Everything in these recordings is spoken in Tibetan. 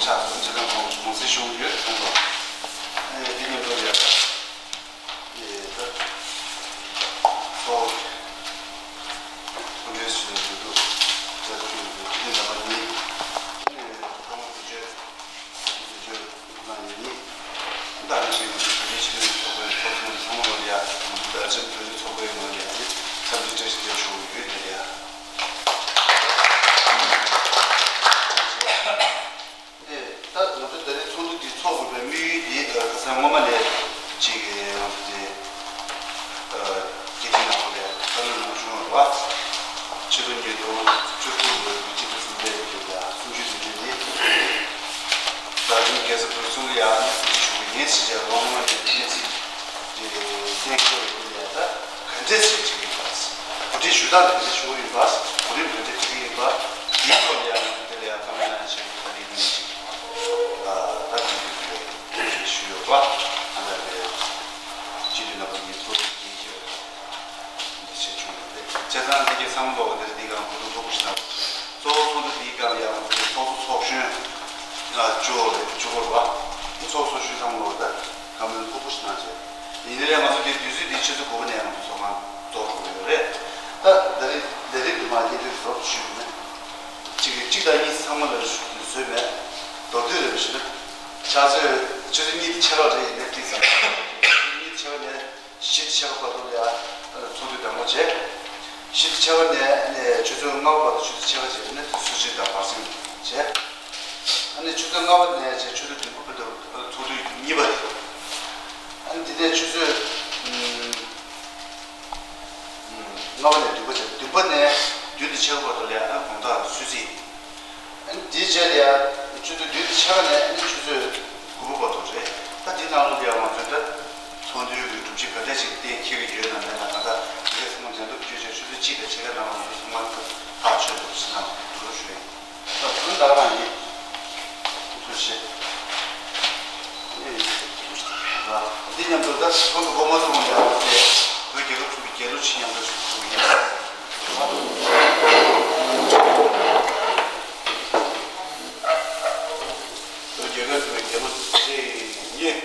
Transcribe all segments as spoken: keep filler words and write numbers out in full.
ལ་འཛིན་གྲྭ་གོང་གོང་ཚད་ཤོང་ཡོད་གསུངས་པ། ཨེ་དེ་ཉིན་པར་ཡ་ད་ཨེ་ད་ཚོགས་སྐུ་མགྲོན་ཞུས་ནས་འདུག་ད་དུས་དེ་ཉིན་ནམ་པ་ཉིན་ཨེ་ཐོག་མ་དུས་ཆེན་དུས་ཆེན་ནང་ཉིན་ད་ནི་ཆེན་མོ་དུས་ཆེན་ཆེན་མོའི་ཚོགས་པའི་ཚོགས་ཚོགས་ཚང་མ་ལ་ཡ་ད་ཆེན་དུས་ཆེན་ཚོགས་པའི་ངོས་ནས་འཚམས་འདྲི་བཀྲ་ཤིས་བདེ་ལེགས་ཞུ་གི་ཡོད་དེ་ཡ། ཨེ་ད་ང་ཚོ་ད་རེས་ཚོགས་འདུ་འདི་ཚོགས་དགོས་པའི་དམིགས་ཡུལ་འདི་ཁ་སང་སྔོན་མ་ནས་ཅིག་ང་ཚོ་དེ་སྐད་འཕྲིན་ནང་ལ་བཀའ་མོལ་མང་པོ་བྱུང་བ་རེད་བ། ཕྱི་ལོ་ཉིས་སྟོང་བཅུ་དགུ་ལོའི་སྤྱི་ཟླ་གསུམ་པའི་ཉིན་ལ་གསུམ་བཅུའི་དུས་ཆེན་འདི་ད་རུང་རྒྱལ་ས་བོད་ཁྱིམ་ལ་ཡང་ཞུ་གི་ཡིན་ཟེར་བྱས་ལོ་སྔོན་མ་ནས་གནས་ཚུལ་དེ་གཏན་འཁེལ་བའི་སྐོར་ལ་ད་ག་འདྲས་ཟེར་གྱི་ཡིན་པ། གོ་སྒྲིག་ཞུ་སྟངས་དེ་ག་འདྲས་ཞུ་གི་ཡིན་པ། གོ་རིམ་ག་འདྲས་སྒྲིག་གི་ཡིན་པ། དེའི་སྐོར་ལ་ཡང་དེ་ལ་ཡང་བཀའ་མོལ་གནང་ཡ་ཞིག་ད་རེས་ཉིན་ཞིག་ད་དེ་འདྲས་ཞུ་ཡོད་པ། ཨ་ན་རེ་སྤྱི་འཐུས་རྣམ་པ་གཉིས་ཚོགས་འདུ་རྒྱུན་ཆད་འདི་བྱས་བྱུང་ཡོད་རེད། བྱས་ཙང་འདི་གའི་བསམ་བློ་བ་དེ་འདི་གའི་གོ་རྟོགས་མཐོ་པོ་ཞིག་གནང་། གཙོ་བོ་ཚོགས་འདུ་འདིའི་སྒང་ལ་ཡང་ཚོགས་གཙོ་ཚོགས་གཞོན་བཅུ་བོ་རེད། བཅུ་བོ་རེད་བ། ཚོགས་གཙོ་གཞོན་བསམ་བློ་བ་དང་བཀའ་མོལ་མཐོ་པོ་ཞིག་གནང་བྱས། ཡིན་ནའི་ང་ཚོ་འདི་དུས་ཚོད་འདི་ཆུ་ཚོད་དགུ་པ་ནས་ང་ཚོ་ཚོགས་ཁང་རྫོགས་འགྲོ་གི་ཡོད་རེད། ད་ད་རེས་ལས་རིམ་འདི་མ་ཡིན་དུས་རོབ་ཞུས་མེད། གཅིག་གིས་གཅིག་དང་གཉིས་ཚང་མ་ལ་བཟོས་མེད། མདོར་བསྡུས་རེ་བ་ཞུ་ན། ཕྱག་ཚོད་ཆུ་ཚོད་གཉིས་དང་ཕྱེད་ཀ་རེ་ཡིན་ནའི་འགྲིག་ཙང་། ཆུ་ཚོད་གཉིས་དང་ཕྱེད་ཀ་ནས་བཞི་དང་ཕྱེད་ཀ་བར་དུ་ལ་ཡ་ཚོགས་འདུ་དང་པོ་བྱས། བཞི་དང་ཕྱེད་ཀ་ནས་ནས་ཆུ་ཚོད་ལྔ་པ་བར་དུ་ཆུ་ཚོད་ཕྱེད་ཀ་བྱས་ནས་སུ་ཆེ་དང་བར་གསེང་བྱས། ཨ་ནི་ཆུ་ཚོད་ལྔ་པ་ནས་བྱས་ཆུ་ཚོད་བདུན་པ་བར་དུ་ཚོགས་འདུ་གཉིས་པ་རེད། ཨ་ནི་དེ་ནས་ཆུ་ཚོད་ཨུམ། ལྔ་པ་ནས་བདུན་པ་བྱས། བདུན་པ་ནས་བདུན་དང་ཕྱེད་ཀ་བར་དུ་ལ་ཡ་ཨ་དགོང་དག་ལ་ཆུ་ཚོད། ཨ་ནི་དེའི་རྗེས་ལ་ཡ་ཆུ་ཚོད་བདུན་དང་ཕྱེད་ཀ་ནས་ཨ་ནི་ཆུ་ཚོད་དགུ་པ་བར་དུ་རེད། ད་དེ་ནང་ལོགས་ལ་ཡ་ང་ཚོས་ད་ཚོགས་འདུའི་གི་སྒྲུབ་བྱེད་ག་འདྲ་ཞིག་གཏན་འཁེལ་གི་ཡོད་ན་མེད་ན། ད་ལྟ་དེ་ག་ཚང་མ་མཇལ་འདུག་བརྗོད་བྱས་ཆུ་ཚོད་གཅིག་དང་ཕྱེད་ཀ་ནང་ང་ཚོ་ཚང་མ་ཐག་ཆོད་འདུག་ཟེར་ན་འདུག་ཞུ་ཡིན། ད་དོན་དག་རང་ཡིན། ཐུགས་རྗེ་ཆེ། འདི་མཉམ་དུ་ད་ཚོགས་འདུ་འགོ་མ་ཚུགས་གོང་ལ་ཡང་དེ་བོད་རྒྱལ་ཁབ་ཚོགས་པའི་རྒྱལ་གླུ་ཆེད་མཉམ་དུ་ཞུ་རྒྱུ་ཡིན། བོད་རྒྱལ་ཁབ་ཚོགས་པའི་རྒྱལ་གླུ་ཆེད་ཡིན།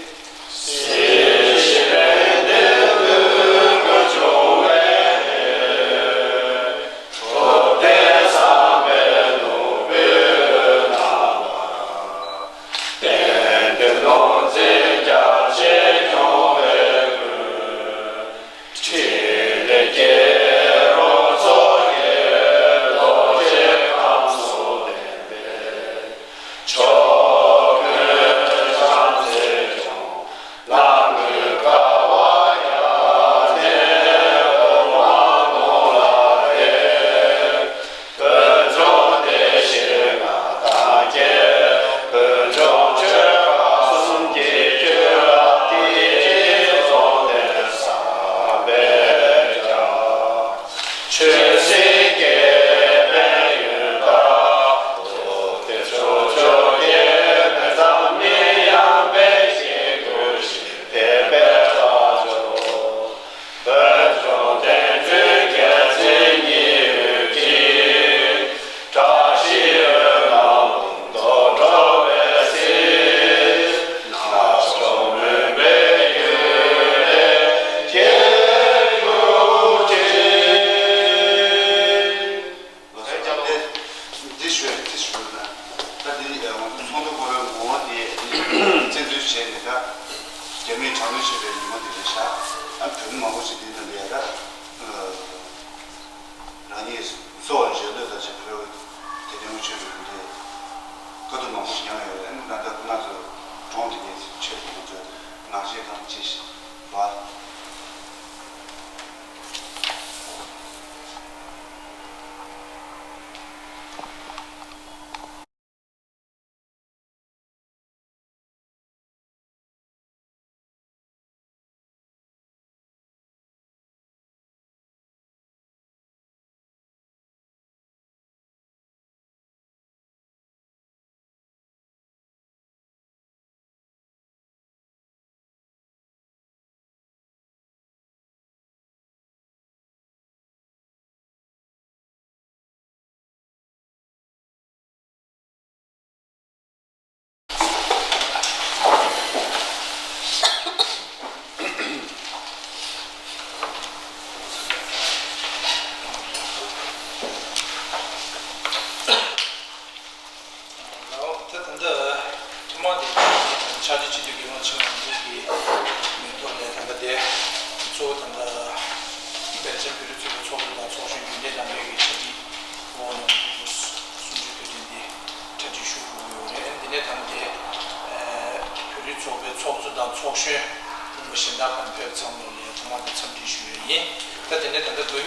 ལགས་སོ། ད་འདི་འདི་ཞུ་ཡ་རེད། འདི་ཞུ་ན། ད་འདི་ང་ཚོ་ཚོགས་འདུ་འགོ་བའི་ངོ་བོ་དེ་བཙན་འཛུལ་བྱས་ནས་ད་རྒྱ་མིས་དྲག་གནོན་བྱས་པའི་ཉིན་མོ་དེ་རེད་ཤག་ཨ་བོད་མི་མང་པོ་ཞིག་འདི་ནང་ལ་ཡ་ད་རང་ཉིད་གསོ་བ་རེ་བྱས་བློས་བཏང་བྱས་བོད་དེ་དོན་ཆོས་རེད་འདི་དཀའ་སྡུག་མང་པོ་ཞིག་མྱངས་ཡོད་རེད། ཨ་ནི་ད་ལྟ་ང་ཚོ་གྲོངས་དེ་གའི་ཆེད་དུ་ང་ཚོས་ངག་བཅད་གཏམ་བཅད་བཞིན་པ།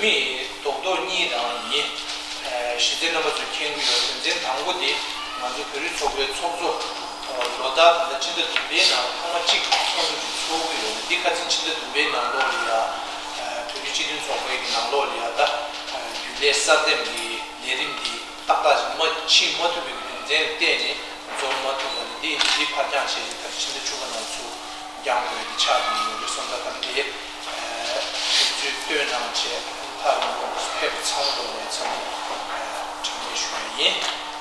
མིའི་རྡོག་རྡོག་གཉིས་རང་ཡིན། གཞི་རྩའི་རྣམ་པ་ཚོས་མཁྱེན་གྱི་ཡོད། དོན་ཚན་དང་པོ་དེ་ང་ཚོ་བོད་རིགས་ཚོགས་པའི་ཚོགས་གཙོ་ལོ་ལྟར་ད་ལྟ་ཕྱི་ཟླ་བདུན་པའི་ནང་ཐེངས་མ་གཅིག་ཚོགས་འདུ་ཅིག་ཚོགས་ཀྱི་ཡོད་རེད། འདི་ཁ་སང་ཕྱི་ཟླ་བདུན་པའི་ནང་ལོགས་ལ་ཡ་བོད་རིགས་སྤྱི་མཐུན་ཚོགས་པའི་གི་ནང་ལོགས་ལ་ཡ་ད་རྒྱུན་ལས་གསར་འདེམས་ཀྱི་ལས་རིམ་འདི་ཏག་ཏག་ཅིག་མ་ཕྱིན་མ་ཐུབ་པའི་རྒྱུ་མཚན་ལ་བརྟེན་ནས་འཛོམས་མ་ཐུབ་པ་རེད། འདི་འདི་ཕར་འགྱངས་བྱས་ཏེ་ད་ཕྱི་ཟླ་བཅུ་པ་ནང་ཚུར་འགྱངས་དགོས་ཀྱི་ཆགས་ཀྱི་ཡོད་རེད། སོང་ཙང་ད་ལྟ་དེ་དུས་ཚོད་བཏོན་གནང་བྱས་ཕར་ཡོང་ཕེབས་ཚང་ལོ་ནས་ཚང་མ་དྲང་གནས་ཞུ་ཡ་ཡིན།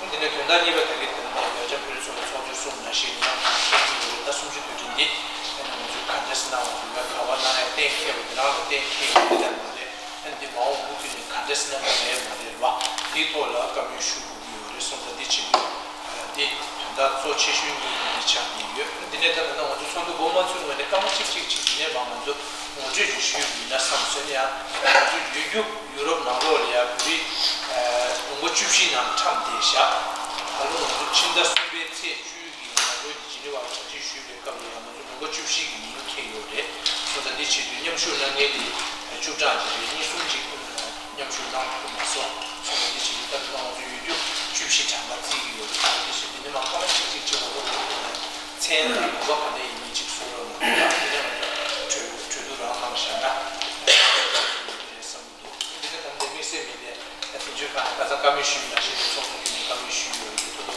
འདི་ནས་དོན་དག་གཉིས་པ་དེ་རེད། དེ་ནས་བོད་རྒྱ་བོད་རིགས་ཚོགས་པའི་ཚོགས་གཙོ་གསུམ་ནང་བཞིན་མཉམ་དུ་མཁྱེན་གྱི་ཡོད་རེད། ད་གསུམ་བཅུ་དུས་དྲན་འདི་ཨ་ནི་ང་ཚོས་ག་འདྲས་གནང་བ་རེད། ག་བ་གནང་ཡ་གཏན་འཁེལ་བ་དེ་རང་ལ་གཏན་འཁེལ་ཡོད་རེད་མ་རེད། ཨ་ནི་འདི་མ་འོངས་ལོ་རྒྱུས་ནས་ག་འདྲས་གནང་གི་རེད་མ་རེད་བ། འདིའི་ཐོག་ལ་བཀའ་མོལ་ཞུ་དགོས་ཀྱི་ཡོད་རེད། སོང་ཙང་འདི་བྱེད་དུས་འདི་དོན་དག་གཙོ་ཆེ་ཤོས་གཉིས་འདི་ཆགས་ཀྱི་ཡོད། འདི་ནས་ད་ལྟ་ང་ཚོ་ཚོགས་འདུ་འགོ་མ་ཚུགས་སྔོན་ནས་སྐར་མ་གཅིག་གཅིག་གཅིག་འདི་ནས་མར་ང་ཚོ་ངོ་སྤྲོད་ཅིག་ཞུས་ཡིན་ན་བསམ་སོང་། ཡང་ང་ཚོ་ཡུལ་རྒྱུ་ཡུ་རོབ་ནང་ལོགས་ལ་ཡ་བོད་རིགས་ལོ་ངོ་བཅུ་བཞི་ནང་འཁྲམས་བསྡད་བཞག་ད་ལོ་ང་ཚོ་ཕྱི་ཟླ་གསུམ་པའི་ཚེས་བཅུ་གི་ང་ཚོ་ཇི་ནི་ཝར་གྲ་སྒྲིག་ཞུས་པའི་སྐབས་ལ་ཡང་ང་ཚོ་ལོ་ངོ་བཅུ་བཞི་གི་ཉིན་འཁེལ་ཡོད་རེད། སོང་ཙང་འདི་བྱེད་དུས་མཉམ་ཞུགས་གནང་མཁན་དེ་བཅུ་གྲངས་ཅིག་རེད། གཉིས་གསུམ་ཅིག་མཉམ་ཞུགས་གནང་ཐུབ་མ་སོང་། སོང་ཙང་འདི་བྱེད་དུས་ད་ལྟ་ང་ཚོ་ཡུལ་རྒྱུ་བཅུ་བཞི་གྲངས་ཀ་བརྩི་གི་ཡོད་རེད། སོང་ཙང་འདི་བྱེད་དུས་འདི་མ་ཁ་མ་གཅིག་གཅིག་བྱེད་དགོས་རེད། མཚན་དང་ནུས་པ་ག་ནས་ཡིན་མིན་ཅིག་གསུང་རོགས་གནང་། ད་འདི་ནས་ང་ཚོ་གྲོས་གྲོས་བསྡུར་རང་གནང་བཞག་ན་རེད་བསམ། འདི་ནས་ད་ལྟ་དམིགས་བསལ་མི་སྣས་ད་དེ་ཚོའི་ཁ་ནས་ཁ་སང་བཀའ་མོལ་ཞུས་ཡོད་ལ་ཞེས་པའི་ཚོགས་གཙོ་རྒྱུན་ལས་བཀའ་མོལ་ཞུས་ཡོད་རེད། ཐུགས་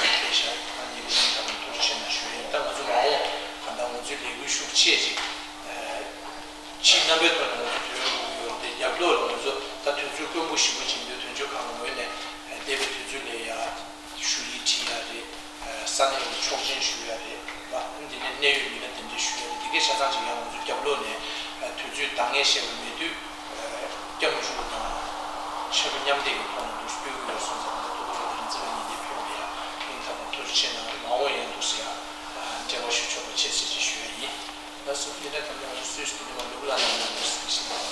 རྗེ་ཆེ་ལ་དང་དེ་ཚོ་ཕེབས་ཤག་ང་ཉིད་ཀྱི་མིང་ཐག་ཐུགས་རྗེ་ཆེ་གནང་ཞུ་ཡིན། ད་ང་ཚོ་མ་འོངས་གང་ལྟར་ང་ཚོའི་ལས་འགུལ་ཤུགས་ཆེ་ཅིག་ཕྱི་རྣམ་པའི་ཐོག་ནས་ང་ཚོ་ཐོན་དགོས་ཀྱི་ཡོད་རེད་དེ། རྒྱབ་ལོགས་ལ་ང་ཚོ་ད་དུས་ཚོད་དཀོན་པོ་ཞེ་པོ་ཅིག་འདུག་དོན་གཅོད་ཁང་ངོས་ནས་འདས་པའི་དུས་ཚོད་ལ་ཡ་ཞུ་ཡིག་བྲིས་ཡ་རེད། ས་གནས་ཀྱི་ཆོག་མཆན་ཞུ་ཡ་རེད་བ། འདི་ནས་གནད་ཡོད་མི་སྣ་གདན་འདྲེན་ཞུ་ཡ་རེད། འདི་གའི་ཆ་ཚང་ཅིག་ཡང་ང་ཚོ་རྒྱབ་ལོགས་ནས་དུས་ཚོད་འདང་ངེས་བཤད་པ་མེད་དུས་སྐྱབས་འཇུག་དང་ཆབ་མཉམ་འདེགས་ཀྱི་ཐོག་ནས་འདུག་སྤེལ་གྱི་ཡོད་སོང་ཙང་། ད་ཐུགས་ཁུར་དང་རིག་འཛིན་པ་གཉིས་འདིར་ཕེབས་པ་ཡ་སྙིང་ཐག་པ་ཐུགས་རྗེ་ཆེ་གནང་། མ་འོངས་ཡང་འདུག་ཟེར་ཡ་འབྲེལ་བ་ཞུ་ཆོག་པ་བྱེད་ཟེར་ཅིག་ཞུ་ཡ་ཡིན། ད་གཟུགས་འདི་འདྲ་དང་ནི་ང་ཚོ་སུད་སི་འདི་འདྲ་མ་ལུག་ལ་ནང་ལ་འདུག་ཟེར་ཞིག་ཚང་མ་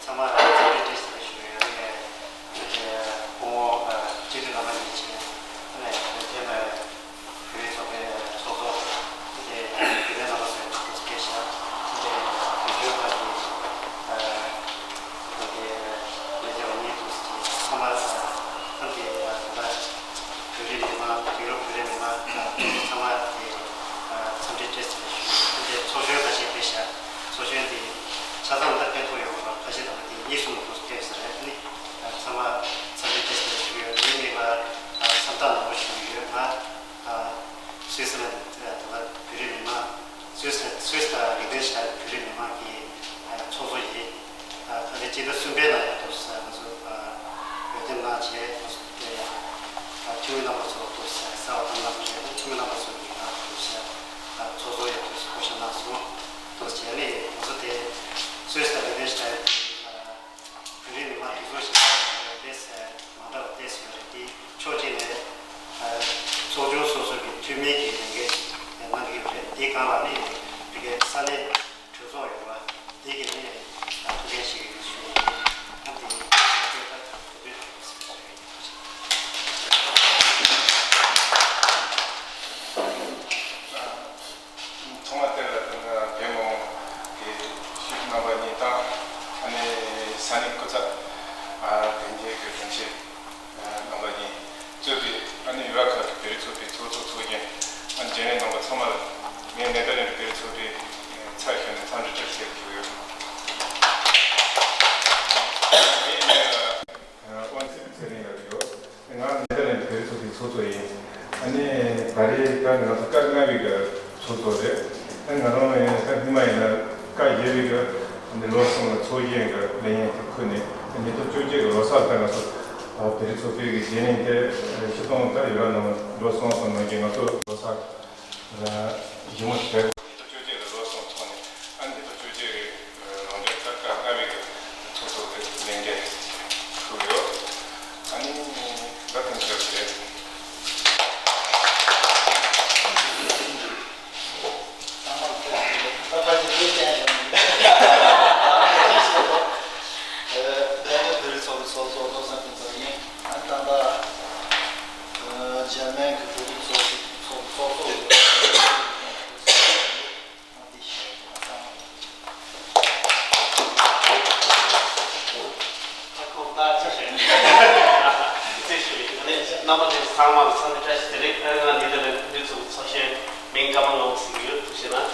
ཚང་མ་རེ་ཚེ་རེ་ཏེ་ཟེར་ཞུ་ཡ་ཡིན། དེ་སྐུ་ངོ་སྤྱི་འཐུས་རྣམ་པ་གཉིས་བྱས་ནས་དེ་ནས་བོད་ཚོགས་པའི་ཚོགས་གཙོ་དེ་བོད་པའི་རྣམ་པ་ཚོས་ཐུགས་སྐྱེལ་བཞག་དེ་བོད་ལྗོངས་ཁག་གི་དེ་ལས་བྱེད་པ་གཉིས་འདུག་ཚང་མ་ཨ་དེ་བོད་རིགས་མི་མང་། ཡུ་རོབ་བོད་རིགས་མི་མང་ཚང་མ་དེ་འཚམས་འདྲི་བཀྲ་ཤིས་བདེ་ལེགས་ཞུ། དེ་ཚོགས་གཞོན་ཁ་ཤས་ཕེབས་ཤག་ཚོགས་གཞོན་དེ་ཆ་ཚང་མ་ད་ཕེབས་ཐུབ་ཡོད་མ་རེད། ཁ་ཤས་དང་དེ་གཉིས་གསུམ་ལ་ཕེབས་ས་རེད། ཨ་ནི་ཚང་མ་འཚམས་འདྲི་བཀྲ་ཤིས་བདེ་ལེགས་ཞུ་གི་ཡོད། དེ་ནས་ངས་བསམ་སྟངས་ནོར་བ་ཞུ་གི་ཡོད། ང་སུད་སི་ལ་ད་ལྟ་བོད་རིགས་མི་མང་སུད་སི་སུད་སི་དང་ལིག་ཏེན་ཤི་ཏན་བོད་རིགས་མི་མང་གི་ཚོགས་གཙོ་ཡིན། ད་ལྟ་སྤྱི་ཟླ་གསུམ་པའི་ནང་ཡང་འདུག་ས་ང་ཚོ་འོས་འདེམས་གནང་བྱས། ང་ཚོ་དེ་ཡང་འཐུས་མི་རྣམ་པ་ཚོ་འདུག་ས་གསར་པ་གདམ་གནང་བྱས། འཐུས་མི་རྣམ་པ་ཚོ་གིས་ང་འདུག་ས་ཚོགས་གཙོ་ཡང་འདུག་ས་བསྐོ་བཞག་གནང་སོང་། འདུག་བྱས་ནས་ང་ཚོ་དེ་སུད་སི་དང་ལིག་ཏེན་ཤི་ཏན་བོད་རིགས་མི་མང་གྲོས་ཚོགས་ཞིག་བཏང་ཡོད་རེད། དེ་མ་འདྲ་བ་ཏོག་ཙམ་ཡོད་རེད། དེ་ཕྱོགས་གཅིག་ནས་ཚོགས་ཆུང་སོ་སོ་གི་འཐུས་མི་གི་ལས་འགན་ཞིག་གནང་གི་ཡོད་རེད། དེའི་སྒང་ལ་ནི་དེ་གའི་ས་གནས་གྲོས་ཚོགས་ཡོད་པ་དེ་གའི་ནི་ཐུགས་འགན་བཞེས་ཀྱི་ཡོད་ཞུ་ཡ་ཡིན། ཨ་ནི་དེ་གའི་ད་གྲོས་ཚོགས་ཡོད་པ་ཞིག་ཞུ་ཡ་ཡིན། ཐོག་མ་དེ་ལ་དེ་ནི་བོད་མི་མང་གི་སྐུ་ཞབས་རྣམ་པ་གཉིས་དང་། ཨ་ནི་ས་གནས་སྐུ་ཚབ་དོན་གཅོད་དྲུང་ཆེ་རྣམ་པ་གཉིས་གཙོས་པའི་ཨ་ནི་ཡུ་རོབ་ཁག་གི་བོད་རིགས་ཚོགས་པའི་ཚོགས་གཙོ་ཚོགས་གཞོན། ཨ་ནི་རྒྱུན་ལས་རྣམ་པ་ཚང་མ་ལ་ངས་ནེ་དར་ལེནཌ་བོད་རིགས་ཚོགས་པའི་ཚབ་ཞུས་ནས་འཚམས་འདྲི་བཀྲ་ཤིས་བདེ་ལེགས་ཞུ་གི་ཡོད། ཨ་ནི་ངའི་མིང་ལ་ཨོན་ཚེ་ཚེ་རིང་ལབ་ཀྱི་ཡོད། ང་ནེ་དར་ལེནཌ་བོད་རིགས་ཚོགས་པའི་ཚོགས་གཙོ་ཡིན། ཨ་ནི་ད་རེས་ད་ང་ཚོ་སྐབས་ལྔ་པའི་གི་ཚོགས་གཙོ་རེད། ཨ་ནི་ང་རང་ཡང་སྐབས་སྔོན་མ་ཡིན་ན་སྐབས་བརྒྱད་པའི་གི་ཨ་ནི་ལོ་གསུམ་ལ་ཚོགས་གཞོན་གི་ལས་ཡུན་དེ་ཁུར་ནས། ཨ་ནི་ཉིས་སྟོང་བཅོ་བརྒྱད་གི་ལོ་གསར་ལ་ད་ང་ཚོ་བོད་རིགས་ཚོགས་པའི་གི་རྒྱུན་ལས་དེ་སྤྱིར་བཏང་ད་ཡུ་རོབ་ནང་ལོ་གསུམ་གསུམ་ནང་གི་ང་ཚོ་ལོ་གསར་ཞིབ་མོ་ཞིག་བྱས། ཉིས་སྟོང་བཅོ་བརྒྱད་ལ་ལོ་གསུམ་ཚོགས་ནས། ཨ་ནི་ཉིས་སྟོང་བཅོ་བརྒྱད་ཀྱི་རང་བྱུང་གསར་ཁ་ལྔ་པའི་ཚོགས་གཙོ་གི་ལས་འགན་ཁུར་ཡོད། ཨ་ནི་ད་ཐེངས་ཀྱི་རེད། ཚང་མར་ཐུགས་རྗེ་ཆེ། ད་ཕལ་ཆེར་ལོ་བརྒྱད་ཡོང་གི་རེད། ཨ་ནི་བོད་རིགས་ཚོགས་པའི་ཚོགས་གཙོ་བློ་བཟང་ཕུན་ཚོགས་ཡིན། ཨ་ནི་ད་ལྟ་འཇར་མན་གྱི་བོད་རིགས་ཚོགས་པའི་ཚོགས་ཚོགས་གཙོ་ཡོད། རྣམ་པ་ཚོ་ཚང་མར་འཚམས་འདྲི་བཀྲ་ཤིས་བདེ་ལེགས། ཨ་ནི་ང་འདི་ལ་ལུས་ཚུགས་ཚོགས་གཞོན་མིང་ཀརྨ་ལོ་ཟེར་གྱི་ཡོད། ཐུགས་རྗེ་གནང་།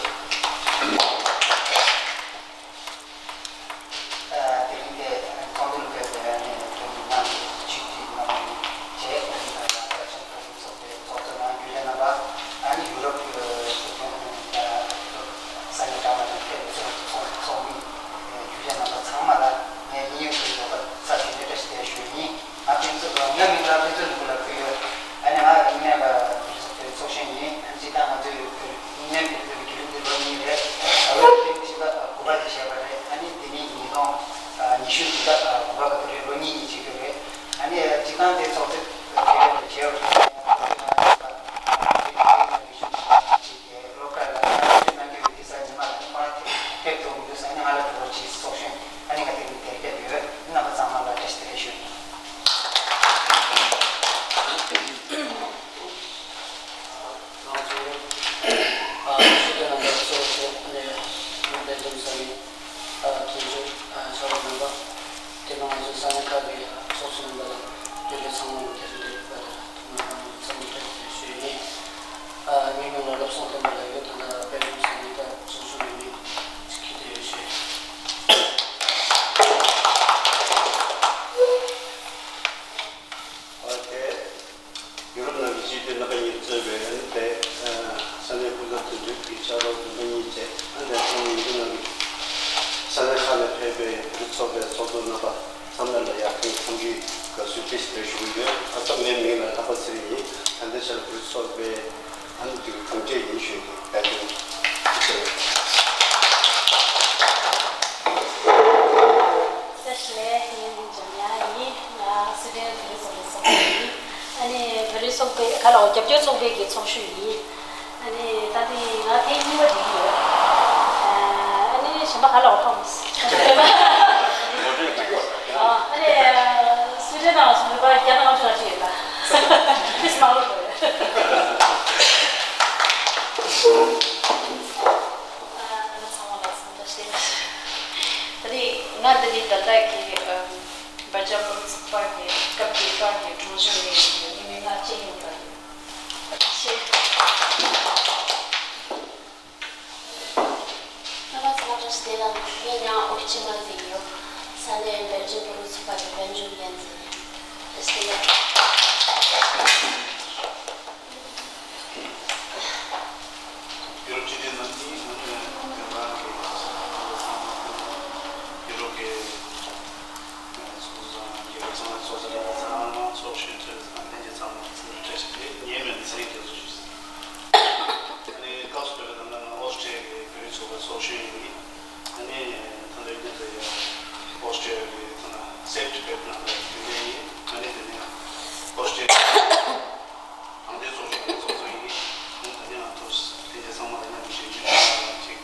ཨ། དེ་རིང་དེ་ཚོགས་འདུ་ལ་ཕེབས་པའི་ཨ་ནི་དོན་གྱི་ནང་གི་ཆིག་སྒྲིལ་གནང་བའི་རྗེས་ཨ་ནི་ད་ལྟ་བཀའ་ཆེམས་ཁོ་ཚོ་ཚོགས་པའི་ཚོགས་གཙོ་དང་རྒྱུན་ལས་རྣམ་པ། ཨ་ནི་ཡུ་རོབ་ཀྱི་ཚོགས་ཆེན་ཨ་ནི་ད་ས་གནས་གྲངས་མང་ནས་ཕེབས་པའི་ཚོགས་ཚོགས་ཚོགས་མི་རྒྱུན་ལས་རྣམ་པ་ཚང་མ་ལ་ངས་དམིགས་ཡུལ་གྱི་འདོད་པ་ཚབས་ཆེན་པོས་བཀྲ་ཤིས་བདེ་ལེགས་ཞུ་ཡི་ཡིན། ང་ཕུན་ཚོགས་ང་མིང་ལ་ཕུན་ཚོགས་ནོར་བུ་ལགས་ཕུལ་ཡོད། ཨ་ནི་ང་ཡིན་ནའི་བོད་རིགས་ཚོགས་པའི་ཚོགས་གཞོན་ཡིན། ཨ་ནི་སྤྱིར་བཏང་ང་ཚོའི་བོད་རིགས་ཡིན་ནའི་བོད་རིགས་ཚོགས་པའི་བརྒྱུད་རིམ་འདི་ལོ་གཉིས་རེད། ཟླ་བའི་བདུན་ཕྱི་ཟླ་དགུ་པ་དེ་བྱས་པ་རེད། ཨ་ནི་འདི་ནི་ཉིས་སྟོང་ཉི་ཤུ་ཕྱི་ཟླ་དགུ་པ་ག་དུས་རེད། ལོ་གཉིས་གཉིས་བྱེད་རྒྱུ་རེད། ཨ་ནི་སྤྱིར་བཏང་དེ་ཚོགས་ཚད་རེ་རེ་བྱས་པ་རེད། ཨ་ནི་ང་ཚོ་ད་བོད་རིགས་ཚོགས་པའི་ཚོགས་གཞོན་ཅིག་གིས་སློབ་གྲྭ་ལ་གནང་རྒྱུ་ཡོད། དེ་ས་ཉི་མ་ལ་ཁོ་རང་ཕེབས་ཐུབ་མི་འདུག་ཟེར་ནས་ང་ལ་འགྲོ་རོགས་གྱིས་ཚོགས་གཞོན། ཨ་ནི་ང་དེ་རིང་དེར་ཕེབས་ཡོད། རྣམ་པ་ཚང་མ་ལ་བཀྲ་ཤིས་བདེ་ལེགས་ཞུ། ང་ཚོ་ཨ་ཤུགས་ལྡན་རྣམ་པ་གཙོ་བྱས་ནས་དཔལ་འཛོམས་ས་གནས་ཨ་དོན་གཅོད་ཨ་ཕྱག་རོགས་རྣམ་པ། དེ་ནང་ང་ཚོའི་ས་གནས་ཁག་གི་ཚོགས་གཙོ་རྣམ་པ་དང་རྒྱུན་ལས་ཚང་མ་ལ་དེ་རིང་འདིར་ཕེབས་པ་དེ་ལ་ཐོག་མར་ཚང་མ་བཀྲ་ཤིས་བདེ་ལེགས་ཞུ་ཡི་ཡིན། ཨ་ངའི་མིང་ལ་བློ་བཟང་བསྟན་པ་ལབ་ཡོད། ད་ལྟ་དཔལ་འཛོམས་ས་གནས་ད་ཚོགས་གཙོ་ཡིན་མིན་ཅིག་ཁྱེར་བསྡད་ཡོད་ཞུ། ཨ་དེ། ཡུ་རོབ་ནང་གི་སྤྱི་འཐུས་རྣམ་པ་གཉིས་གཙོས་པའི་ཨ་ནི་དེ་ཨ་ས་གནས་སྐུ་ཚབ་དོན་གཅོད་ཀྱི་ཕྱག་རོགས་རྣམ་པ་གཉིས་བཅས། ཨ་ནི་དེ་ཚང་མ་ཡུ་རོབ་ནང་གི་ས་གནས་ཁག་ནས་ཕེབས་པའི་བོད་རིགས་ཚོགས་པའི་ཚོགས་གཙོ་རྣམ་པ་ཚང་མ་ལ་ཡར་ཐེངས་འཚམས་འདྲིའི་དགའ་བསུའི་བཀྲ་ཤིས་བདེ་ལེགས་ཞུ་གི་ཡོད། ཨ་ཚོགས་ངའི་མིང་ལ་ལྷག་པ་ཚེ་རིང་ཡིན། ད་ལྟའི་ཆར་བོད་རིགས་ཚོགས་པའི་ཨ་ནི་དེ་གི་དྲུང་ཆེ་ཡིན་ཞུས་ཏེ་བཀའ་དྲིན་ཆེ། བཀྲ་ཤིས་བདེ་ལེགས། ངའི་མིང་འཇམ་དབྱངས་ཡིན། ང་སུའི་ཌེན་བོད་རིགས་ཚོགས་པའི་ཚོགས་གཙོ་ཡིན། ཨ་ནི་བོད་རིགས་ཚོགས་པའི་ག་ལ་འོ་རྒྱབ་སྐྱོར་ཚོགས་པའི་གི་ཚོགས་གཞོན་ཡིན། ཨ་ནི་ད་ལྟ་ང་ཐེངས་གཉིས་པ་འགྲིག་གི་ཡོད། ཨ་ནི་གཞན་པ་ག་ལ་འོ་ཐོངས། ཨ་ནི་སུའི་ཌེན་ནང་སོང་ནས་པར་བརྒྱ་དང་ལྔ་བཅུ་ང་གཅིག་ཡོད་ལ། ཏིས་མང་ལོ་དགོས་ཡོད། ཨ་ཚང་མ་ལ་འཚམས་འདྲི་ཞུ། ད་རེས་ང་འདི་ནས་ད་ལྟ་གི་ཨམ་བྷར་ཇམ་བོད་རིགས་ཚོགས་པ་གི་སྐབས་བརྒྱད་པ་གི་དྲུང་གཞོན་ཡིན། ངའི་མིང་ལ་ཅེ་ཡོང་ད་ཡིན། ཐུགས་རྗེ་ཆེ། རྣམ་པ་ཚང་མ་བཀྲ་ཤིས་བདེ་ལེགས། ངའི་མིང་ཨོ་ཅི་མ་ཟེར་གྱི་ཡོད། ས་གནས་བྷར་ཇམ་བོད་རིགས་ཚོགས་པ་གི་དཔལ་འབྱོར་འགན་འཛིན་ཡིན། བཀྲ་ཤིས་བདེ་ལེགས། ཡུ་རོབ་སྤྱི་འཐུས་རྣམ་གཉིས། ཨ་ནི་བོད་པ་གི་ཚོགས་གཙོ་ཚང་མ། ཡུ་རོབ་ཀྱི་ཚོགས་གཙོ་དང་རྒྱལ་ཁབ་ཚང་མའི་ཚོགས་གཙོ་རྣམ་པ་ཚང་མ། ཚོགས་གཞོན་ཚོས་དང་ལྷན་རྒྱས་ཚང་མ་འཚམས་འདྲི་བཀྲ་ཤིས་བདེ་ལེགས། ངའི་མིང་ནི་ཚེ་རིང་རྒྱ་མཚོ་ཞུ་ཟེར། ཨ་ནི་སྐབས་སུ་བབས་པའི་ནང་ང་ཨོ་སི་ཀྲི་ཡ་གི་བོད་རིགས་ཚོགས་པའི་ཚོགས་གཞོན་ཡིན། ཨ་ནི་ད་ལྟ་ཡིན་ན་ད་ཡང་ཨོ་སི་ཀྲི་ཡ་གི་ད་ལྟ་སེབ་ཊི་བེབ་ནང་ལ་རྒྱུན་ལས་ཡིན། ཨ་ནི་དེ་ནས་ཨོ་སི་ཀྲི་ཡ་གི་དང་འདོད་ཚོགས་ཆུང་གི་ཚོགས་གཙོ་ཡིན། ཨ་ནི་ད་ནི་ང་ཚོ་དེ་འདྲ་ཚང་མ་ལ་མཉམ་དུ་ཞིབ་འཇུག་གནང་བ་ཅིག་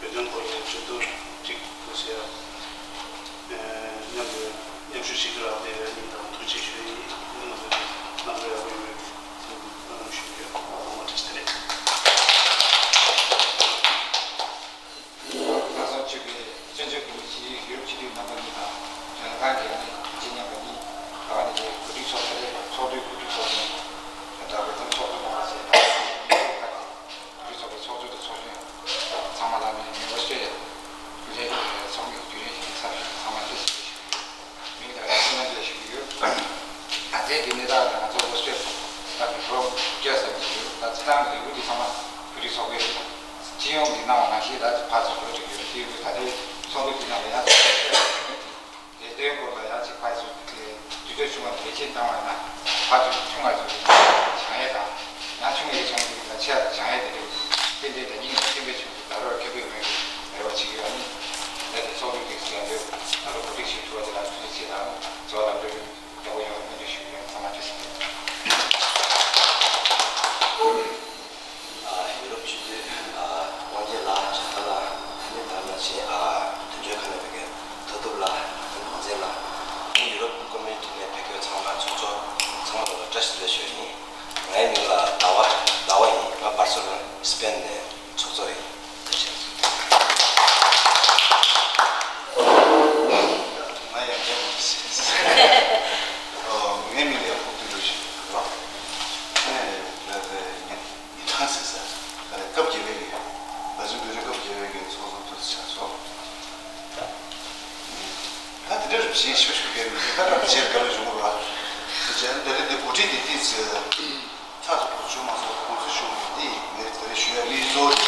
བོད་དོན་སྐོར་ལ་གྲོས་བསྡུར་ཅིག་ཐུགས་སེ་མཉམ་དུ་མཉམ་ཞུགས་བྱེད་རྒྱུ་རག་དེ་ཡ་གཉིས་དང་ཐུགས་རྗེ་ཆེ་ཞུ་ཡི་ཡིན། ཨ་ནི་ང་ཚོ་གནང་རོགས་ཡག་པོ་ཡོང་བའི་སེམས་ཁུར་གནང་ཞུ་རྒྱུ་ཡོད། ཚང་མ་བཀྲ་ཤིས་བདེ་ལེགས། ལྷག་བསམ་ཆེ་བའི་བཙན་བྱོལ་བོད་མི་སྤྱི་འཐུས་ཡུ་རོབ་སྤྱི་འཐུས་རྣམ་པ་གཉིས་དང་། ལྷན་ཁང་གི་ཨ་ནི་དྲུང་ཆེ་མཉམ་པ་གཉིས། ད་ག་ནང་བཞིན་བོད་རིགས་ཚོགས་པའི་ཚོགས་འདུའི་བོད་རིགས་ཚོགས་ཆེན་དང་། བོད་དོན་ཚོགས་གཙོ་རྣམ་པ་བཅས་དང་། བོད་རིགས་ཚོགས་པའི་ཚོགས་གཙོ་དང་ཚོགས་གཞོན་ཚང་མ་ལ་ནི་ངས་ཨོ་སི་ཀྲི་ཡ་ལས་ཚོགས་མི་རྒྱུན་ལས་ཀྱི་ཚབ་ཞུས་ཚང་མ་བཀྲ་ཤིས་བདེ་ལེགས་ཞུ་གི་ཡོད། མིང་ལ་ར་ཤི་ན་འདྲ་ཞུ་གི་ཡོད། ད་ལྟའི་འདི་ནི་ད་ང་ཚོ་ཨོ་སི་ཀྲི་ཡ་ད་ལྟ་འགྲོ་སྐྱོད་ས་མི་ཞིག་ཡོད། ད་སྤྱི་བཏང་གི་ལས་འགུལ་འདི་ཚང་མ་བོད་རིགས་ཚོགས་པའི་སྤྱི་ཡོངས་ཀྱི་གནང་བ་ནང་བཞིན་ད་ཕར་ཚུར་འགྲོ་བསྡད་ཡོད། དེ་ཡོད་ད་ལྟའི་ཚོགས་འདུ་འདི་ནང་ལ་ཡང་དེ་དོན་སྐོར་ལ་ཡང་ཅིག་ཕར་ཚུར་དེ་དུས་ཚོད་ཆུང་བ་ལ་ལས་བྱེད་བཏང་བ་ཡིན་ན་ཕར་ཚུར་ཆུང་བ་ཚོ་ཡང་སྦྱང་ཡས་དང་། ཡང་ཆུང་བའི་ཚོགས་འདུ་ལ་ཆེ་བ་སྦྱང་ཡས་དེ་འདྲ་ཡོད། དེ་འདྲའི་ད་ཉིན་ནས་སེམས་པའི་ཆུང་དུ་ད་རོགས་ཁེ་ཕན་ཡོང་བའི་རེ་བ་བྱེད་ཀྱི་ཡོད། ཨ་ནི་ད་དེ་ཚོགས་འདུ་དེ་ཚོ་ཡང་ཡོད། ད་རོགས་གོ་སྒྲིག་ཞུ་ཐུབ་པ་དེ་ལ་ཐུགས་རྗེ་ཆེ་དང་གཙོ་བོ་ལམ་འགྲོ་ཡོད། ཡག་པོ་ཡོང་བའི་སྨོན་འདུན་ཞུ་གི་ཡོད། ཚང་མ་བཀྲ་ཤིས་བདེ་ལེགས། ཨ་ཡུ་རོབ་སྤྱི་འཐུས་ཨ་དབང་རྒྱལ་ལགས། ཇཱ་ཁ་ལགས། ཨ་ནི་ད་ནང་བཞིན་ཨ་དོན་གཅོད་ཁང་ནས་ཕེབས་མཁན་དོ་ཐུབ་ལགས། ཨ་ནི་ནོར་རྫས་ལགས། ཨ་ནི་ཡུ་རོབ་ཀོ་མུ་ནི་ཊི་ནས་ཕེབས་མཁན་ཚང་མ་ཚོགས་གཙོ་ཚང་མ་ལ་བཀྲ་ཤིས་བདེ་ལེགས་ཞུ་ཡིན། ངའི་མིང་ལ་ཟླ་བ། ཟླ་བ་ཡིན། ང་སྦར་སེ་ལོ་ན་སི་པེན་ནས་ཚོགས་གཙོ་ཡིན། ཐུགས་རྗེ་ཆེ། ང་ཡང་རྒན་མོ་ཟེར། ཨོ། ངའི་མིང་ལ་ཡང་ཕུག་ཏུ་ལུས་ཤིག་རོ། རིམ་བཞིན་ཞུ་ཞུ་གལ་མི་འདུག་ད་ལྟ་བྱེད་དགའ་བའི་གཞུང་ལུགས་ལ། དེ་བྱས་ན་འདི་རིང་འདི་གོ་སྒྲིག་འདི་ཏིས་ཚགས་ཚུད་པོ་བྱུང་མ་སོང་། གོང་ཚོད་ཞུ་འདི་ངས་དེ་རིང་ཞུ་ཡ་ལི་ལོ་རེད།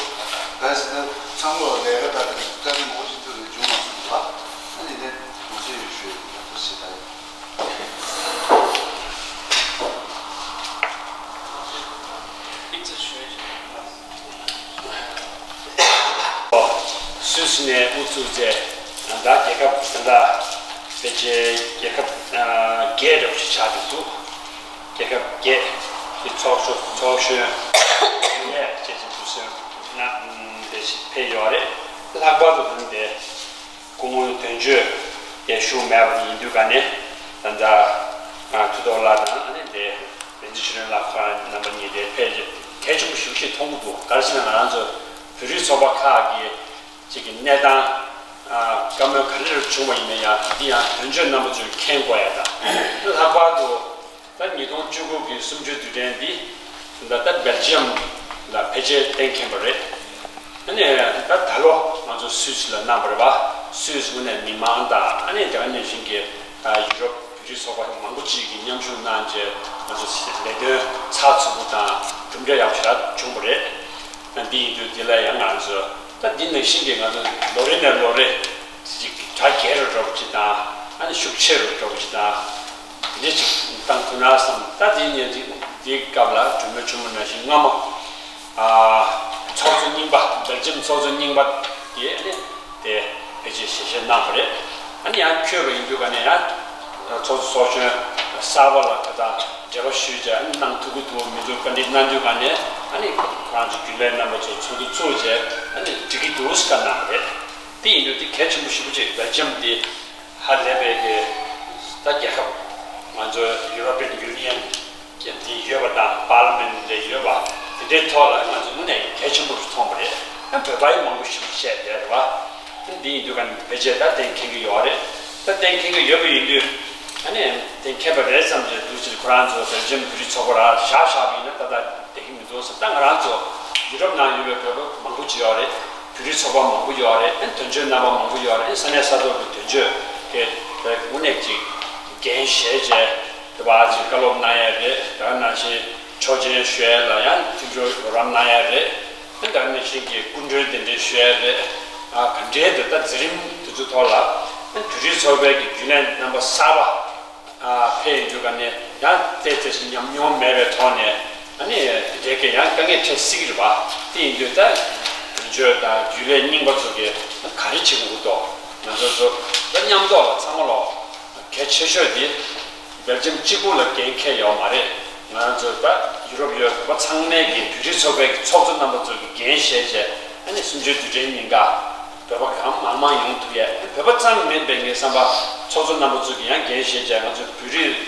གལ་སྲིད་ཚང་མ་ལ་ལས་ཀ་དང་བཀའ་དྲིན་མང་པོ་ཞིག་ཐུག་ནས་བྱུང་མ་སོང་ལ། ཨ་ནི་ནས་གོང་ཚོད་ཞུ་ཡ་ཞུ་ཡ་ད་ཞེ་ད། སུད་སི་ནས་དབུ་ཚུགས་ཏེ་ད་རྒྱལ་ཁབ་ད་ལྟ་ཕལ་ཆེར་རྒྱལ་ཁབ་བརྒྱད་འདྲ་བོ་ཞིག་ཆགས་འདུག་འདུག་རྒྱལ་ཁབ་བརྒྱད་ཀྱི་ཚོགས་གཙོ་ཚོགས་གཞོན་ཡོད་ཅེས་ཅིག་འདུག་ཟེར་ན་དེ་ཕེབས་ཡོད་རེད། ལྷག་པར་དུ་དེ་སྐུ་ངོ་དོན་གཅོད་དེ་བཞུགས་མེད་པ་ཡིན་དུས་ག་ནས་ད་ལྟ་མཐུ་སྟོབས་ལགས་དང་ཨ་ནི་དེ་བདེ་ཆེན་ཆོས་སྒྲོན་ལགས་ཁོ་རང་རྣམ་པ་གཉིས་དེ་ཕལ་ཆེར་གལ་ཆེན་པོ་ཞེ་པོ་ཅིག་མཐོང་གི་འདུག་ག་རེ་ཟེར་ན་ང་རང་ཚོ་བོད་རིགས་ཚོགས་པ་ཁག་གི་ཅིག་གི་གནས་སྟངས་ཨ་བཀའ་མོལ་ག་རེ་རེ་བྱུང་བ་ཡིན་ན་ཡང་འདི་ཡང་དོན་གཅོད་རྣམ་པ་ཚོས་མཁྱེན་དགོས་ཡ་དང་། ལྷག་པར་དུ་ད་ཉིས་སྟོང་བཅུ་དགུ་གི་གསུམ་བཅུའི་དུས་དྲན་འདི་ད་ལྟ་སྦེལ་ཇི་ཡམ་ལ་ཕལ་ཆེར་གཏན་འཁེལ་བ་རེད། ཨ་ནི་ད་ད་ལོ་ང་ཚོ་སུད་སི་ལ་གནང་བ་རེད་བ། སུད་སི་ངོས་ནས་མི་མང་དང་ཨ་ནི་དེ་ག་ནང་བཞིན་གྱི་ཡུ་རོབ་བོད་རིགས་ཚོགས་པ་མང་པོ་ཅིག་གིས་མཉམ་ཞུགས་གནང་རྗེས་ང་ཚོ་ལས་དོན་ཚགས་ཚུད་པོ་དང་གྲུབ་འབྲས་ཡག་པོ་ཞེ་དྲག་བྱུང་བ་རེད། འདི་ཡིན་དུས་འདི་ལ་ཡང་ང་ཚོ་ད་འདི་ནང་བཞིན་གྱི་ང་ཚོ་ལོ་རེ་ནས་ལོ་རེ་ཅིག་གྲ་རྒྱས་རུ་འགྲོ་བ་ཅིག་དང་ཨ་ནི་ཤུགས་ཆེ་རུ་འགྲོ་བ་ཅིག་དང་འདི་ཅིག་བཏང་ཐུབ་ན་བསམ། ད་འདི་ཉིན་འདི་འདིའི་སྐབས་ལ་གྲོས་མོལ་ཆེན་མོ་ནང་བཞིན་སྔ་མོ་ཨ་ཚོགས་གཙོ་རྙིང་པ་སྦེལ་ཇམ་ཚོགས་གཙོ་རྙིང་པ་དེ་ཨ་ནི་དེ་ཕལ་ཆེར་ཞལ་བཞེས་གནང་བ་རེད། ཨ་ནི་ཡང་འཁྱོལ་བ་ཡིན་དུས་ག་ནས་ཡང་ཚོགས་གཙོ་ཚོགས་གཞོན་གསར་པ་ལ་ད་ལྟ་འབྲེལ་བ་ཞུས་བྱས་ཨ་ནི་གནང་ཐུབ་ཀྱི་འདུག་མི་འདུག་བཀའ་འདྲི་གནང་དུས་ག་ནས་ཨ་ནི་ཁོ་རང་ཚོ་རྒྱུན་ལས་རྣམ་པ་ཚོ་ཚོགས་འདུ་ཚུགས་བྱས་ཨ་ནི་འགྲིག་གི་འདུག་ཟེར་བཀའ་གནང་བ་རེད། དེ་ཡིན་དུས་དེ་གལ་ཆེན་པོ་ཞེ་པོ་ཅིག་སྦེལ་ཇམ་དེ་ཧ་ལས་པའི་གི་ད་རྒྱལ་ཁབ་ང་ཚོ་European Union་གི་འདི་ཡོད་པ་དང་Parliament་འདི་ཡོད་པ་དེ་འདྲའི་ཐོག་ལ་ང་ཚོ་དངོས་གནས་གལ་ཆེན་པོ་ཞིག་མཐོང་བ་རེད། ཡང་བོད་པ་ཡང་མང་པོ་ཞིག་བཤད་བསྡད་རེད་བ། འདི་ཡིན་དུས་ག་ནས་ཕལ་ཆེར་ད་གཏན་འཁེལ་གི་ཡོད་རེད། ད་གཏན་འཁེལ་གི་ཡོད་པ་ཡིན་དུས་ཨ་ནི་གཏན་འཁེལ་པ་རེད་བསམ་བྱས་འདུག་ཕྱིར་ཁོ་རང་ཚོ་སྦེལ་ཇམ་བོད་རིགས་ཚོགས་པ་ར་བཞག་བཞག་པ་ཡིན་ན་ད་ལྟ་བསྡད་ཀྱི་མི་འདུག་ཟེར། ད་ང་རང་ཚོ་ཡུ་རོབ་ནང་ཡོད་པའི་བོད་པ་མང་པོ་ཅིག་ཡོད་རེད། བོད་རིགས་ཚོགས་པ་མང་པོ་ཡོད་རེད། ཨ་ནི་དོན་གཅོད་རྣམ་པ་མང་པོ་ཡོད་རེད། ཨ་ནི་ས་གནས་ས་ཐོག་གི་དོན་གཅོད་དེ་དངོས་གནས་ཅིག་འགན་བཞེས་བྱས་དེ་བ་ཅིག་བཀའ་སློབ་གནང་ཡས་རེད། ད་ནང་བཞིན་ཆོག་མཆན་ཞུ་ཡས་ལ་ཡང་མཐུན་འགྱུར་རོགས་རམ་གནང་ཡས་རེད། ཨ་ནི་ད་ནང་བཞིན་གྱི་སྐུ་མགྲོན་དེ་འདྲའི་ཞུ་ཡས་རེད། ཨ་ག་འདྲའི་འདུག་ད་འཛིན་རིམ་དེ་ཚོ་ཐོག་ལ་ཨ་ནི་བོད་རིགས་ཚོགས་པའི་གི་རྒྱུན་ལས་རྣམ་པ་གསར་པ་ཨ་ཕེབས་ཡོང་དུས་ག་ནས་ཡང་ཏོག་ཙམ་ཞིག་ཉམས་མྱོང་མེད་པའི་ཐོག་ནས་ཨ་ནི་དེ་འདྲའི་གི་ཡང་དཀའ་ངལ་འཕྲད་སྲིད་ཀྱི་རེད་པ། དེ་ཡིན་དུས་ད་དོན་གཅོད་དང་རྒྱུན་ལས་རྙིང་པ་ཚོ་གིས་ག་རེ་བྱེད་དགོས་འདུག་ང་ཚོ་ཚོ་ད་མཉམ་ཐོག་ལ་ཚང་མ་ལོག་གལ་ཆེ་ཤོས་དེ་སྦེལ་ཇམ་གཅིག་པུ་ལ་འགན་འཁྱེར་ཡོད་མ་རེད། ང་ཚོ་ད་ཡུ་རོབ་ཡོད་པ་ཚང་མའི་གི་བོད་རིགས་ཚོགས་པའི་གི་ཚོགས་གཙོ་རྣམ་པ་ཚོ་གི་འགན་བཞེས་བྱས་ཨ་ནི་གསུམ་བཅུའི་དུས་དྲན་ཉིན་ཀ་བོད་པ་གང་མང་མང་ཡོང་ཐུབ་ཡས། བོད་པ་ཙམ་མིན་པའི་ངའི་བསམ་པ་ཚོགས་གཙོ་རྣམ་པ་ཚོ་གི་ཡང་འགན་བཞེས་བྱས་ང་ཚོ་བོད་རིགས་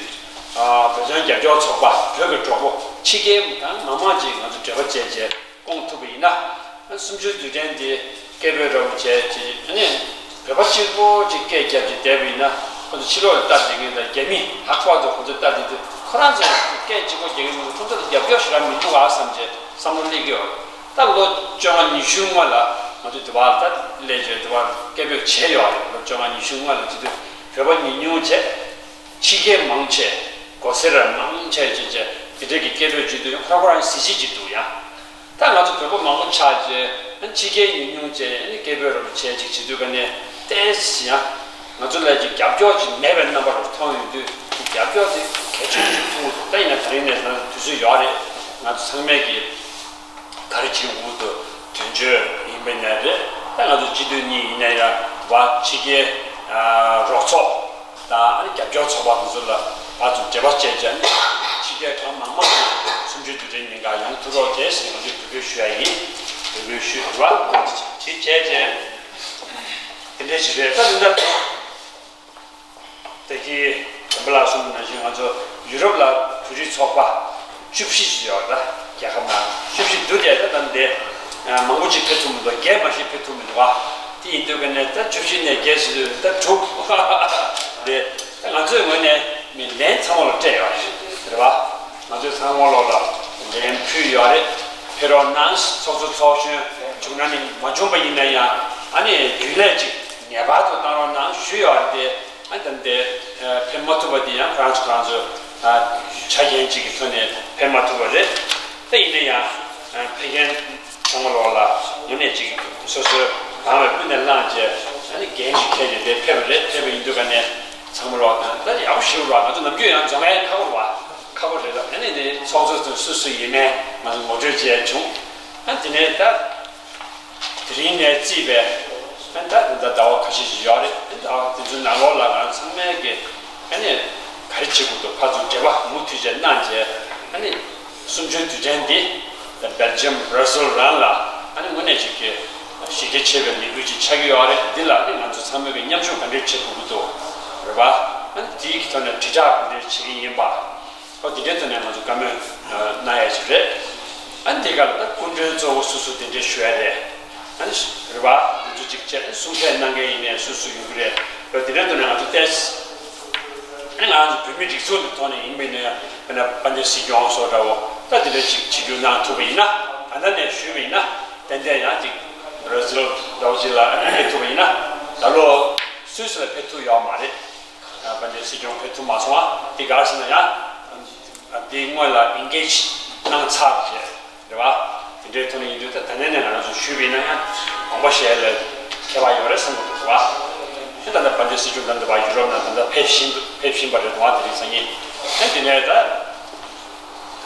ཨ་བོད་དོན་རྒྱབ་སྐྱོར་ཚོགས་པ་བོད་ཀྱི་གྲོགས་པོ་ཕྱི་རྒྱལ་གང་མང་མང་ཅིག་ང་ཚོ་འབྲེལ་བ་བྱས་བྱས་སྐོང་ཐུབ་པ་ཡིན་ན། གསུམ་བཅུའི་དུས་དྲན་འདི་སྐད་འབོད་ར་བ་བྱས་ཅིག་ཨ་ནི་བོད་པ་གཅིག་པོ་ཅིག་སྐད་རྒྱབ་ཅིག་བསྡད་པ་ཡིན་ན་ཁོ་ཚོ་ཕྱི་ལོགས་ལ་ལྟ་བསྡད་མཁན་དང་རྒྱ་མི་ལྷག་པར་དུ་ཁོ་ཚོ་ལྟ་བསྡད་དུས་ཁོ་རང་ཚོ་སྐད་གཅིག་པོ་རྒྱག་གི་མི་འདུག་ཁོ་ཚོ་ལ་རྒྱབ་སྐྱོར་ཞེ་དྲག་མི་འདུག་ཨ་བསམ་བྱས་བསམ་བློ་སླེབས་ཀྱི་ཡོད། ད་ལོ་བཅོ་ལྔ་ཉི་ཤུའི་སྔོན་ལ་ང་ཚོ་དེ་བར་ད་སླེབས་བྱས་དེ་བར་སྐད་འབོད་བྱས་ཡོད་རེད། ལོ་བཅོ་ལྔ་ཉི་ཤུའི་སྔོན་ལ་བྱེད་དུས་བོད་པ་ཉུང་ཉུང་བྱས། ཕྱི་རྒྱལ་མང་ཆེ། གོ་སེར་མང་ཆེ་ཅེས་བྱས་དེ་འདྲས་ཀྱི་སྐད་འབོད་བྱེད་དུས་ཡང་ཁོ་རང་ཁོ་རང་གཟི་བརྗིད་ཅིག་འདུག་ཡ། ད་ང་ཚོ་བོད་པ་མང་པོ་ཆགས་རྗེས་ཕྱི་རྒྱལ་ཉུང་ཉུང་བྱས་ནས་སྐད་འབོད་རོགས་བྱས་ཅིག་བྱེད་དུས་ག་ནས་ཏོག་ཙམ་ཡང་ང་ཚོ་ལ་ཅིག་རྒྱབ་སྐྱོར་ཅིག་མེད་པའི་རྣམ་པ་རུ་མཐོང་ཡོང་དུས་རྒྱབ་སྐྱོར་དེ་གལ་ཆེན་པོ་ཞིག་མཐོང་གི་འདུག་ད་ཡིན་ན་དེ་རིང་ནས་ང་ཚོ་དུས་ཚོད་ཡོད་རེད། ང་ཚོ་ཚང་མས་ཀྱི་ག་རེ་བྱེད་དགོས་འདུག་དོན་གཅོད་ཡིན་པ་ཡིན་ནའི་རེད། ད་ང་ཚོ་སྤྱི་འཐུས་གཉིས་ཡིན་ནའི་ཡང་བ་ཕྱི་རྒྱལ་རོགས་ཚོགས་དང་ཨ་ནི་རྒྱབ་སྐྱོར་ཚོགས་པ་དེ་ཚོ་ལ་ང་ཚོ་འབྲེལ་བ་བྱས་བྱས་ནས་ཕྱི་རྒྱལ་གང་མང་མང་ཞིག་གསུམ་བཅུའི་དུས་དྲན་ཉིན་ཀ་ཡོང་ཐུབ་རོགས་བྱས་ཟེར་ང་ཚོས་འབོད་སྐུལ་ཞུ་ཡ་ཡིན། འབོད་སྐུལ་ཞུ་རེད་བ། དེ་བྱས་བྱས་དེ་འདྲས་ཞིག་རེད། ད་འདི་འདྲ། ད་གིན་དམ་པ་ལགས་གསུངས་པ་ནང་བཞིན་ང་ཚོ་ཡུ་རོབ་ལ་བོད་རིགས་ཚོགས་པ་བཅུ་བཞི་ཅིག་ཡོད་རེད། ད་རྒྱལ་ཁབ་ནང་བཅུ་བཞི་འདུག་དེ་ད་ད་འདི་མང་པོ་ཅིག་ཕེབས་ཐུབ་མི་འདུག་བརྒྱད་མ་ཞིག་ཕེབས་ཐུབ་མི་འདུག་བ། དེ་ཡིན་དུས་ཀ་ནས་ད་བཅུ་བཞི་ནས་བརྒྱད་ཟེར་དུས་ད་དྲུག་རེད། ད་ང་ཚོའི་ངོས་ནས་མི་ལན་ཚང་མ་ལ་སྤྲད་ཡོད་རེད་བ། ང་ཚོས་ཚང་མ་ལོག་ལ་ལན་ཕུལ་ཡོད་རེད། ཕེབས་རོགས་གནང་། ཚོགས་གཙོ་ཚོགས་གཞོན་བྱུང་ན་ནི་མ་བྱུང་པ་ཡིན་ན་ཡང་ཨ་ནི་རྒྱུན་ལས་ཅིག་ངེས་པར་དུ་བཏང་རོགས་གནང་ཞུས་ཡོད་རེད་དེ། ཨ་ ད་འདི་ཕེབས་མ་ཐུབ་པ་འདི་ཡང་ཁོ་རང་ཚོ་ཁོ་རང་ཚོ་ཆ་རྐྱེན་གཅིག་གི་ཐོག་ནས་ཕེབས་མ་ཐུབ་པ་རེད། ད་ཡིན་ན་ཡང་ཕེབས་མཁན་ཚང་མ་ལོག་ལ་ངོས་ནས་ཅིག་སོ་སོའི་རང་བའི་ཀུན་ནས་བླངས་བྱས་ཨ་ནི་འགན་ཞིག་འཁྱེར་ནས་དེ་ཕེབས་པ་རེད། ཕེབས་པ་ཡིན་དུས་ག་ནས་ཚང་མ་ལོག་དང་ད་ཡག་པོ་ཞེ་པོ་རེད་བ། ང་ཚོ་ནམ་རྒྱུན་ཡང་འཛོམས་ཡ་ཁག་པོ་རེད་བ། ཁག་པོ་རེད་ད། ཨ་ནི་དེ་ཚོགས་གཙོ་ཚོ་སུ་སུ་ཡིན་མིན་ང་ཚོ་ངོ་སྤྲོད་བྱས་བྱུང་། ཨ་དེ་ནས་ད། དེ་རིང་ནས་བརྩིས་པའི་ཨ་ད་ད་ཟླ་བ་ཁ་ཤས་ཤིག་ཡོད་རེད། ཨ་ཟླ་བ་དེ་ཚོའི་ནང་ལོགས་ལ་ང་ཚང་མས་ཀྱི་ཨ་ནི་ག་རེ་བྱེད་དགོས་འདུག་ཕར་ཚུར་འབྲེལ་བ་མུ་མཐུད་བྱས་གནང་བྱས་ཨ་ནི་གསུམ་བཅུའི་དུས་དྲན་འདི་ད་སྦེལ་ཇམ་བྷ་ར་སིལ་རང་ལ་ཨ་ནི་དངོས་གནས་ཅིག་གི་གཞི་རྒྱ་ཆེ་བའི་ལས་འགུལ་ཅིག་ཆགས་ཀྱི་ཡོད་རེད། འདི་ལ་ཨ་ནི་ང་ཚོ་ཚང་མས་ཀྱི་མཉམ་ཞུགས་ག་འདྲས་བྱེད་དགོས་ཀྱི་འདུག་རེད་པ། ཨ་ནི་དེའི་ཐོག་ནས་དྲིལ་བསྒྲགས་ག་འདྲས་བྱེད་ཀྱི་ཡིན་པ། ཨོ་དེ་འདྲའི་ཐོག་ནས་ང་ཚོ་བཀའ་མོལ་གནང་ཡ་ཞིག་རེད། ཨ་ནི་དེ་ག་ལ་ད་སྐུ་མགྲོན་གཙོ་བོ་སུ་སུ་དེ་འདྲའི་ཞུ་ཡ་རེད། ཨ་ནི་རེད་བ། དེ་ཚོ་གཅིག་བྱས་ཨ་ནི་གསུང་བཤད་གནང་མཁན་ཡིན་ནའི་སུ་སུ་ཡོང་གི་རེད། ཨོ་དེ་འདྲའི་ཐོག་ནས་ང་ཚོ་ཏོག་ཙམ་ཨ་ནི་ང་ཚོ་བོད་མི་སྒྲིག་འཛུགས་ཀྱི་ཐོག་ནས་ཡིན་པ་ཡིན་ན་ཡང་དཔེར་ན་དཔལ་ལྡན་སྲིད་སྐྱོང་སོགས་འདྲ་བོ་ད་དེ་འདྲ་ཞིག་ཆིབས་བསྒྱུར་གནང་ཐུབ་པ་ཡིན་ན། ད་ལྟ་ནས་ཞུས་པ་ཡིན་ན་ཏན་ཏན་ཡང་ཅིག་བྷ་ར་སིལ་འདྲ་བོ་ཅིག་ལ་ཨ་ནི་ཕེབས་ཐུབ་པ་ཡིན་ན། ད་ལོ་སུད་སི་ལ་ཕེབས་ཐུབ་ཡོད་མ་རེད། དཔལ་ལྡན་སྲིད་སྐྱོང་ཕེབས་ཐུབ་མ་སོང་བ་འདི་ག་རེ་ཟེར་ན་ཡང་འདི་སྔོན་ལ་ཨིན་གེ་ཇི་གནང་ཚར་བ་རེད་བ། དེ་འདྲའི་ཐོག་ནས་ཡིན་དུས་ད་ད་ནས་ནས་ང་རང་ཚོ་ཞུས་པ་ཡིན་ན་ཡང་དགོངས་པ་བཞེས་ལ་ཁྱད་པར་ཡོད་རེད་བསམ་གྱི་འདུག་བ། ཨེ་ད་ལྟ་དཔལ་ལྡན་སྲིད་སྐྱོང་ད་ལྟ་བ་ཡུ་རོབ་ནང་ད་ལྟ་ཕེབས་བཞིན་ཕེབས་བཞིན་པ་རེད་འདུག་བ། དེ་རིང་སང་ཉིན་ཨེ་དེ་ནས་ད།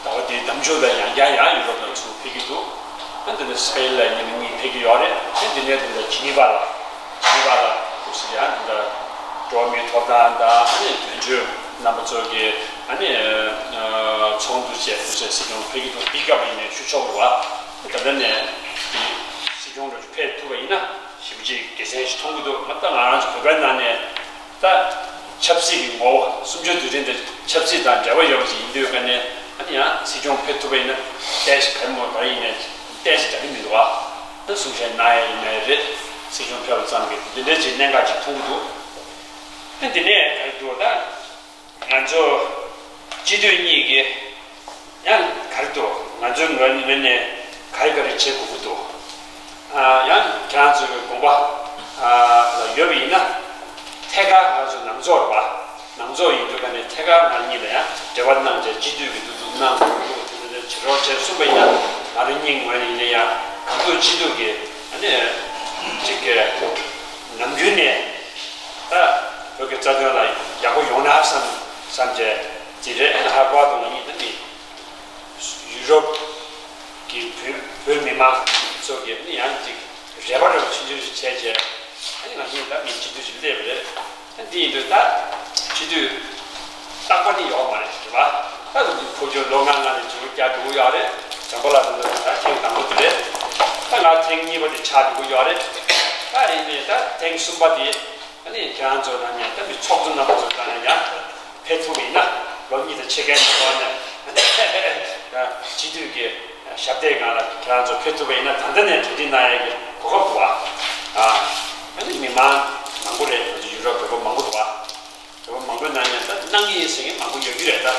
ཟླ་བ་འདིའི་ཟླ་མཇུག་ལ་ཡང་བསྐྱར་ཡང་ཡུ་རོབ་ལ་ཚུར་ཕེབས་ཀྱི་འདུག་ཨ་འདི་ནི་སི་པེན་ལ་ཉིན་གཉིས་ཕེབས་ཀྱི་ཡོད་རེད། ཨ་འདི་ནས་འདི་འདྲ་ཇི་ནི་ཝ་ལ་ཇི་ནི་ཝ་ལ་ཁུ་སི་ཡང་འདི་འདྲ་འགྲོ་བ་མིའི་ཐོབ་ཐང་དང་ཨ་ནི་དོན་གཅོད་རྣམ་པ་ཚོ་གི་ཨ་ནི་ཚོགས་འདུ་བཅས་ཁུ་སི་སྲིད་སྐྱོང་ཕེབས་ཀྱི་འདུག་འདི་སྐབས་ཡིན་ནས་ཞུ་ཆོག་རུ་བ། ད་ལྟ་ནས་འདི་སྲིད་སྐྱོང་འགྲོ་རྒྱུ་ཕེབས་ཐུབ་པ་ཡིན་ན་ཞེ་པོ་ཅིག་དགེ་མཚན་ཞིག་མཐོང་གི་འདུག་ང་ད་ང་རང་ཚོ་བོད་པའི་ནང་ནས། ད་ཆབ་སྲིད་ཀྱི་ངོ་བོ་གསུམ་བཅུའི་དུས་དྲན་དེ་ཆབ་སྲིད་དང་འབྲེལ་བ་ཡོད་པ་ཞིག་ཡིན་དུས་ཀ་ནས་ཨ་ནི་ཡང་སྲིད་སྐྱོང་ཕེབས་ཐུབ་པ་ཡིན་ན་ཏོག་ཙམ་ག་རེ་མོ་ག་རེ་ཡིན་ནའི་ཏོག་ཙམ་འདྲ་གི་མི་འདུག་ཨ། ད་གསུང་བཤད་གནང་ཡ་ཡིན་ནའི་རེད། སྲིད་སྐྱོང་ཕེབས་པ་ཙམ་གྱིས་འདི་འདྲའི་ཅིག་གནད་འགག་ཅིག་མཐོང་གི་འདུག་ཨ་འདི་ནས་ག་རེ་འདུག་ད་ང་ཚོ་སྤྱི་འཐུས་གཉིས་ཀྱིས། ཡང་ག་རེ་འདུག་ང་ཚོའི་ངོས་ངོས་ནས་ག་རེ་ག་རེ་བྱེད་དགོས་ཀྱི་འདུག་ཨ་ཡང་ཁྱེད་རང་ཚོའི་དགོངས་པ་ཨ་ལ་ཡོད་པ་ཡིན་ན། ཐད་ཀར་ང་ཚོ་ནང་ཚོགས་རེད་པ། ནང་ཚོགས་ཡིན་དུས་ཀ་ནས་ཐད་ཀར་ང་གཉིས་ལ་ཡང་འབྲེལ་བ་གནང་བྱས་སྤྱི་འཐུས་ཀྱི་འདུ་འཛོམས་གནང་དགོས་ཀྱི་འདུག་དེ་འདྲ་བྱེད་རོགས་བྱས་གསུངས་པ་ཡིན་ན། ང་རང་གཉིས་ངོས་ནས་ཡིན་ན་ཡང་གང་ཐུབ་ཅི་ཐུབ་ཀྱིས་ཨ་ནི་ཅིག་གི་ནམ་རྒྱུན་ནས་ད་བོད་ཀྱི་རྩ་དོན་ལ་ཡག་པོ་ཡོང་ན་བསམ་བསམ་བྱས་ཅིག་རེད། ཨ་ནི་ལྷག་པར་དུ་ང་གཉིས་ད་ནི། ཡུ་རོབ་ཀྱི་བོད་བོད་མི་མང་ཚོ་གིས་ནི་ཡང་ཅིག་རེ་བ་རེ་བ་ཆུང་ཆུང་ཞིག་བྱས་རྗེས་ཨ་ནི་ང་གཉིས་ད་མི་སྤྱི་འཐུས་ཤིག་སླེབས་པ་རེད། ཨ་འདི་ཡིན་དུས་ད་སྤྱི་འཐུས་རྟག་པ་ནི་ཡོག་མ་རེད་རེད་བ། ད་ཁོ་ཚོས་ལོ་ལྔ་ལྔ་ནས་འཇུག་རྒྱག་འགྲོ་གི་ཡོད་རེད། བྱམས་པ་ལགས་ད་ད་ཐེངས་དང་པོ་དེ་རེད། ད་ང་ཐེངས་གཉིས་པ་དེ་ཆགས་འགྲོ་གི་ཡོད་རེད། ད་ཡིན་ནའི་ད་ཐེངས་གསུམ་པ་དེ། ཨ་ནི་ཁྱེད་རང་ཚོ་ནང་ནས་ད་མི་ཚོགས་གཙོ་རྣམ་པ་ཚོ་དང་ཡང་ཕེབས་ཐུབ་པ་ཡིན་ན་ལོ་གཉིས་དང་ཕྱེད་ཀའི་ནང་ལོགས་ནས་སྤྱི་འཐུས་ཀྱི་ཞབས་སྟེགས་སྒང་ལ་ཁྱེད་རང་ཚོ་ཕེབས་ཐུབ་པ་ཡིན་ན་ད་ལྟ་ནས་གྲ་སྒྲིག་གནང་ཡས་ཀྱི་གོ་སྐབས་འདུག་བ། ཨ་ནི་མི་མང་མང་པོ་རེད། ང་ཚོ་ཡུ་རོབ་བོད་པ་མང་པོ་འདུག་བ། བོད་པ་མང་པོའི་ནང་ནས་ད་གནང་གི་ཡིན་ཟེར་མཁན་མང་པོ་ཡོད་ཀྱི་རེད། ད་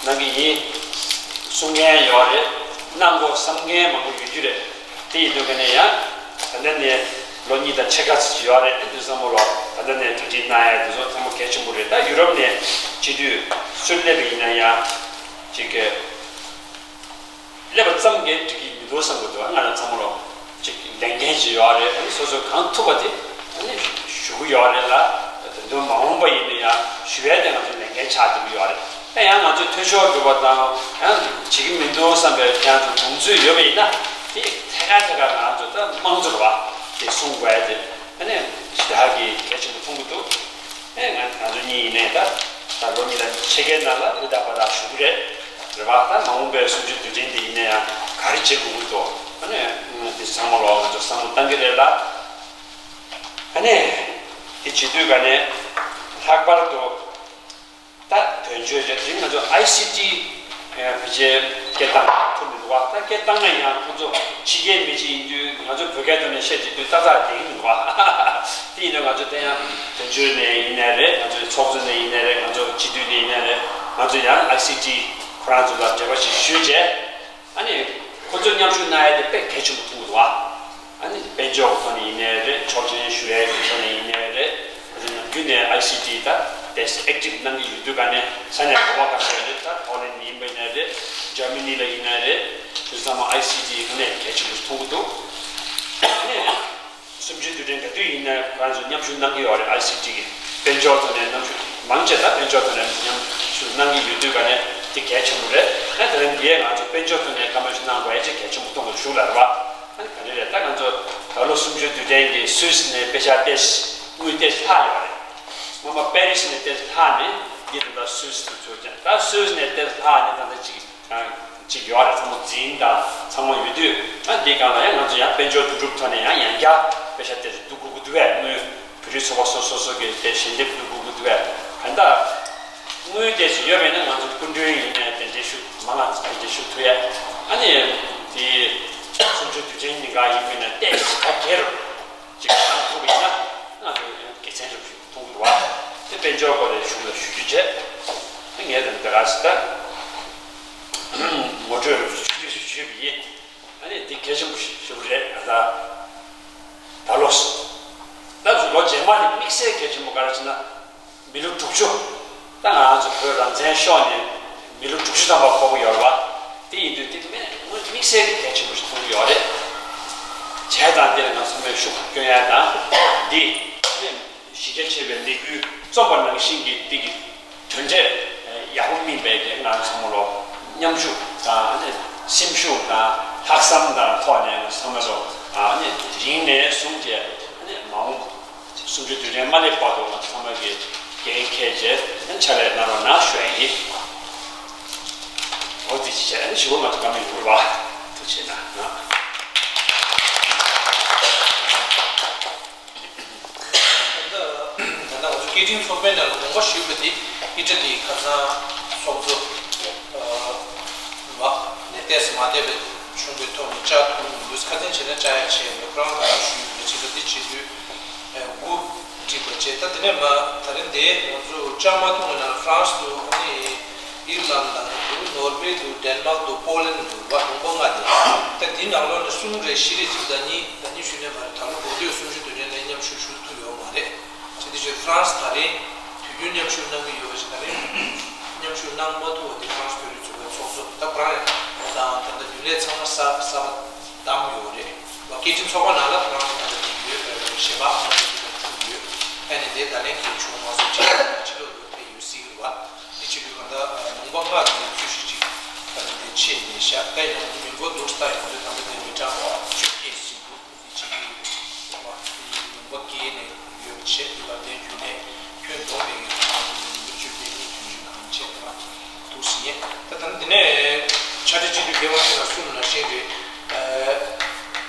གནང་གི་ཡིན་གསུང་མཁན་ཡོད་རེད། གནང་དགོས་བསམ་མཁན་མང་པོ་ཡོད་ཀྱི་རེད། དེ་ཡིན་དུས་ཀ་ནས་ཡང་ད་ལྟ་ནས་ལོ་གཉིས་དང་ཕྱེད་ཀ་ཙམ་ཅིག་ཡོད་རེད། དེ་ཚང་མ་ལོ་ད་ལྟ་ནས་གྲ་སྒྲིག་གནང་ཡ་དེ་ཚོ་ཚང་མ་གལ་ཆེན་པོ་རེད། ད་ཡུ་རོབ་ནས་སྤྱི་འཐུས་སུ་སླེབས་པ་ཡིན་ན་ཡང་ཅིག་གི་སླེབས་པ་ཙམ་གྱིས་འགྲིག་གི་མི་འདུག་བསམ་གྱི་འདུག་ང་རང་ཚང་མ་ལོ་ཅིག་ལས་འགན་ཅིག་ཡོད་རེད། ཨ་ནི་སོ་སོས་གང་ཐུབ་པ་དེ་ཨ་ནི་ཞུ་གི་ཡོད་རེད་ལ། དོན་དུ་མ་འོངས་པ་ཡིན་ན་ཡང་ཞུ་ཡ་དེ་ང་ཚོའི་ལས་འགན་ཆགས་བསྡད་ཀྱི་ཡོད་རེད། ད་ཡང་ང་ཚོས་འཐུས་ཤོར་འགྲོ་བ་དང་ཡང་བྱེད་ཀྱི་མི་འདུག་བསམ་པའི་ཁྱེད་རང་ཚོ་མདུང་ཚུད་ཡོད་པ་ཡིན་ན་དེ་ཐད་ཀར་ཐད་ཀར་ང་ཚོ་ད་དམངས་གཙོ་རེད་བ། དེ་སྲུང་དགོས་ཡ་དེ་ཨ་ནི་ཞེ་དྲག་གི་གལ་ཆེན་པོ་མཐོང་གི་འདུག་ཨེ་ང་ང་ཚོ་གཉིས་ཡིན་ནའི་ད་ད་ལོ་གཉིས་དང་ཕྱེད་ཀའི་ནང་ལ་ཧུར་ཐག་པ་ཐག་ཞུ་གི་རེད། རེད་བ། ད་མ་འོངས་པའི་གསུམ་བཅུའི་དུས་དྲན་འདི་ཡིན་ན་ཡང་ག་རེ་བྱེད་དགོས་ཀྱི་འདུག་ཨ་ནི་འདི་ཚང་མ་ལོག་ང་ཚོ་བསམ་བློ་བཏང་གི་རེད་ལ། ཨ་ནི་དེ་བྱེད་དུས་ག་ནས་ལྷག་པར་དུ་ད་དོན་གཅོད་བྱས་དེ་ང་ཚོ་ཨའི་སི་ཊི་ཕལ་ཆེར་སྐད་བཏང་ཐུབ་མི་འདུག་བ། ད་སྐད་བཏང་ན་ཡང་ཁོ་ཚོ་ཕྱི་རྒྱལ་མི་གཅིག་ཡིན་དུས་ང་ཚོ་བོད་སྐད་ཐོག་ནས་བཤད་བྱེད་དུས་ཏག་ཏག་བསྡད་ཀྱི་མི་འདུག་བ། དེ་ཡིན་དུས་ང་ཚོ་དེ་ཡང་དོན་གཅོད་ནས་ཡིན་ནའི་རེད། ང་ཚོའི་ཚོགས་གཙོ་ནས་ཡིན་ནའི་རེད། ང་ཚོ་སྤྱི་འཐུས་ནས་ཡིན་ནའི་རེད། ང་ཚོ་ཡང་ཨའི་སི་ཊི་ཁོ་རང་ཚོ་ལ་འབྲེལ་བ་ཞིག་ཞུས་བྱས། ཨ་ནི་ཁོ་ཚོ་མཉམ་ཞུགས་གནང་ཡ་དེ་དཔེ་གལ་ཆེན་པོ་མཐོང་གི་འདུག་བ། ཨ་ནི་དཔལ་འབྱོར་གྱི་ཐོག་ནས་ཡིན་ནའི་རེད། ཆོག་མཆན་ཞུ་ཡ་གི་ཐོག་ནས་ཡིན་ནའི་རེད། ང་ཚོ་ནམ་རྒྱུན་ནས་ཨའི་སི་ཊི་ད་ ཨེག་ཊིབ་གནང་གི་ཡོད་དུས་ག་ནས་ས་གནས་ག་བ་ག་ས་རེད། ད་པོ་ལན་ཡིན་པ་ཡིན་ན་རེད། འཇར་མ་ནི་ལ་ཡིན་ན་རེད། དེ་ཚང་མ་ཨའི་སི་ཊི་དངོས་གནས་གལ་ཆེན་པོ་ཞིག་མཐོང་གི་འདུག་ཨ་ནི་གསུམ་བཅུའི་དུས་དྲན་ག་དུས་ཡིན་ན་ཁོ་རང་ཚོ་མཉམ་ཞུགས་གནང་གི་ཡོད་རེད། ཨའི་སི་ཊི་གི་དཔལ་འབྱོར་ཐོག་ནས་མཉམ་ཞུགས། མང་ཆེ་ད་དཔལ་འབྱོར་ཐོག་ནས་མཉམ་ཞུགས་གནང་གི་ཡོད་དུས་ག་ནས་དེ་གལ་ཆེན་པོ་རེད། ཨ་ནི་དེ་རིང་འདིའི་ང་ཚོ་དཔལ་འབྱོར་ཐོག་ནས་བཀའ་མོལ་ཞིག་གནང་དགོས་ཡ་ཅིག་གལ་ཆེན་པོ་མཐོང་གི་འདུག་ལབ་རེད་བ། ཨ་ནི་ག་འདྲ་རེད། ད་ང་ཚོ་ད་ལོ་གསུམ་བཅུའི་དུས་དྲན་གྱི་སུད་སི་ནས་པེ་ཤག་ཏེས་དངུལ་ཏེས་ལྷག་ཡོད་རེད། སྔོན་མ་པེ་རི་སི་ནས་ཏེས་ལྷག་ནས་འདི་ད་ལྟ་སུད་སི་དུ་ཚུར་ཀྱང་ད་སུད་སི་ནས་ཏེས་ལྷག་ནས་ད་ལྟ་ཅིག་ཅིག་ཡོད་རེད། ཚང་མ་འཛིན་དང་ཚང་མ་ཡོད་དུས། ཨ་འདི་སྒང་ལ་ཡང་ང་ཚོ་ཡང་དཔལ་འབྱོར་བསྡུ་རུབ་ཐོག་ནས་ཡང་ཡང་བསྐྱར་པེ་ཤག་ཏེས་བསྡུ་དགོས་ཀྱི་འདུག་བས། དངུལ་བོད་རིགས་ཚོགས་པ་སོ་སོ་སོ་གི་དེ་ཞལ་འདེབས་བསྡུ་དགོས་ཀྱི་འདུག་བས། གང་ལྟར་དངུལ་དེ་ཚོ་ཡོད་པས་ན་ང་ཚོ་སྐུ་མགྲོན་ཡིན་ནའི་གདན་འདྲེན་ཞུ། མང་ང་ཚོ་གདན་འདྲེན་ཞུ་ཐུབ་ཡས། ཨ་ནི་དེ་གསུམ་བཅུའི་དུས་ཆེན་ཉིན་ག་ཡིན་པས་ན་ཏེས་ག་གེ་རུ་ཅིག་བཏང་ཐུབ་པ་ཡིན་ན་ང་ཚོ་དགེ་མཚན་ཆེན་པོ་ཞིག་མཐོང་གི་འདུག་བ། དེ་དཔལ་འབྱོར་སྐོར་ལ་གཞུང་ལ་ཞུ་རྒྱུ་བྱས། ངས་དེ་འདི་ག་ཟེར་ད་ངོ་སྤྲོད་ཞུ་རྒྱུ་ཞུས་པ་ཡིན། ཨ་ནི་འདི་གལ་ཆེན་པོ་ཞིག་རེད། ད་ད་ལོ་ད་ཚོ་ལོ་རྗེས་མ་ནི་དམིགས་བསལ་གལ་ཆེན་པོ་ག་རེ་ཟེར་ན། མི་ལོ་དྲུག་ཅུ། ད་ང་རང་ཚོ་བོད་རང་བཙན་ཤོར་ནས་མི་ལོ་དྲུག་ཅུ་ཐམ་པ་འཁོར་གྱི་ཡོད་རེད་བ། དེ་ཡིན་དུས་དེ་དམིགས་དམིགས་བསལ་གྱི་གལ་ཆེན་པོ་ཞིག་མཐོང་གི་ཡོད་རེད། བྱས་ཙང་འདིར་ང་ཚང་མས་ཤུགས་སྐྱོན་ཡ་དང་། འདི་གཞི་རྒྱ་ཆེ་བའི་ལས་འགུལ་རྩོམ་པ་ནང་བཞིན་གྱི་འདི་གི་དོན་འབྲས་ཡག་པོ་སྨིན་པའི་གི་ང་ཚང་མ་ལོ་མཉམ་ཞུགས་དང་སེམས་ཤུགས་དང་ལྷག་བསམ་དང་ཐོག་ནས་ང་ཚང་མ་ལོ་དེ་རིང་ནས་བཟུང་སྟེ་མ་འོངས་གསུམ་བཅུའི་དུས་དྲན་མ་སླེབས་བར་དུ་ང་ཚང་མ་གི་འགན་འཁྱེར་བྱས་ཕྱག་ལས་གནང་རོགས་གནང་ཞུ་ཡ་ཡིན། འོ་དེ་ཅི་བྱས་ནས་ཞུ་བ་ང་ཚོ་བཀའ་མོལ་ཡོད་རེད་བ། ཐུགས་རྗེ་གནང་། ད་ལྟ་ང་ཚོ་སྐད་འཕྲིན་ཚོགས་པའི་ནང་ལ་དགོངས་པ་ཞུས་པ་དེ་ཨི་ཊ་ལིའི་ཁ་སང་ཚོགས་གཙོ་བ་ནས་ཏོག་ཙམ་མ་བསྡད་པའི་བྱུང་བའི་ཐོག་ནས་བཅར་ཐུབ་མི་འདུག་ཁ་སང་བྱས་ན་བཅར་ཡ་བྱས་ཡོད། ཁོ་རང་ལ་ཞུས་ཡོད་རེད། བྱས་ཙང་འདི་བྱེད་དུས་དགུ་བསྒྲིགས་པ་བྱས། ད་དེ་ནས་མ་ད་རིང་དེ་ང་ཚོ་བཅར་མ་ཐུབ་པའི་ནང་ཧྥ་རན་སི་འདུག་ཨ་ནི་ཨིར་ལན་དང་འདུག་ནོར་ཝེ་འདུག་ཌེན་མཱག་འདུག་པོ་ལན་འདུག་བ། ལུང་པ་ལྔ་དེ། ད་དེའི་ནང་ལོགས་ནས་གསུམ་རེ་བཞི་རེ་ཅིག་ཟླ་ཉིན་ཟླ་ཉིན་ཞུས་ནས་མ་རེད། ད་ལོ་འགོ་སྟོད་གསུམ་བཅུའི་དུས་དྲན་ལ་མཉམ་ཞུགས་ཞུ་ཐུབ་ཡོད་མ་རེད། བྱས་དུས་ཅིག་ཧྥ་རན་སི་ད་རེས་དུས་རྒྱུན་མཉམ་ཞུགས་གནང་གི་ཡོད་པ་ཞིག་ད་རེས་མཉམ་ཞུགས་གནང་མ་ཐུབ་པ་དེ་ཧྥ་རན་སི་བོད་རིགས་ཚོགས་པའི་ཚོགས་གཙོ་ད་ཁོ་རང་དང་ད་ལྟ་རྒྱུན་ལས་ཚང་མ་གསར་གསར་པ་བདམས་ཡོད་རེད། སྐད་འཕྲིན་ཚོགས་པ་ནང་ལ་ཁོ་རང་ཚོ་ད་ལྟ་ཡོད་པའི་གཞས་པ་ཨ་མ་ཞིག་ཐུག་ཡོད། ཨ་ནི་དེ་བརྡ་ལན་གྱིས་བྱུང་མ་སོང་ཕྱི་ལོགས་ཕྱི་ལོགས་ལ་ཕེབས་ཡོད་སྲིད་ཀྱི་རེད་བ། དེ་བྱེད་དུས་གང་ལྟར་ལུང་པ་ལྔ་དེ་ཚོས་གཞི་གཅིག་ད་ལྟ་དེ་ཆེད་ནས་བཞག་ད་ཡིན་ན་ང་ཚོ་མི་འབོར་འདུག་ས་ད་ཡིན་ན་ང་ཚོ་ད་ལྟ་དེ་མི་གྲངས་བཅོ་བརྒྱད་ཟིན་འདུག་དེ་བྱེད་ཀྱི་ཡོད་བ། དེ་ཡིན་ལུང་པ་བརྒྱད་ནས་ཡོད་བྱས་དེ་ལ་དེ་རྒྱུན་ལས་ཁྱོན་བསྡོམས་པའི་ང་ཚོ་མི་འབོར་བཅོ་བརྒྱད་ནས་རྒྱུན་འཛིན་གང་བྱས་དེ་ལ་འདུག་ཟིན་ཡས། ད་ད་འདི་ནས་ཕྱག་སྦྲེལ་སྤྱི་འཐུས་རྒྱལ་དབང་མཆོག་ལ་གསུངས་ནང་བཞིན་རེད། ཨ།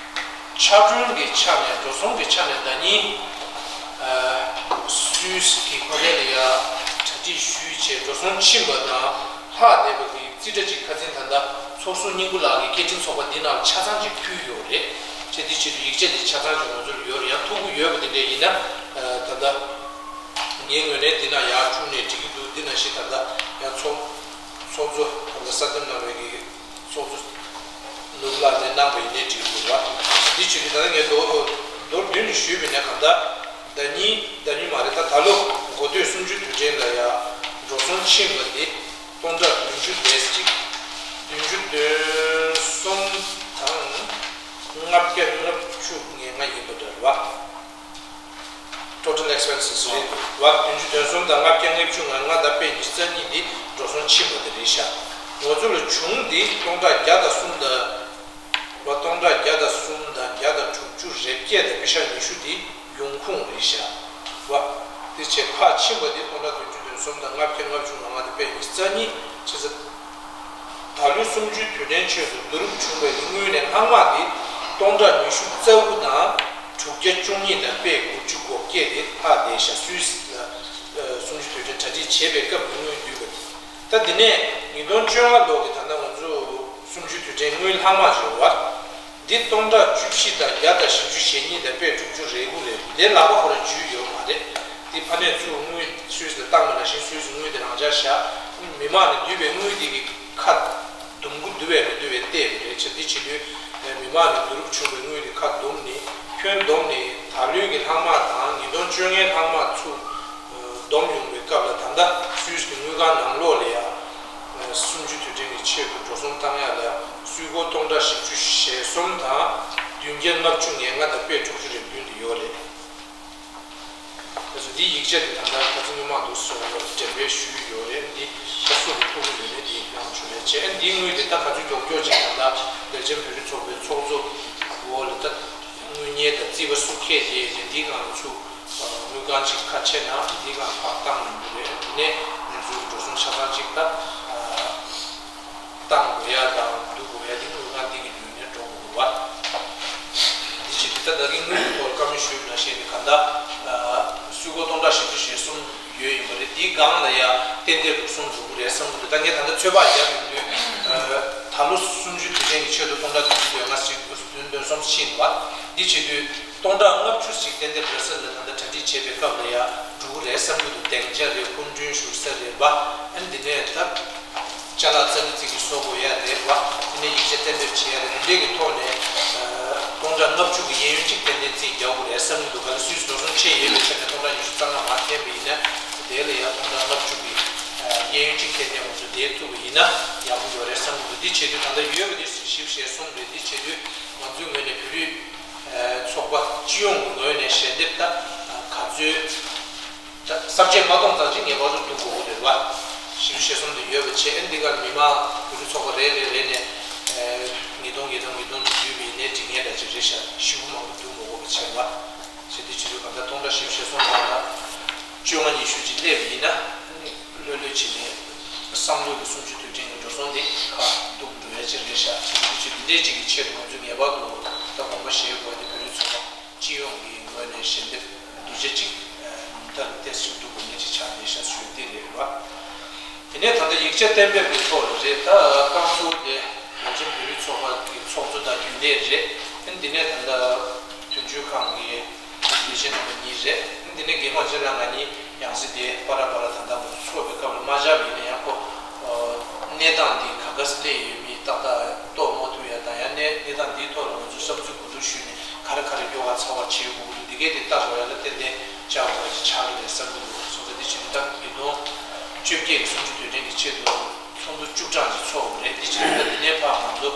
ཆག་སྒྲོན་གྱི་ཆ་ནས་འགྲོ་སོང་གི་ཆ་ནས་ཟླ་ཉིན། ཨ། སུད་སི་གི་གོ་ལའི་ལ་ཡ་གྲ་སྒྲིག་ཞུས་བྱས་འགྲོ་སོང་ཕྱིན་པ་དང་ལྷག་བསྡད་པ་གི་རྩིས་ཁྲ་ཅིག་ཁ་སང་ད་ལྟ་ཚོགས་ཟུར་སྙིང་པོ་ལགས་ཀྱིས་སྐད་འཕྲིན་ཚོགས་པ་འདི་ནང་ཆ་ཚང་ཅིག་ཕུལ་ཡོད་རེད། བྱས་དེ་ཕྱིར་ཡིག་ཆ་དེ་ཆ་ཚང་ཅིག་ང་ཚོར་ཡོད་རེད། ཡང་ཐུགས་ཁུར་ཡོད་པ་དེ་འདྲ་ཡིན་ན། ཨ། ད་ལྟ་ངའི་ངོས་ནས་འདི་ནང་ཡར་འཁྲུངས་ནས་འགྲིག་གི་འདུག་འདི་ནང་བཞིན་ད་ལྟ་ཡང་ཚོགས་ཚོགས་གཙོ་ད་ལྟ་གསར་འདེམས་གནང་བའི་གི་ཚོགས་གཙོ་ནོར་བུ་ལགས་ནས་གནང་བ་ཡིན་ནའི་འགྲིག་འདུག་བ། འདི་བྱེད་དུས་ད་ལྟ་ངས་མདོར་མདོར་བསྡུས་ནས་ཞུས་པ་ཡིན་ན་གང་ལྟར་ཟླ་ཉིན་ཟླ་ཉིན་མ་རེད། ད་ད་ལོ་འགོ་སྟོད་གསུམ་བཅུའི་དུས་དྲན་ལ་ཡ་འགྲོ་སོང་ཕྱིན་པ་དེ་སྟོང་ཕྲག་བདུན་ཅུ་ལས་གཅིག་བདུན་ཅུ་དོན་གསུམ་དང་ལྔ་བརྒྱ་ལྔ་བཅུ་ང་ལྔ་ཡིན་པ་འདྲ་རེད་བ། Total expenses རེད་བ། བདུན་ཅུ་དོན་གསུམ་དང་ལྔ་བརྒྱ་ལྔ་བཅུ་ང་ལྔ་དང་པད་ཉི་ཤུ་རྩ་གཉིས་འདི་འགྲོ་སོང་ཕྱིན་པ་དེ་རེད་ཤག་ང་ཚོ་ལ་བྱུང་འདི་སྟོང་ཕྲག་བརྒྱ་དང་གསུམ་དང་། བ། སྟོང་ཕྲག་བརྒྱ་དང་གསུམ་དང་བརྒྱ་དང་དྲུག་ཅུ་རེ་བརྒྱད་དང་པེ་ཤ་ཉི་ཤུ་འདི་ཡོང་ཁུངས་རེད་ཤག་བ། དེ་བྱས་ཕར་ཕྱིན་པ་འདི་སྟོང་ཕྲག་བདུན་ཅུ་དོན་གསུམ་དང་ལྔ་བརྒྱ་ལྔ་བཅུ་ང་ལྔ་དང་པད་ཉི་ཤུ་རྩ་གཉིས་ཆ་ཚང་། ད་ལོའི་གསུམ་བཅུའི་དུས་དྲན་ཆེད་དུ་བསྡུ་རུབ་བྱུང་བའི་དངུལ་ནས་ལྷག་མ་དེ་སྟོང་ཕྲག་ཉི་ཤུ་རྩ་དགུ་དང་དྲུག་བརྒྱ་བཅུ་གཉིས་དང་པད་དགུ་བཅུ་གོ་བརྒྱད་དེ་ལྷག་བསྡད་ཤག་སུད་སི་ལ་གསུམ་བཅུའི་དུས་དྲན་གྲ་སྒྲིག་བྱེད་པའི་སྐབས་ཀྱི་དངུལ་བསྡུས་པ་དེ། ད་དེ་ནས་ཉིས་སྟོང་བཅོ་ལྔ་ལོ་གི་ད་ལྟ་ང་ཚོ་གསུམ་བཅུའི་དུས་དྲན་དངུལ་ལྷག་མ་བྱུང་བ། འདི་སྟོང་ཕྲག་བཅུ་བཞི་དང་བརྒྱ་དང་བཞི་བཅུ་ཞེ་གཉིས་དང་པད་དྲུག་ཅུ་རེ་དགུ་རེད། དེ་ལག་པ་ཁོ་རང་འཇུས་ཡོད་མ་རེད། དེ་ཕ་ནས་ཚུར་དངུལ་སུད་སི་ལ་བཏང་བ་ནང་བཞིན་སུད་སི་དངུལ་དེ་རང་འཇགས་བཞག་མི་མང་ནས་བསྡུས་པའི་དངུལ་དེ་གི་ཁ་བསྡོམས་ཀྱི་བསྡུ་བས་མི་བསྡུ་བས་བལྟས་པ་རེད། ཆ་འདི་བྱེད་དུས་མི་མང་ནས་བསྡུ་རུབ་བྱུང་བའི་དངུལ་དེ་ཁ་བསྡོམས་ནས་ཁྱོན་བསྡོམས་ནས་ད་ལོའི་གི་ལྷག་མ་དང་ཉིས་སྟོང་བཅོ་ལྔའི་ལྷག་མ་ཚུར་བསྡོམས་ཡོང་བའི་སྐབས་ལ་ད་ལྟ། སུད་སི་གི་དངུལ་ཁང་ནང་ལོགས་ལ་ཡང་གསུམ་བཅུ་དུས་དྲན་གྱི་ཆེད་དུ་འགྲོ་སོང་བཏང་ཡག་ལ་ཡང་སུད་སྒོར་སྟོང་ཕྲག་བཞི་བཅུ་ཞེ་གསུམ་དང་བདུན་བརྒྱ་ལྔ་བཅུ་ང་ལྔ་དང་པད་དྲུག་ཅུ་རེ་བདུན་དེ་ཡོད་རེད། ད་གཟོད་འདིའི་ཡིག་ཆ་དེ་ད་ལྟ་ཁ་སང་སྔོན་མ་དུ་སོ་འགྲེམས་སྤེལ་ཞུས་ཡོད་རེད། འདི་ད་སུ་ལ་ཐུག་གི་ཡོད་མེད་དེ་གནང་བྱུང་མེད་བྱས། ཨ་འདིའི་དངུལ་དེ་ད་ག་ཚོད་མགྱོགས་མགྱོགས་ཅིག་ད་ལྟ་སྦེལ་ཇམ་བོད་རིགས་ཚོགས་པའི་ཚོགས་གཙོ་འོག་ལ་ད་དངུལ་གཉེར་དང་རྩིས་པ་སུ་ཁྱེད་དེ་ནས་འདིའི་སྒང་ལ་ཚུར་དངུལ་ཁང་ཅིག་ཁ་ཕྱེ་ན་འདིའི་སྒང་ཕར་བཏང་ཡོང་གི་རེད། དེ་ནས་ང་ཚོའི་འགྲོ་སོང་ཆ་ཚང་ཅིག་ད། བཏང་དགོས་ཡ་དང་བསྡུ་དགོས་ཡ་དེ་དངུལ་ཁང་འདི་གི་མདུན་ནས་འགྲོ་དགོས་པ། འདི་བྱེད་དུས་ད་ལྟ་གི་དངུལ་གྱི་ཐོག་བཀའ་མོལ་ཞུས་ནང་བཞིན་དེ་ག་ད་སུད་སྒོར་སྟོང་ཕྲག་བཞི་བཅུ་ཞེ་གསུམ་ཡོད་ཡིན་པ་རེད། འདིའི་སྒང་ལ་ཡ་ཏན་ཏན་རུབ་སོང་འགྲོ་གི་རེད་བསམ་གི་འདུག་ད་ངས་ད་ལྟ་ཚོད་དཔག་བརྒྱབ་ཡོང་དུས་ད་ལོ་གསུམ་བཅུའི་དུས་ཆེན་གྱི་ཆེད་དུ་སྟོང་ཕྲག་བདུན་ཅུ་དོན་ལྔ་ཞིག་བདུན་དོན་གསུམ་ཕྱིན་པ། འདི་བྱེད་དུས་སྟོང་ཕྲག་ལྔ་བཅུ་ཞིག་ཏན་ཏན་རེས་གཟའ་ལ་ད་ལྟ་གྲ་སྒྲིག་བྱེད་པའི་སྐབས་ལ་ཡ་འགྲོ་གི་རེད་བསམ་གི་འདུག་སྡིངས་ཆ་རེད། སྐུ་མགྲོན་བཞུགས་ས་རེད་པ། ཨ་ནི་འདི་ནས་ད། ཅ་ལག་རྩ་འདི་རྩིས་ཀྱི་བཟོ་དགོས་ཡ་རེད་བ། དེ་ནས་ཡིག་ཆ་གཏན་འབེབས་བྱེད་ཡ་རེད། འདི་འདྲས་ཀྱི་ཐོག་ནས་སྟོང་ཕྲག་ལྔ་བཅུ་གི་གཡས་གཡོན་གཅིག་ཏན་ཏན་རྩིས་རྒྱག་དགོས་རེད་བསམ་གྱི་འདུག་ག་ལ་སུད་སི་འགྲོ་སོང་ཆེ་ཡོད་པའི་ཆ་ནས་སྟོང་ཕྲག་ཉི་ཤུ་རྩ་ལྔ་མར་འཐེན་པ་ཡིན་ན་དེ་ལ་ཡ་སྟོང་ཕྲག་ལྔ་བཅུ་གི་གཡས་གཡོན་གཅིག་ཏན་ཏན་ང་ཚོ་བསྡད་ཐུབ་པ་ཡིན་ན་ཡག་པོ་ཡོད་རེད་བསམ་གྱི་འདུག་འདི་བྱེད་དུས་ད་ལྟ་ཡོད་པ་འདི་བཞི་བཅུ་ཞེ་གསུམ་རེད། འདི་བྱེད་དུས་ང་ཚོའི་ངོས་ནས་བོད་རིགས་ཚོགས་པ་སྤྱི་ཡོངས་ཀྱི་ངོས་ནས་ཞལ་འདེབས་ད་ག་ཚོད། ད་གསར་བརྗེ་མ་གཏོང་ཙམ་ཅིག་ངེས་པར་དུ་བསྡུ་དགོས་ཀྱི་རེད་བ། བཞི་བཅུ་ཞེ་གསུམ་དུ་ཡོད་པ་བྱས། ཨ་འདི་གར་མི་མང་བོད་རིགས་ཚོགས་པ་རེ་རེ་རེ་ནས་ཉིས་སྟོང་ཉིས་སྟོང་ཉིས་སྟོང་དུ་བསྡུས་པའི་ནས་འབྲི་མཁན་འདྲ་ཅིག་རེད་ཤག་ཞེ་པོ་མང་པོ་བསྡུ་མི་དགོས་པ་བྱས་པ། བྱས་ཏེ་ཕྱི་དྲོ་གང་ལྟར་སྟོང་ཕྲག་བཞི་བཅུ་ཞེ་གསུམ་ནང་ལ་བཅོ་ལྔ་ཉི་ཤུ་ཅིག་སླེབས་པ་ཡིན་ན་ཨ་ནི་ལྷོད་ལྷོད་བྱས་ནས་བསམ་བློ་གི་གསུམ་བཅུ་དུས་དྲན་གྱི་འགྲོ་སོང་དེ་ཁ་བསྡུ་འགྲོ་ཡ་ཅིག་རེད་ཤག་བྱས་ཏེ་ཕྱི་དྲོ་འདི་འདྲས་ཅིག་གི་ཆེད་དུ་ང་ཚོས་ངེས་པར་དུ་ད་དགོངས་པ་བཞེས་དགོས་དེ་བོད་རིགས་ཚོགས་པ། སྤྱི་ཡོངས་ཀྱི་ངོས་ནས་ཞལ་འདེབས་བསྡུ་བྱ་གཅིག་ཉུང་མཐར་ཏོག་ཙམ་བསྡུ་དགོས་ངེས་ཅིག་ཆགས་བསྡད་ཤག་ཞུ་འདི་རེད་བ། དེ་ནས་ད་ལྟ་ཡིག་ཆ་གཏན་འབེབས་ཀྱི་ཐོག་ལ་རེད། ད་རྐང་ཚོགས་དེ་ཡང་ཅིན་བོད་རིགས་ཚོགས་པ་གི་ཚོགས་གཙོ་དང་རྒྱུན་ལས་རེད། ཨ་ནི་འདི་ནས་ད་ལྟ་དོན་གཅོད་ཁང་གི་ལས་བྱེད་རྣམ་པ་གཉིས་རེད། ཨ་ནི་འདི་ནས་རྒན་གོང་ཆེ་ལགས་ང་གཉིས་ཡང་སྲིད་དེ་པ་ར་པ་ར་ད་ལྟ་ང་ཚོ་ཚོགས་པའི་སྐབས་ལ་མ་བཞག་པ་ཡིན་ན་ཡང་ཁོ་གནས་སྟངས་འདི་ག་ག་སེ་སླེབས་ཡོད་མེད་ཏག་ཏག་རྟོགས་མ་ཐུབ་ཡ་དང་ཡང་གནས་གནས་སྟངས་འདིའི་ཐོག་ལ་ང་ཚོས་བསམ་ཚུལ་གོ་བསྡུར་ཞུས་ནས་ག་རེ་ག་རེ་སྐྱོ་བ་ཚ་བ་བྱེད་དགོས་ཀྱི་འདུག་འདི་གས་དེ་ལྟ་དགོས་ཡ་ལ་ཏན་ཏན་བཅར་དགོས་ཡ་ཅིག་ཆགས་ཀྱི་རེད་བསམ་གྱི་འདུག་སོང་ཙང་འདི་བྱེད་དུས་ད་ཉིས་སྟོང་བཅོ་བརྒྱད་ཀྱི་གསུམ་བཅུ་དུས་དྲན་གྱི་ཆེད་དུ་ཚོགས་འདུ་བཅུ་གྲངས་ཅིག་ཚོགས་དགོས་རེད། འདི་བྱེད་དུས་ད་འདི་ནས་ཕར་ང་ཚོ་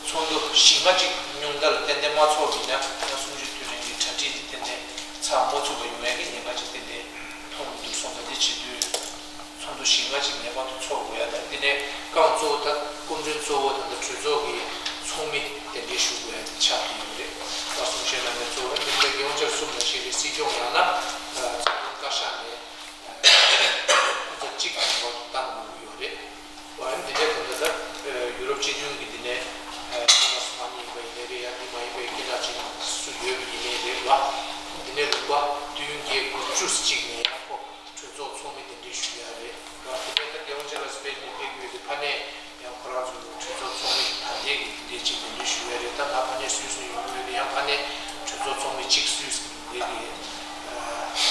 ཚོགས་འདུ་བཞི་ལྔ་ཅིག་ཉུང་མཐར་ཏན་ཏན་མ་ཚོགས་པ་ཡིན་ན་ད་གསུམ་བཅུ་དུས་དྲན་གྱི་གྲ་སྒྲིག་འདི་ཏན་ཏན་ཚར་མ་ཚུགས་པ་ཡོང་ཡ་གི་ཉེན་ཁ་ཅིག་ཏན་ཏན་མཐོང་གི་འདུག་སོང་ཙང་འདི་བྱེད་དུས། ཚོགས་འདུ་བཞི་ལྔ་ཅིག་ངེས་པར་དུ་ཚོགས་དགོས་ཡ་དང་། འདི་ནས་རྐང་གཙོ་བོ་དང་སྐུ་མགྲོན་གཙོ་བོ་དང་གྲོས་ཚོགས་ཀྱི་ཚོགས་མི་གདན་འདྲེན་ཞུ་དགོས་ཡ་དེ་ཆགས་ཀྱི་ཡོད་རེད། བཀའ་གསུང་བཤད་གནང་མཁན་གཙོ་བོ་འདི་འདྲ་རྒྱལ་དབང་བཅར་གསུམ་ལ་ཞིག་རེད། སྲིད་སྐྱོང་ཡང་ན་ཚོགས་གཙོ་བཀའ་ཤག་ནས་སྐུ་ཚབ་གཅིག་ངེས་པར་དུ་བཏང་དགོས་ཀྱི་ཡོད་རེད། འོ་ཡང་འདི་ནས་གང་ལྟར་ད་ཡུ་རོབ་སྤྱི་མཐུན་གྱི་འདི་ནས་ཐོ་མ་སི་མ་ནི་ཡིན་པ་ཡིན་ནའི་རེད། ཡང་འདི་མ་ཡིན་པའི་སྐད་གྲགས་ཅན་སུ་ཡོད་པ་ཡིན་ནའི་རེད་བ། འདི་ནས་ལུང་པ་བདུན་བརྒྱད་དགུ་བཅུ་ཅིག་ནས་ཡང་ཁོ། གྲོས་ཚོགས་ཚོགས་མི་གདན་འདྲེན་ཞུ་ཡ་རེད། ང་དེ་ནས་ད་རྒྱལ་དབང་ཆེ་ལ་སི་པེན་ནས་ཕེབས་ཀྱི་ཡོད་དུས་ཕ་ནས་ཡང་ཁོ་རང་ཚོ་གྲོས་ཚོགས་ཚོགས་མི་ད་ལྟའི་གི་དེ་འདྲའི་གཅིག་གདན་འདྲེན་ཞུ་ཡ་རེད། ད་ང་ཕ་ནས་སུད་སི་ནས་ཡོང་གི་ཡོད་དུས་ཡང་ཕ་ནས་གྲོས་ཚོགས་ཚོགས་མི་གཅིག་སུད་སི་གི་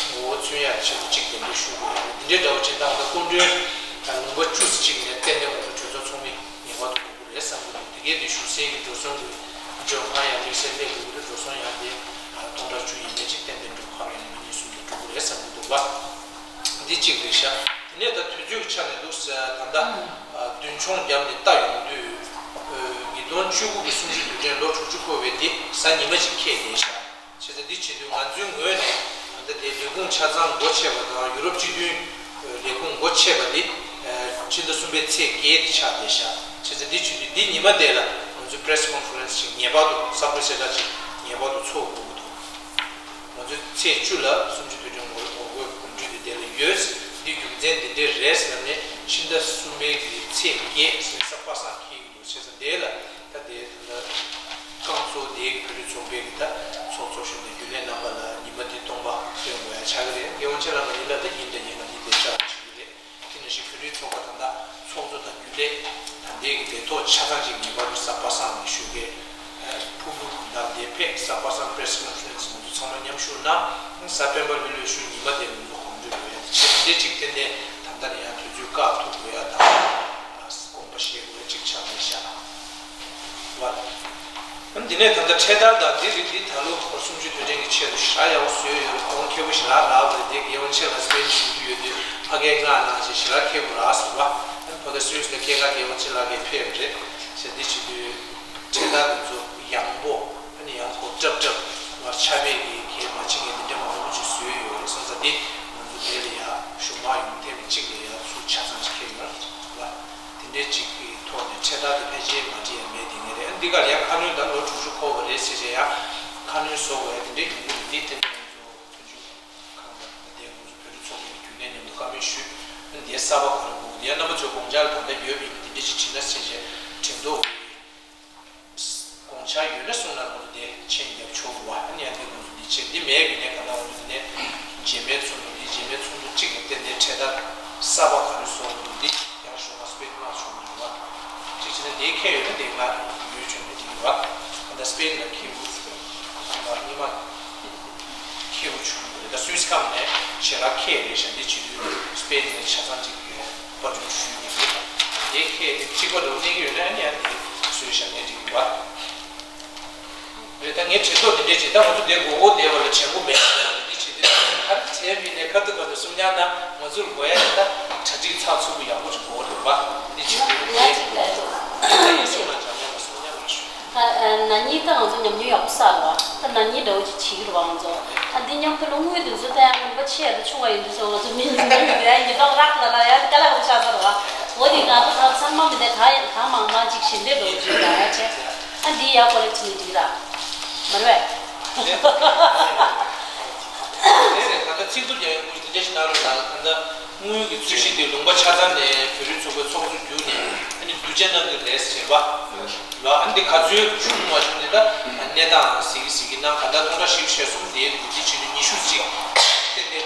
ངོ་བོ་མཚོན་ཡ་ཆེད་དུ་གཅིག་གདན་འདྲེན་ཞུ་དགོས་ཡ་རེད། འདི་འདྲའི་འདྲ་བོ་ཅིག་བཏང་ད་སྐུ་མགྲོན་ད་ལུང་པ་བཅུ་ཅིག་ནས་གཏན་གཏན་ང་ཚོ་གྲོས་ཚོགས་ཚོགས་མི་ངེས་པར་དུ་དགོས་ཀྱི་རེད་བསམ་གྱི་འདུག་དེ་གས་དེ་ཞུ་སའི་གི་འགྲོ་སོང་གི་འཇོན་ཐང་ཡང་དམིགས་བསལ་སླེབས་དགོས་ཀྱི་རེད། འགྲོ་སོང་ཡང་དེ་སྟོང་ཕྲག་བཅུ་ཡིན་ནའི་གཅིག་ཏན་ཏན་འགྲོ་ཁག་ཡོད་ན་མི་ཉིས་གསུམ་དེ་འགྲོ་གི་རེད་བསམ་གྱི་འདུག་བ། འདི་གཅིག་རེད་ཤག་དེ་ནས་ད་དུས་ཚོད་ཀྱི་ཆ་ནས་འདུག་ཟེར་ད་ལྟ་མདུན་མཆོང་བརྒྱབ་ནས་ལྟ་ཡོང་དུས་ཉིས་སྟོང་བཅུ་དགུ་གི་གསུམ་བཅུའི་དུས་དྲན་ལོ་དྲུག་ཅུ་འཁོར་བའི་འདི་གཟའ་ཉི་མ་ཅིག་འཁེལ་བསྡད་ཤག་བྱས་ཙང་འདི་བྱེད་དུས་ང་ཚོའི་ངོས་ནས་ད་ལྟ་དེ་ལས་ཁུངས་ཆ་ཚང་སྒོ་ཕྱེ་བ་དང་ཡུ་རོབ་སྤྱི་མཐུན་ལས་ཁུངས་སྒོ་ཕྱེ་བ་འདི་ཕྱི་ཟླ་གསུམ་པའི་ཚེས་བརྒྱད་དེ་ཆགས་བསྡད་ཤག་བྱས་ཙང་འདི་བྱེད་དུས་འདི་ཉི་མ་དེ་ལ་ང་ཚོའི་པེ་རེ་སི་ཀོན་ཕ་རེན་སི་ཅིག་ངེས་པར་དུ་གསར་འགོད་གསལ་བསྒྲགས་ཅིག་ངེས་པར་དུ་ཚོགས་དགོས་ཀྱི་འདུག་ང་ཚོའི་ཚེས་བཅུ་ལ་གསུམ་བཅུའི་དུས་དྲན་ངོ་རྒོལ་གོམ་བགྲོད་དེ་དེ་ལ་ཡོད། འདི་རྒྱུ་མཚན་འདི་འདྲས་རེད་ཟེར་ནས་ཕྱི་ཟླ་གསུམ་པའི་གི་ཚེས་བརྒྱད་ཟེར་གཟའ་པ་སངས་འཁེལ་གྱི་འདུག་བྱས་ཙང་དེ་ལ་ད་དེ་ལ་རྐང་གཙོ་དེའི་གི་བོད་རིགས་ཚོགས་པའི་གི་ད་ཚོགས་གཙོ་གཞོན་དང་རྒྱུན་ལས་རྣམ་པ་ལ་ཉི་མ་འདི་སྟོང་པ་སྟོན་དགོས་ཡ་ཆགས་ཀྱི་རེད། རྒྱལ་དབང་ཆེ་ལ་ང་ཡིན་ལ་ད་ཡིན་ད་ཡིན་ང་འདི་དེབ་ཆགས་བྱེད་ཀྱི་རེད། དེ་ནང་བཞིན་བོད་རིགས་ཚོགས་པ་ད་ལྟ་ཚོགས་གཙོ་དང་རྒྱུན་ལས་ད་ལྟའི་གི་སྡེ་ཐོག་ཆ་ཚང་ཅིག་ངེས་པར་དུ་གཟའ་པ་སངས་ནས་ཞུ་གི་ཕུར་བུ་དགོན་བདག་འདིར་ཕེབས། གཟའ་པ་སངས་པེ་རེ་སི་ཀོན་ཕ་རེན་སི་ང་ཚོ་ཚང་མ་མཉམ་ཞུགས་གནང་། གཟའ་སྤེན་པ་ལྷོད་ལྷོད་ཞུ་ཉི་མ་དེ་ང་ཚོ་གོམ་བགྲོད་ཡོད་ཡ་དེ་བྱས་འདི་ཅིག་ཏན་ཏན་ད་ལྟ་ནས་ཡང་དུས་ཚོད་བཀག་ཐུབ་དགོས་ཡ་དང་དགོངས་པ་བཞེས་དགོས་ཡ་ཅིག་ཆགས་ནས་བཞག་བ། ཨ་འདི་ དེ་ནས་ད་ལྟ་འཕྲེད་དར་དང་འདི་རིགས་འདི་ད་ལོ་གསུམ་བཅུ་དུས་དྲན་གྱི་ཆེད་དུ་ཞེ་དྲག་ཡག་པོ་བཟོས་ཡོད་རེད། གོང་ཁེ་པོ་ཞེ་དྲག་རག་པ་རེད། དེ་རྒྱལ་བ་ཆེ་ལ་སྤེན་ཞུ་རྒྱུ་ཡོད་དུས་ཕ་གིར་མངགས་གནང་བྱས་ཞེ་དྲག་ཁེ་པོ་རག་སོང་བ། ཨ་ནི་ཕ་གིར་སུད་སི་ལ་སྐྱེས་སྐར་རྒྱལ་བ་ཆེ་ལགས་ཀྱིས་ཕེབས་པ་རེད། ཟེར་འདི་བྱེད་དུས་འཕྲེད་དར་དེ་ཚོ་ཡངས་པོ། ཨ་ནི་ཡང་སྒོ་ཀྲབ་ཀྲབ་མར་ཆག་པའི་གི་གད་མ་ཕྱིན་མཁན་དེ་འདྲ་མང་པོ་ཅིག་བཟོས་ཡོད་རེད། སོང་ཙང་འདི་ང་ཚོ་འདི་ལ་ཡ་གཞུང་མང་ཡོང་ཐེངས་གཅིག་ལ་ཡ་ཚུར་ཆ་ཚང་ཅིག་ཁེལ་ཡོད་རེད་བ། དེ་འདྲའི་ཅིག་གི་ཐོག་ནས་འཕྲེད་དར་དེ་ཕལ་ཆེར་མ་བྲིས་ཡ་མེད། དེ་ངེས་རེད། ཨ་ནི་འདི་གར་ཡ་ཁ་སྣོན་ད་ལོ་དྲུག་ཅུ་འཁོར་བ་རེད་ཟེར་བྱས་ཡ་ཁ་སྣོན་བཟོ་དགོས་ཡ་དེ་འདྲའི་ཉུང་ཉུང་མི་འདུག་དེ་ནས་ང་ཚོ་དོན་གཅོད་ཁང་དང་དེ་ང་ཚོ་བོད་རིགས་ཚོགས་པའི་རྒྱུན་ལས་མཉམ་དུ་བཀའ་མོལ་ཞུས། ཨ་ནི་དེ་གསར་པ་ག་རེ་དགོས་ཀྱི་འདུག་ཡ་རྣམ་པ་ཚོས་དགོངས་འཆར་ད་ལྟ་ཡོད་པ་ཡིན་ན་དེ་འདྲ་ཅིག་བྲིས་ན་ཟེར་བྱས་དྲན་ཐོག་དགོངས་འཆར་ཡོད་ན་གསུངས་ན་ང་ཚོ་དེ་མཆན་རྒྱབ་ཆོག་གི་བ། ཨ་ནི་ཡང་དེ་ང་ཚོ་འདི་བྱས་འདི་མེད་པ་ཡིན་ན་ག་ན་ང་ཚོ་དེ་ནས་རྗེས་མའི་ཚོགས་འདུ་འདི་རྗེས་མའི་ཚོགས་འདུ་གཅིག་གི་ཏན་ཏན་འཕྲེད་དར་གསར་པ་ག་རེ་བཟོ་དགོས་འདུག་འདི་ཡང་ཞུ་བ་སྤེལ་གནང་ཆོག་གི་འདུག་བ། གཅིག་བྱས་ན་དེའི་ཁྱད་ཡོད་ན་དེ་ང་ཡོད་བྱུང་ན་དེ་ཡིན་བ། ད་ལྟ་སྤེན་ལ་ཁེ་པོ་ཉི་མ་ཁེ་པོ་བྱུང་རེད། ད་སུད་སི་ཁམས་ནས་ཞེ་དྲག་ཁེ་རེད་ཤག་འདི་བྱེད་དུས་སྤེན་ནས་ཆ་ཚང་གཅིག་གི་པར་སྐྲུན་ཞུས་ཡོད་རེད། དེ་ཁེ་དེ་གཅིག་པ་འདྲ་བོ་གནས་ཀྱི་ཡོད་ན་ཨ་ནི་ཡང་དེ་བཟོས་བཞག་ནས་འགྲིག་གི་རེད་བ། རེད། ད་ངས་དྲན་ཐོག་དེ་འདྲས་བྱས། ད་ང་ཚོ་དེ་མགོ་སྐོར་བསྡད་པ་ལ་བྱེད་སྒོ་མེད་པ་རེད། འདི་བྱེད་དུས་ག་རེ་བྱས་པ་ཡིན་ནའི་ཁ་ཐུག་ཁ་ཐུག་གསུང་ཉན་ན་ང་ཚོར་དགོས་ཡ་དེ་ད་གྲ་སྒྲིག་ཚགས་ཚུད་པོ་ཡག་པོ་ཅིག་དགོས་རེད་བ། འདི་བྱེད་དུས་ང་ཡ་གཅིག་ལ་འདུག་ད་ཡིན་གསུང་ན་འཇམ་དབྱངས་ལ་གསུང་ཉན་མ་ཞུ། ཨ། ཨ། ན་ནིང་ད་ང་ཚོ་ཉམས་མྱོང་ཡག་པོ་བསགས་རེད་བ། ད་ན་ནིང་འདྲ་བོ་ཅིག་བྱེད་ཀྱི་རེད་བ་ང་ཚོ། ཨ། འདི་མཉམ་དུ་ལ་དངུལ་དེ་ཚོ་ད་ཡང་ངོ་མ་ཆེ་ཡ་ད་ཆུང་བ་ཡིན་དུས་ཚོད་ང་ཚོ་མི་ཉུང་ཉུང་ཡོད་ཡ་ཉིས་སྟོང་རག་ལ་ར་ཡ་དཀའ་ལས་ཁག་པོ་ཆགས་ཚར་རེད་བ། འོ་དེ་ང་ཚོ་ད་ཚང་མ་མི་འདྲ་ད་ཡང་གང་མང་མང་ཅིག་ཞལ་འདེབས་འདྲ་བོ་ཅིག་རག་ཡ་བྱས། ཨ། འདི་ཡ་ཀོ་ལེགས་བྱེད་ནི་འགྲིག་ར། མ་རེད་བས། རེད་རེད། ད་ལྟ་ཚིག་ཐོ་རྒྱག་ཡོང་དུས་དེ་འདྲ་ཞིག་གནང་རོགས་གནང་། ད་ལྟ་དངུལ་གྱི་ཚོས་གཞི་དེ་ལུང་པ་ཆ་ཚང་ནས་བོད་རིགས་ཚོགས་པའི་ཚོགས་གཙོ་བརྒྱུད་ནས་ཨ་ནི་བསྡུ་དཔྱད་གནང་གི་རེད་ཟེར་བ། ལ་ཨ་ནི་དེ་ག་ཚོད་བྱུང་མ་བྱུང་དེ་འདྲ་གནས་སྟངས་གཟིགས་ཀྱི་གཟིགས་ཀྱི་གནང་། ག་འདྲ་སྟོང་ཕྲག་བཞི་བཅུ་ཞེ་གསུམ་དེའི་བསྡུ་དེ་བྱེད་དུས་ཉི་ཤུ་ཅིག་ཏན་ཏན་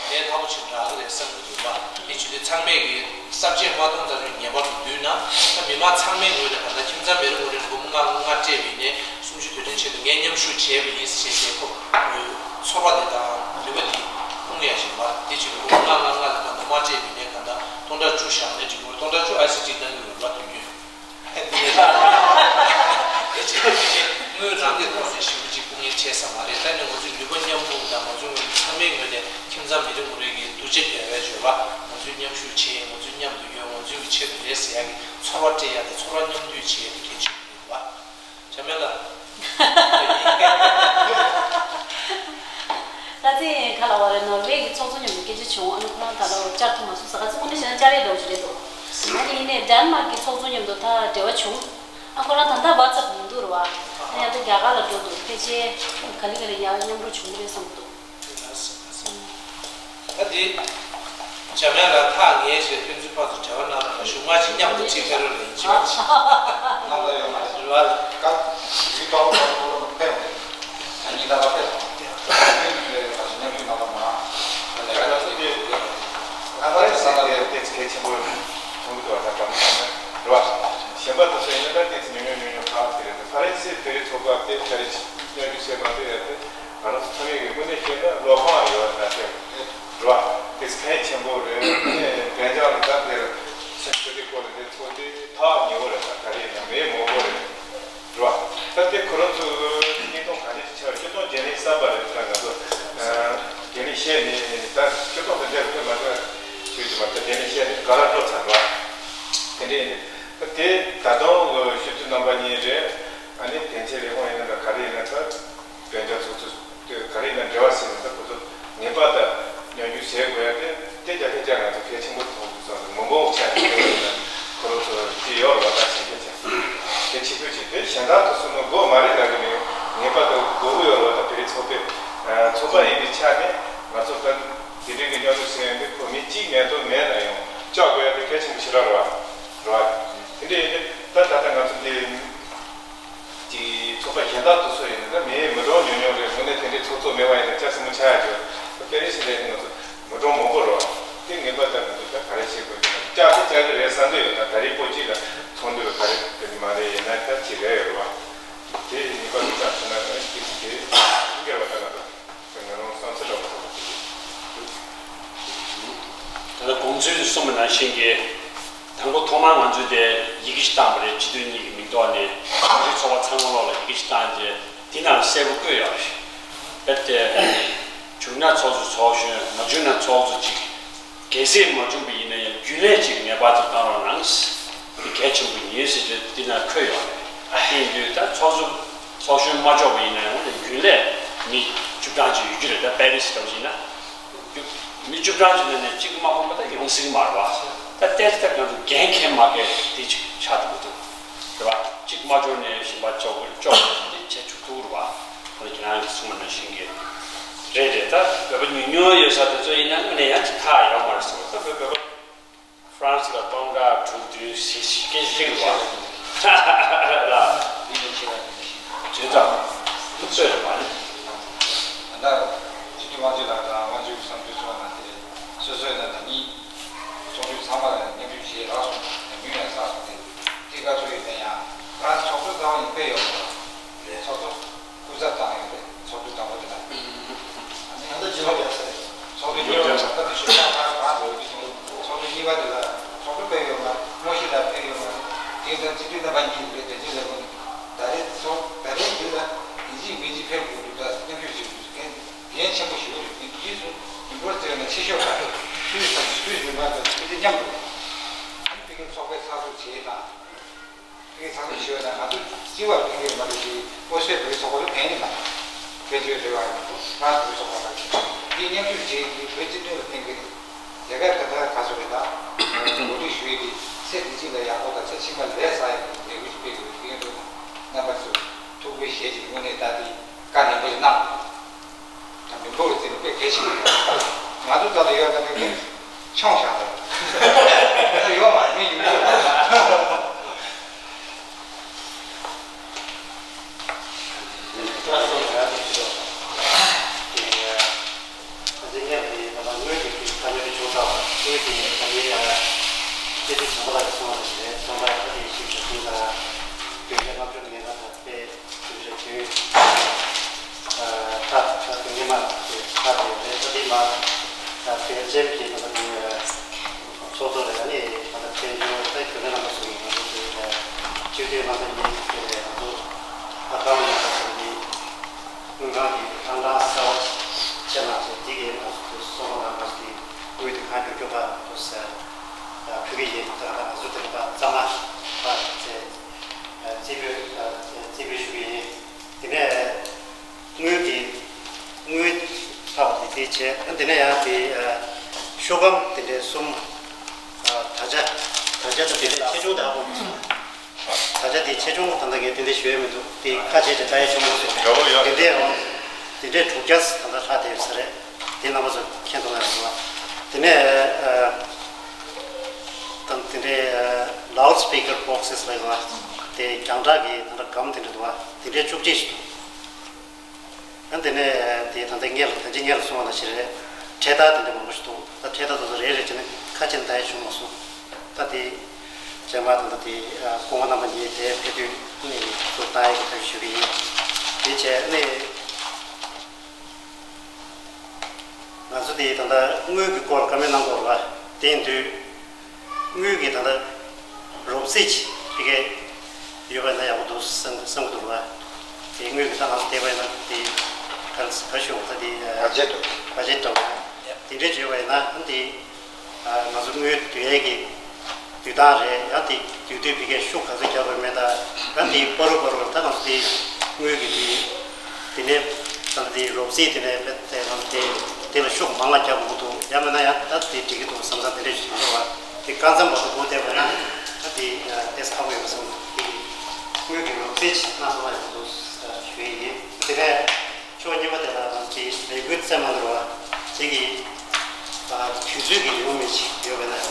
ལས་སླ་པོ་ཅིག་རག་གི་རེད་བསམ་གྱི་འདུག་བ། དེ་བྱེད་དུས་ཚང་མས་ཀྱི་གསར་བརྗེ་མ་གཏོང་ཙམ་ལ་ངེས་པར་དུ་བསྡུས་ན། ད་མི་མང་ཚང་མའི་ངོས་ནས་ག་འདྲ་ཁྱིམ་ཚང་མི་རེ་ངོ་རེ་ལ་སྒོར་མོ་ལྔ་ལྔ་སྤྲད་པ་ཡིན་ནའི་གསུམ་བཅུ་དུས་དྲན་ཆེད་དུ་ངས་མཉམ་ཞུགས་བྱས་པ་ཡིན་ཟེར་བྱས་ཁོ་ཚོར་བ་དེ་དང་ནུས་པ་དེ་སྤུངས་ཡ་ཞིག་མ་རེད། དེ་བྱེད་དུས་སྒོར་མོ་ལྔ་ལྔ་ལྔ་ལ་ག་འདྲ་མ་སྤྲད་པ་ཡིན་ནའི་ག་འདྲ་སྟོང་ཕྲག་བཅུ་བཞག་ནའི་འགྲིག་གི་རེད། སྟོང་ཕྲག་བཅུ་ཨའི་སི་ཌི་གནང་གི་ཡོད་རེད་བ། དོན་གྱིས། དེ་བྱས་ཏེ་དངུལ་རང་གི་ཐོག་ནས་ཞེ་པོ་ཅིག་སྤུངས་ཡས་བྱས་ས་མ་རེད། ད་ནི་ང་ཚོའི་ནུས་པ་མཉམ་སྤུངས་དང་ང་ཚོའི་ངོས་ནས་ཚང་མའི་ངོས་ནས་ཁྱིམ་ཚང་མི་རེ་ངོ་རེ་གི་སྡུག་ཅག་རྒྱབ་པའི་བརྗོད་པ། ང་ཚོས་མཉམ་ཞུགས་བྱས། ང་ཚོའི་མཉམ་དུ་ཡོད། ང་ཚོའི་ཆེད་དུ་རེད་ཟེར་ཡག་གི་ཚོར་བ་སྤྲད་ཡག་དང་ཚོར་བ་མཉམ་འདུས་བྱེད་ཡག་དེ་གལ་ཆེན་པོ་རེད་བ། བྱ་མེད་ལ། ད་ཚེ་ཁ་ལ་བ་རེ་ནོར་ཝེ་གི་ཚོགས་གཙོ་མཉམ་དུ་སྐད་ཆ་བྱུང་། ཨ་ནི་ཁོ་རང་ད་ལོ་བཅར་ཐུབ་མ་སོང་ཟེར། ཁ་ཚིག་དངོས་གནས་བཤད་ན་བཅར་ཡས་འདྲ་བོ་ཞིག་རེད་འདུག་ཨ་ནི་ཡིན་ནའི་ཌེན་མཱག་གི་ཚོགས་གཙོ་མཉམ་དུ་ད་འབྲེལ་བ་བྱུང་། ཨ། ཁོ་རང་ད་ལྟ་ཝ་ཚབ་མི་འདུག་རེད་བ། ཨ་ནི་ཡང་ད་རྒྱ་གར་ལ་འགྲོ་འདུག་ཕལ་ཆེར་ག་ལེ་ག་ལེ་ཡང་མཉམ་རུབ་བྱུང་གི་རེད་བསམ་གྱི་འདུག་ད་དེ་འཇམ་དབྱངས་ལགས་ཐག་ཉེ་ཞེས་ཕན་ཚུན་ཕར་ཚུར་འབྲེལ་བ་གནང་རོགས་གནང་། གཞུག་མ་ཅིག་མཉམ་དུ་ཁྲིད་ཕེབས་རོགས་གནང་། ཡིན་གཅིག་མིན་གཅིག་ལ་ཡོད་མ་རེད། རེད་བ། ཀ་ཡིག་ཏོག་ཏོག་ཏོག་ཕེབས། ཨ་ནི་ད་ལ་ཕེབས་སོང་། ཨ་ནི་ལ་ཡོད་མ་རེད། ད་མཉམ་ཞུགས་གནང་རོགས་གནང་། ད་ལས་ཀ་ལ་ཚུད་དེ། ཨ་ཕ་རན་སི་ལ་ཡོད་ཏེ་ཚིག་གལ་ཆེན་པོ་མཐོང་གི་འདུག་བ། ད་གྲོང་ཁྱེར་ནས་རེད་བ། གཞན་པ་དེ་ཚོ་ཡིན་ན་ད་ཏོག་ཙམ་ཉུང་ཉུང་ཉུང་ཉུང་ཧ་གོ་གི་རེད། ད་ཕ་རན་སིའི་བོད་རིགས་ཚོགས་པ་དེ་ཕ་རན་སི་མཉམ་ཞུགས་བྱས་མ་ཐུབ་ཡ་དེ་ང་རང་ཚོ་ཚང་མས་ཀྱི་དངོས་གནས་བཤད་ན་བློ་ཕམ་ཡོད་ན་ཟེར་རེད་བ། དེ་ཚོ་ཕན་ཆེན་པོ་རེད། ནས་བདེ་འཇགས་ལ་ད་དེར་ཚན་ཆོས་དེ་སྐོར་ལ་དེ་ཚོ་དེ་ཐག་ཉེ་བོ་རེད། ད་ག་རེ་ཡིན་ན་མི་མང་པོ་རེད། རེད་བ། ད་དེ་ཁོ་རང་ཚོ་བརྙན་ཐུང་ག་འདྲ་ཞིག་ཆགས། སྤྱིར་བཏང་རྒྱུན་ལས་གསར་པ་རེད། ད་ང་ཚོ་རྒྱུན་ལས་བཤད་ནས་ད་སྤྱིར་བཏང་དེ་འདྲ་ཕེབས་མ་ཐུབ་ཞུས་ཀྱི་མ། ད་རྒྱུན་ལས་བཤད་ནས་ག་ར་འགྲོ་ཚར་བ། དེ་འདྲ་ཡིན་དུས་ད་དེ་ད་དུང་ཞུ་ཚོད་རྣམ་པ་གཉིས་རེད། ཨ་ནི་དེ་ཚེ་རེ་སྐོང་ཡིན་ན་ད་ག་རེ་ཡིན་ན་ད་བོད་རྒྱ་ཚོགས་གཙོ་དེ་ག་རེ་ཡིན་ན་འབྲེལ་བ་ཟེར་ནས་ད་ཁོ་ཚོ་ངེས་པར་ད་མཉམ་ཞུགས་བྱེད་དགོས་ཡ་དེ་དེ་རྒྱ་སྐད་ཆ་ང་ཚོ་གལ་ཆེན་པོ་མཐོང་དུས་ཙང་མི་འབོར་ཆ་ནས་ཁོ་རང་ཚོ་དེ་ཡོད་རེད་བ། ད་ཞིང་ཁ་ཆེ་དེ་ཆེ་ཤོས་ཅིག་དེ་གཞན་དག་ཏུ་སོང་ན་དགོས་མ་རེད་ལབ་ཀྱི་མེད། ངེས་པར་དུ་དགོས་ཀྱི་ཡོད་རེད་བ། ད་བོད་རིགས་ཚོགས་པའི་ཚོགས་པ་ཡིན་པའི་ཆ་ནས་ང་ཚོ་ད་དེ་རིང་གི་མཉམ་ཞུགས་ཟེར་ཡ་འདི་ཁོ་མི་གཅིག་མེད་དོ་མེད་ན་ཡང་བཅར་དགོས་ཡ་དེ་གལ་ཆེན་པོ་ཞེ་དྲག་རེད་བ། རེད་བ། དེ་འདྲ་ཡིན་དུས་ད་ད་ལྟ་ང་ཚོ་འདི་གི་ཚོགས་པ་གཞན་དག་དེ་ཚོ་ཡིན་ན་ད་མི་མི་གྲངས་ཉུང་ཉུང་རེད། དངོས་གནས་དེ་འདྲའི་ཚོགས་གཙོ་མེད་པ་ཡིན་ན་ལྕགས་སྲིན་མོ་ཆགས་ཡ་ཅིག་ཡོད། ད་དཔེ་རེ་ཞིག་ལས་ནི་ང་ཚོ་མི་གྲངས་མང་པོ་རེད་བ། དེ་ངེས་པར་ད་ང་ཚོ་ད་ག་རེ་བྱེད་དགོས་ཀྱི་ན་བཅར་དེ་བཅར་གྱི་རེད་བསམ་གྱི་ཡོད། ད་ད་རེས་པོ་གཅིག་ལ་ཚོགས་འདུ་ལ་ག་རེ་དེ་མ་རེད། ཡིན་ན་ད་ཅིག་རེད་ཡོད་རེད་བ། དེ་ངེས་པར་དུ་བཅར་ཐུབ་ན་ཨ་ནི་དེ་ཚོ་དེ་སྐྱེ་བ་ད་ང་ཚོ་ང་རང་བསམ་ཚུལ་འདྲ་བོ་ད་ད་དགོངས་ཚུལ་གསུངས་པ་ནང་བཞིན་གྱི། དང་པོ་ཐོག་མར་ང་ཚོས་དེ་ཡི་གེ་ཞིག་བཏང་པ་རེད། སྤྱི་འཐུས་གཉིས་ཀྱི་མིང་ཐོག་ནས་ཡི་གེ་ཚོགས་པ་ཚང་མ་ལོག་ལ་ཡི་གེ་ཞིག་བཏང་རྗེས་དེ་ནང་གསལ་པོ་བཀོད་ཡོད་རེད། རྦད་དེ་བྱུང་ན་ཚོགས་གཙོ་ཚོགས་གཞོན། མ་བྱུང་ན་ཚོགས་གཙོ་གཅིག་གལ་སྲིད་མ་བྱུང་པ་ཡིན་ན་ཡང་རྒྱུན་ལས་གཅིག་ངེས་པར་དུ་བཏང་རོགས་གནང་། འདི་གལ་ཆེན་པོ་ཡིན་ཟེར་ཏེ་འདི་ན་འཁོད་ཡོད་རེད། དེ་ཡིན་དུས་ད་ཚོགས་གཙོ་ཚོགས་གཞོན་མ་ལྕོགས་པ་ཡིན་ན་ཡང་རྒྱུན་ལས་མི་བཅུ་གྲངས་ཅིག་ཡོད་རྒྱུ་རེད། ད་པེ་རི་སི་འདྲ་བོ་ཡིན་ན་མི་བཅུ་གྲངས་ཅིག་ནང་ནས་གཅིག་མ་ཕོག་པ་ད་ཡོང་སྲིད་ཀྱི་མ་རེད་བ། ད་ཏོག་ཙམ་ད་ང་ཚོ་འགན་འཁྱེར་མ་འཁྱེར་དེ་ཅིག་ཆགས་འགྲོ་གི་འདུག་རེད་བ། གཅིག་མ་ལྕོགས་ནས་གཞན་པ་ལྕོགས་དགོས་ལྕོགས་དགོས་དེ་བྱས་ཆོག་ཐུབ་རེད་བ། ཁོ་ཁྱེད་རང་གིས་གསུངས་པ་ནང་བཞིན་གྱི་རེད་རེད། ད་བོད་པ་ཉུང་ཉུང་ཡོད་ས་དེ་ཚོ་ཡིན་ན་དངོས་གནས་ཡང་ཅིག་ཁག་ཡོད་མ་རེད་གསུངས། ད་བོད་བོད་པ་ཧྥ་རན་སི་ལ་སྟོང་ཕྲག་དྲུག་བདུན་ཞིག་སྐད་ཅིག་རེད་བ། ལ་མི་ཉུང་ཆེ་བ་ཡིན་ཞིང་། བརྗོད་ཙམ་ཐུབ་ཚོད་རེད་བ། ད་ལྟ་སྤྱི་འཐུས་དབང་ཕྱུག་ལགས་དང་དབང་ཕྱུག་བསམ་གྲུབ་ཚོ་ནང་དེ་སོ་སོའི་ནང་ད་ནི་ཚོགས་འདུ་ཚང་མ་ལ་མཉམ་ཞུགས་བྱས་རག་སོང་། མིང་ཡང་བསགས་སོང་། དེ་དེ་ག་ཚོད་ཡིན་ན་ཡང་ཧྥ་རན་སི་ཚོགས་གཙོ་རྩ་བ་ཉིད་དཔེ་ཡོད་མ་རེད། ཚོགས་གཙོ་སྐུ་ཚབ་བཏང་ཡོད་རེད། ཚོགས་འདུ་དང་པོ་དེ་ལ། ཨ་ནི་ད་ལྟ་རྗེས་ལ་རྒྱག་ས་རེད། ཚོགས་འདུ་གཉིས་པ་ལ་ད་ལྟ་ཞུ་ས་ཁག་གང་འགྲོ་གི་འདུག་ཚོགས་འདུ་གཉིས་པ་དེ་ལ་ཚོགས་གཙོ་དཔེ་ཡོད་མ་རེད། དངོས་གཞི་ལ་དཔེ་ཡོད་མ་རེད། དེ་ལྟར་སྤྱི་འཐུས་རྣམ་པ་གཉིས་རེད། དེ་རྗེས་ལ་ངོ་ནས་ད་རེས་ཚོགས་ད་རེས་འདི་ལ་ཡིན་གཅིག་མིན་གཅིག་ཕེབས་དགོས་འདུག་ད་མཉམ་ཞུགས་བྱེད་དགོས་འདུག་གལ་གལ་ཆེན་པོ་ཞིག་རེད། དེ་རྗེས་སུ་མི་འབོར་བརྩིས་ན་ཆེ་ཤོས་ཁག་རེད། སུས་ས་སུས་མི་མང་དང་སུས་མཉམ་རེད། ཨ་ནི་ཕ་གིའི་ཚོགས་པའི་གསར་འཛུགས་བྱེད་དང་། དེ་གའི་ཚང་མ་ཞུ་བ་ན་ང་ཚོ་སྤྱི་བར་ཕན་གྱི་མ་རེད་ཅེས་ཨོ་སི་ཀྲི་ལི་ཡའི་ཚོགས་པ་ལ་ཕན་གྱི་མ་རེད། དཔལ་འབྱོར་རེ་བ་ཡིན་ཁོ་རང་ཚོའི་ཚོགས་པ་ལ་དེ་མཉམ་ཞུགས་བྱེད་ཀྱི་བོད་སྤྱི་དོན་ལ་ཕན་གྱི་རེད། དེ་ག་ད་ལྟ་ག་ཚོད་རེད། ད་གོ་སྒྲིག་ཞུ་ཡས་དེ་ཚེ་འདི་ཕྱི་ལ་ཡག་པོ་དང་ཚེ་ཕྱི་མ་ལ་ལས་བསགས་ཡས་ཀྱི་ལས་འགུལ་ཞིག་སྤེལ་དགོས་རེད། དེ་ཡིན་དུས་རྣམ་པ་ཚོས་ཐུགས་ཁུར་བཞེས་ཀྱི་དངོས་གནས་ད་དེ་བཀའ་ནན་པོ་ཞིག་གནང་། ད་མི་འབོར་གྱི་རྩིས་ལ་དཔེ་གལ་ཆེན་པོ་རེད། ང་ཚོ་རྩ་ལ་ཡོད་ན་དེ་མཆོང་བཞག་ད། ད་ཡོད་མ་རེད། མི་ཡོད་ཡོད་མ་རེད། དངོས་ཀྱི་དངོས་ཀྱི་བཀའ་མོལ་བྱུང་ཚར་བ། དངོས་ཀྱི་བཀའ་མོལ་ཡང་སྐད་ཆ་བྱུང་བ་ལ་སོང་བ་ཞིག་རེད། སོང་ཙང་ད་དེ་ཞིབ་ཞིབ་གསུང་དང་། དུས་ཚོད་ལྔ་བཅུ་ལ་ངེས་པ་དང་དཔེ། དུས་ཚོད་དུས། ཨ། ད་ད་དུང་ཉི་མ་དེ་ད་དེ་རེད། ད་དེ་མ་ད་བེལ་ཇམ་གྱི་ད་དེ་ཚོགས་གཙོ་རེད། ཨ་ནི་ད་ད་དཔལ་འབྱོར་ད་རྒྱུན་ལས་རྣམ་པ་ཚོ་ཡིན། ང་ཚོ་དེ་ད་སྤྱི་འཐུས་རྣམ་པ་གཉིས་དེ་རེད། ང་ཚོ་ད་གང་ཡིན་ད་ཚོ་དེ་དངུལ་ཁང་གི་ཨང་གྲངས་གསར་པ་ཅིག་ཆེད་གནང་བྱས། དེ་གའི་ང་ཚོ་དེ་གསོལ་རས་གནང་། ང་ཚོ་དེ་དངུལ་དེ་གང་བསྐྱོན་བསྐྱོན་པ་དུ་ཟེར་ཕུལ་གི་ཡིན། ད་ང་ཚོ་དེ་ལ་ད་གཙང་མ་ཕར་བྱས་རྩིས་སྤྲོད་རྩིས་སྤྲོད་ཞུ་གི་ཡིན། དེ་ནས་དངུལ་གྱི་དངུལ་ཚབ་དེ་དེ་བྱས། དེ་ནས་ཡང་དེ་ཤོག་སྒམ་དེ་འདྲའི་གསུམ། ད་ཆ་ད་ཆ་ད་དེ་འདྲའི་ཆེ་ཆུང་དེ་ཧ་གོ་མ་སོང་། ད་ཆ་དེ་ཆེ་ཆུང་ད་ལྟ་ངས་དེ་འདྲའི་ཞུ་ཡས་མི་འདུག་དེ་ཁ་ཕྱེ་བྱས་ལྟ་ཡས་བྱུང་མ་སོང་། ཡོ་ཡོ། དེ་འདྲའི་འོང་། དེ་འདྲའི་དྲུག་བརྒྱ་ད་ལྟ་ལྷག་བསྡད་ཡོད་ས་རེད། དེ་རྣམ་པ་ཚོ་མཁྱེན་ཐུབ་ན་ཡག་པོ་འདུག་དེ་ནས་ཨ། དང་དེ་འདྲའི་ལའུཌ་སི་པི་ཀར་བོག་སེ་སི་ལབ་ཡོད་པ། དེ་རྒྱང་བསྒྲགས་ཀྱི་ད་ལྟ་སྒམ་དེ་འདྲ་འདུག་པ། དེ་འདྲའི་བཅུ་གཅིག་ཞིག་འདུག་ཨ། དེ་ནས་དེ་ད་ལྟ་སྔོན་ལ་ད་ཅི་སྔོན་ལ་གསུངས་པ་ནང་བཞིན་རེད། འཕྲེད་དར་དེ་འདྲ་མང་པོ་ཞིག་འདུག་ད་འཕྲེད་དར་དེ་ཚོ་རེ་རེ་བྱས་ནས་ཁ་ཕྱེ་ནས་ལྟ་ཡས་བྱུང་མ་སོང་། ད་དེ་རྗེས་མ་ད་ལྟ་དེ་སྐུ་ངོ་རྣམ་པ་གཉིས་དེ་ཕེབས་དུས་ནས་ཚུར་ལྟ་ཡས་ཀྱི་ཐབས་ཤེས་ཞུ་གི་ཡིན། དེ་བྱས་ནས། ང་ཚོ་དེ་ད་ལྟ་དངུལ་གྱི་སྐོར་བཀའ་མོལ་གནང་དགོས་རེད་པ། དེ་ཡིན་དུས་དངུལ་གྱི་ད་ལྟ་རོབ་རྩིས་ཅིག་ཕ་གིར་ཡོད་པ་ན་ཡག་པོ་འདུག་བསམ་བསམ་གྱི་འདུག་རེད་པ། དེ་དངུལ་གྱི་ད་ང་ཚོ་བལྟས་པ་ཡིན་ན་དེ་ག་རེ་ཟེར་ག་ཞུ་འོ་ད་དེ་བ་ཇེཊ་འདྲ་བ་ཇེཊ་འདྲ་བ་དེ་འདྲས་ཅིག་ཡོད་པ་ཡིན་ན་ཨ་ནི་དེ་ང་ཚོ་དངུལ་བསྡུ་ཡས་ཀྱི་བསྡུ་སྟངས་རེད། ཡང་དེ་བསྡུ་དུས་ཕ་གིར་ཤུགས་ག་ཚོད་རྒྱག་དགོས་མེད་ད། ཡང་དེ་བར་དུ་བར་དུ་ད་ང་ཚོ་དེ་དངུལ་གྱི་དེ་དེ་ནས་ད་ལྟ་དེ་རོབ་རྩིས་དེ་ནས་དཔེ་དེ་ང་ཚོ་དེ་དེ་ལ་ཤུགས་མང་བ་རྒྱག་དགོས་འདུག་ཡང་མིན་ན་ཡང་ད་དེ་འགྲིག་གི་འདུག་བསམ་བསམ་དེ་འདྲས་ཞིག་བྱུང་འདུག་བ། དེ་རྐང་ཚ་མ་གཏོགས་སྒུག་བསྡད་པ་ན་ད་དེ་ཏོག་ཙམ་ཁག་པོ་ཡོད་པ་བསམ་འདུག་དེ་དངུལ་གྱི་རོབ་རྩིས་གནང་སོང་ན་ཡག་པོ་འདུག་ཞུ་ཡི་ཡིན། དེ་ནས། ཕྱོགས་གཉིས་པ་དེ་ལ་ང་ཚོས་ལས་འགུལ་བཙན་མ་འགྲོ་བ་དེ་གི་དུས་ཚོད་ཀྱི་ལེའུ་མི་ཞིག་ཡོད་པ་ན་ཡང་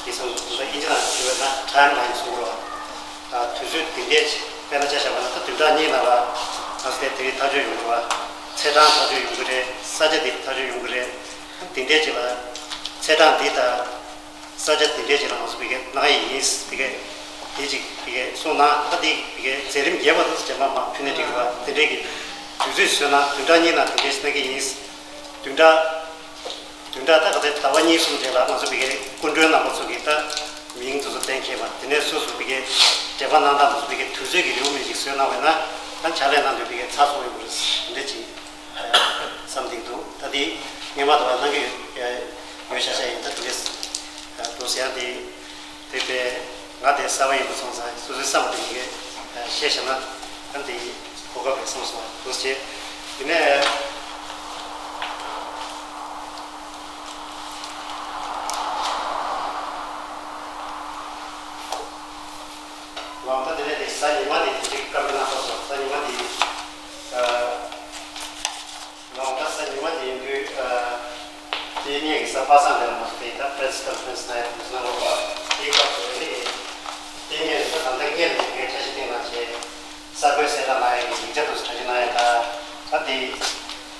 དེ་སོང་ཙང་ཨིན་ཇི་ནང་ཞུ་བ་ན་ཊའིམ་ལའིན་གསུང་གི་རེད་བ། དུས་ཚོད་འདི་འདྲས་ཅིག་དཔེར་ན་ཆ་བཞག་པ་ན་ད་བདུན་ཕྲག་གཉིས་ནང་ལ་ང་ཚོ་དེ་དེ་རིང་ཐག་གཅོད་ཡོང་གི་རེད་བ། ཚེས་གྲངས་ཐག་གཅོད་ཡོང་གི་རེད། ས་ཆ་འདི་ཐག་གཅོད་ཡོང་གི་རེད། འདི་འདྲས་ཅིག་ལ་ཚེས་གྲངས་འདི་དང་། ས་ཆ་དེ་འདྲས་ཅིག་ལ་ང་ཚོ་ཕ་གིར་གནང་ཡས་ཡིན། ཕ་གིར་དེ་ཅིག་ཕ་གིར་གསུངས་གནང་། ད་དེ་ཕ་གིར་མཛད་རིམ་རྒྱས་པ་དེ་ཚོ་རྗེས་མ་མར་ཕུལ་ན་འགྲིག་གི་རེད་བ། དེ་འདྲས་ཀྱི་དུས་ཚོད་བཟོས་ན་བདུན་ཕྲག་གཉིས་ནང་དེ་འདྲས་གནང་གི་ཡིན། བདུན་ཕྲག་བདུན་ཕྲག་ད་ག་ཚོད་ཟླ་བ་གཉིས་གསུམ་རྗེས་ལ་ང་ཚོ་ཕ་གིར་སྐུ་མགྲོན་རྣམ་པ་ཚོ་གིས་ད་ མིང་དེ་ཚོ་གཏན་འཁེལ་བ་དེ་ནས་སོ་སོ་བི་གའི་འབྲེལ་བ་གནང་སྟངས་དེ་ཚོ་བི་གའི་དུས་ཚོད་ཀྱི་རེའུ་མིག་ཅིག་བཟོས་གནང་བས་ན་ད་ཕྱག་ལས་གནང་དུས་བི་གའི་ཚགས་ཚུད་ཡོང་གི་རེད་འདི་ཅིག་བསམ་སྟེ་འདུག་ད་དེ་ངས་མ་དོ་བ་གནང་གི་ཡོད་ཤ་ཤ་ཡིན། ད་དེ་འདྲས་འདུག་ཟེར་ཡང་དེ། དེ་པས་ང་དེ་གསར་པ་ཡིན་པ་སོང་ཙང་སོ་སོའི་བསམ་པ་དེ་ཉིད་ཀྱིས་བཤད་བཞག་ན་ཨ་འདི་གོ་སྐབས་རེད་བསམ་སོང་། འདུག་ཅེས་དེ་ནས་ལོང་ད་དེ་ནས་དེ་གཟའ་ཉི་མ་དེ་དེ་གཅིག་བཀའ་མོལ་གནང་སོང་། གཟའ་ཉི་མ་དེ་ཨ། ལོང་ད་གཟའ་ཉི་མ་དེ་ཡིན་དུས་ཨ། དེ་ངེད་ཀྱི་གཟའ་པ་སངས་དེ་ལ་མ་སོང་། དེ་ད་press conference་ནང་ཡང་དུས་ན་ལོག་པ་དེའི་སྐབས་སུ་རེད། དེ་ངེད་ལ་ད་ད་ངེད་ལ་ངས་འཆར་གཞི་བཏིང་གནང་བྱས། གསར་འགོད་གསལ་བསྒྲགས་གནང་ཡག་གི་ཡིག་ཆ་དུ་འཆར་གཞི་གནང་ཡག་ད་ད་དེ་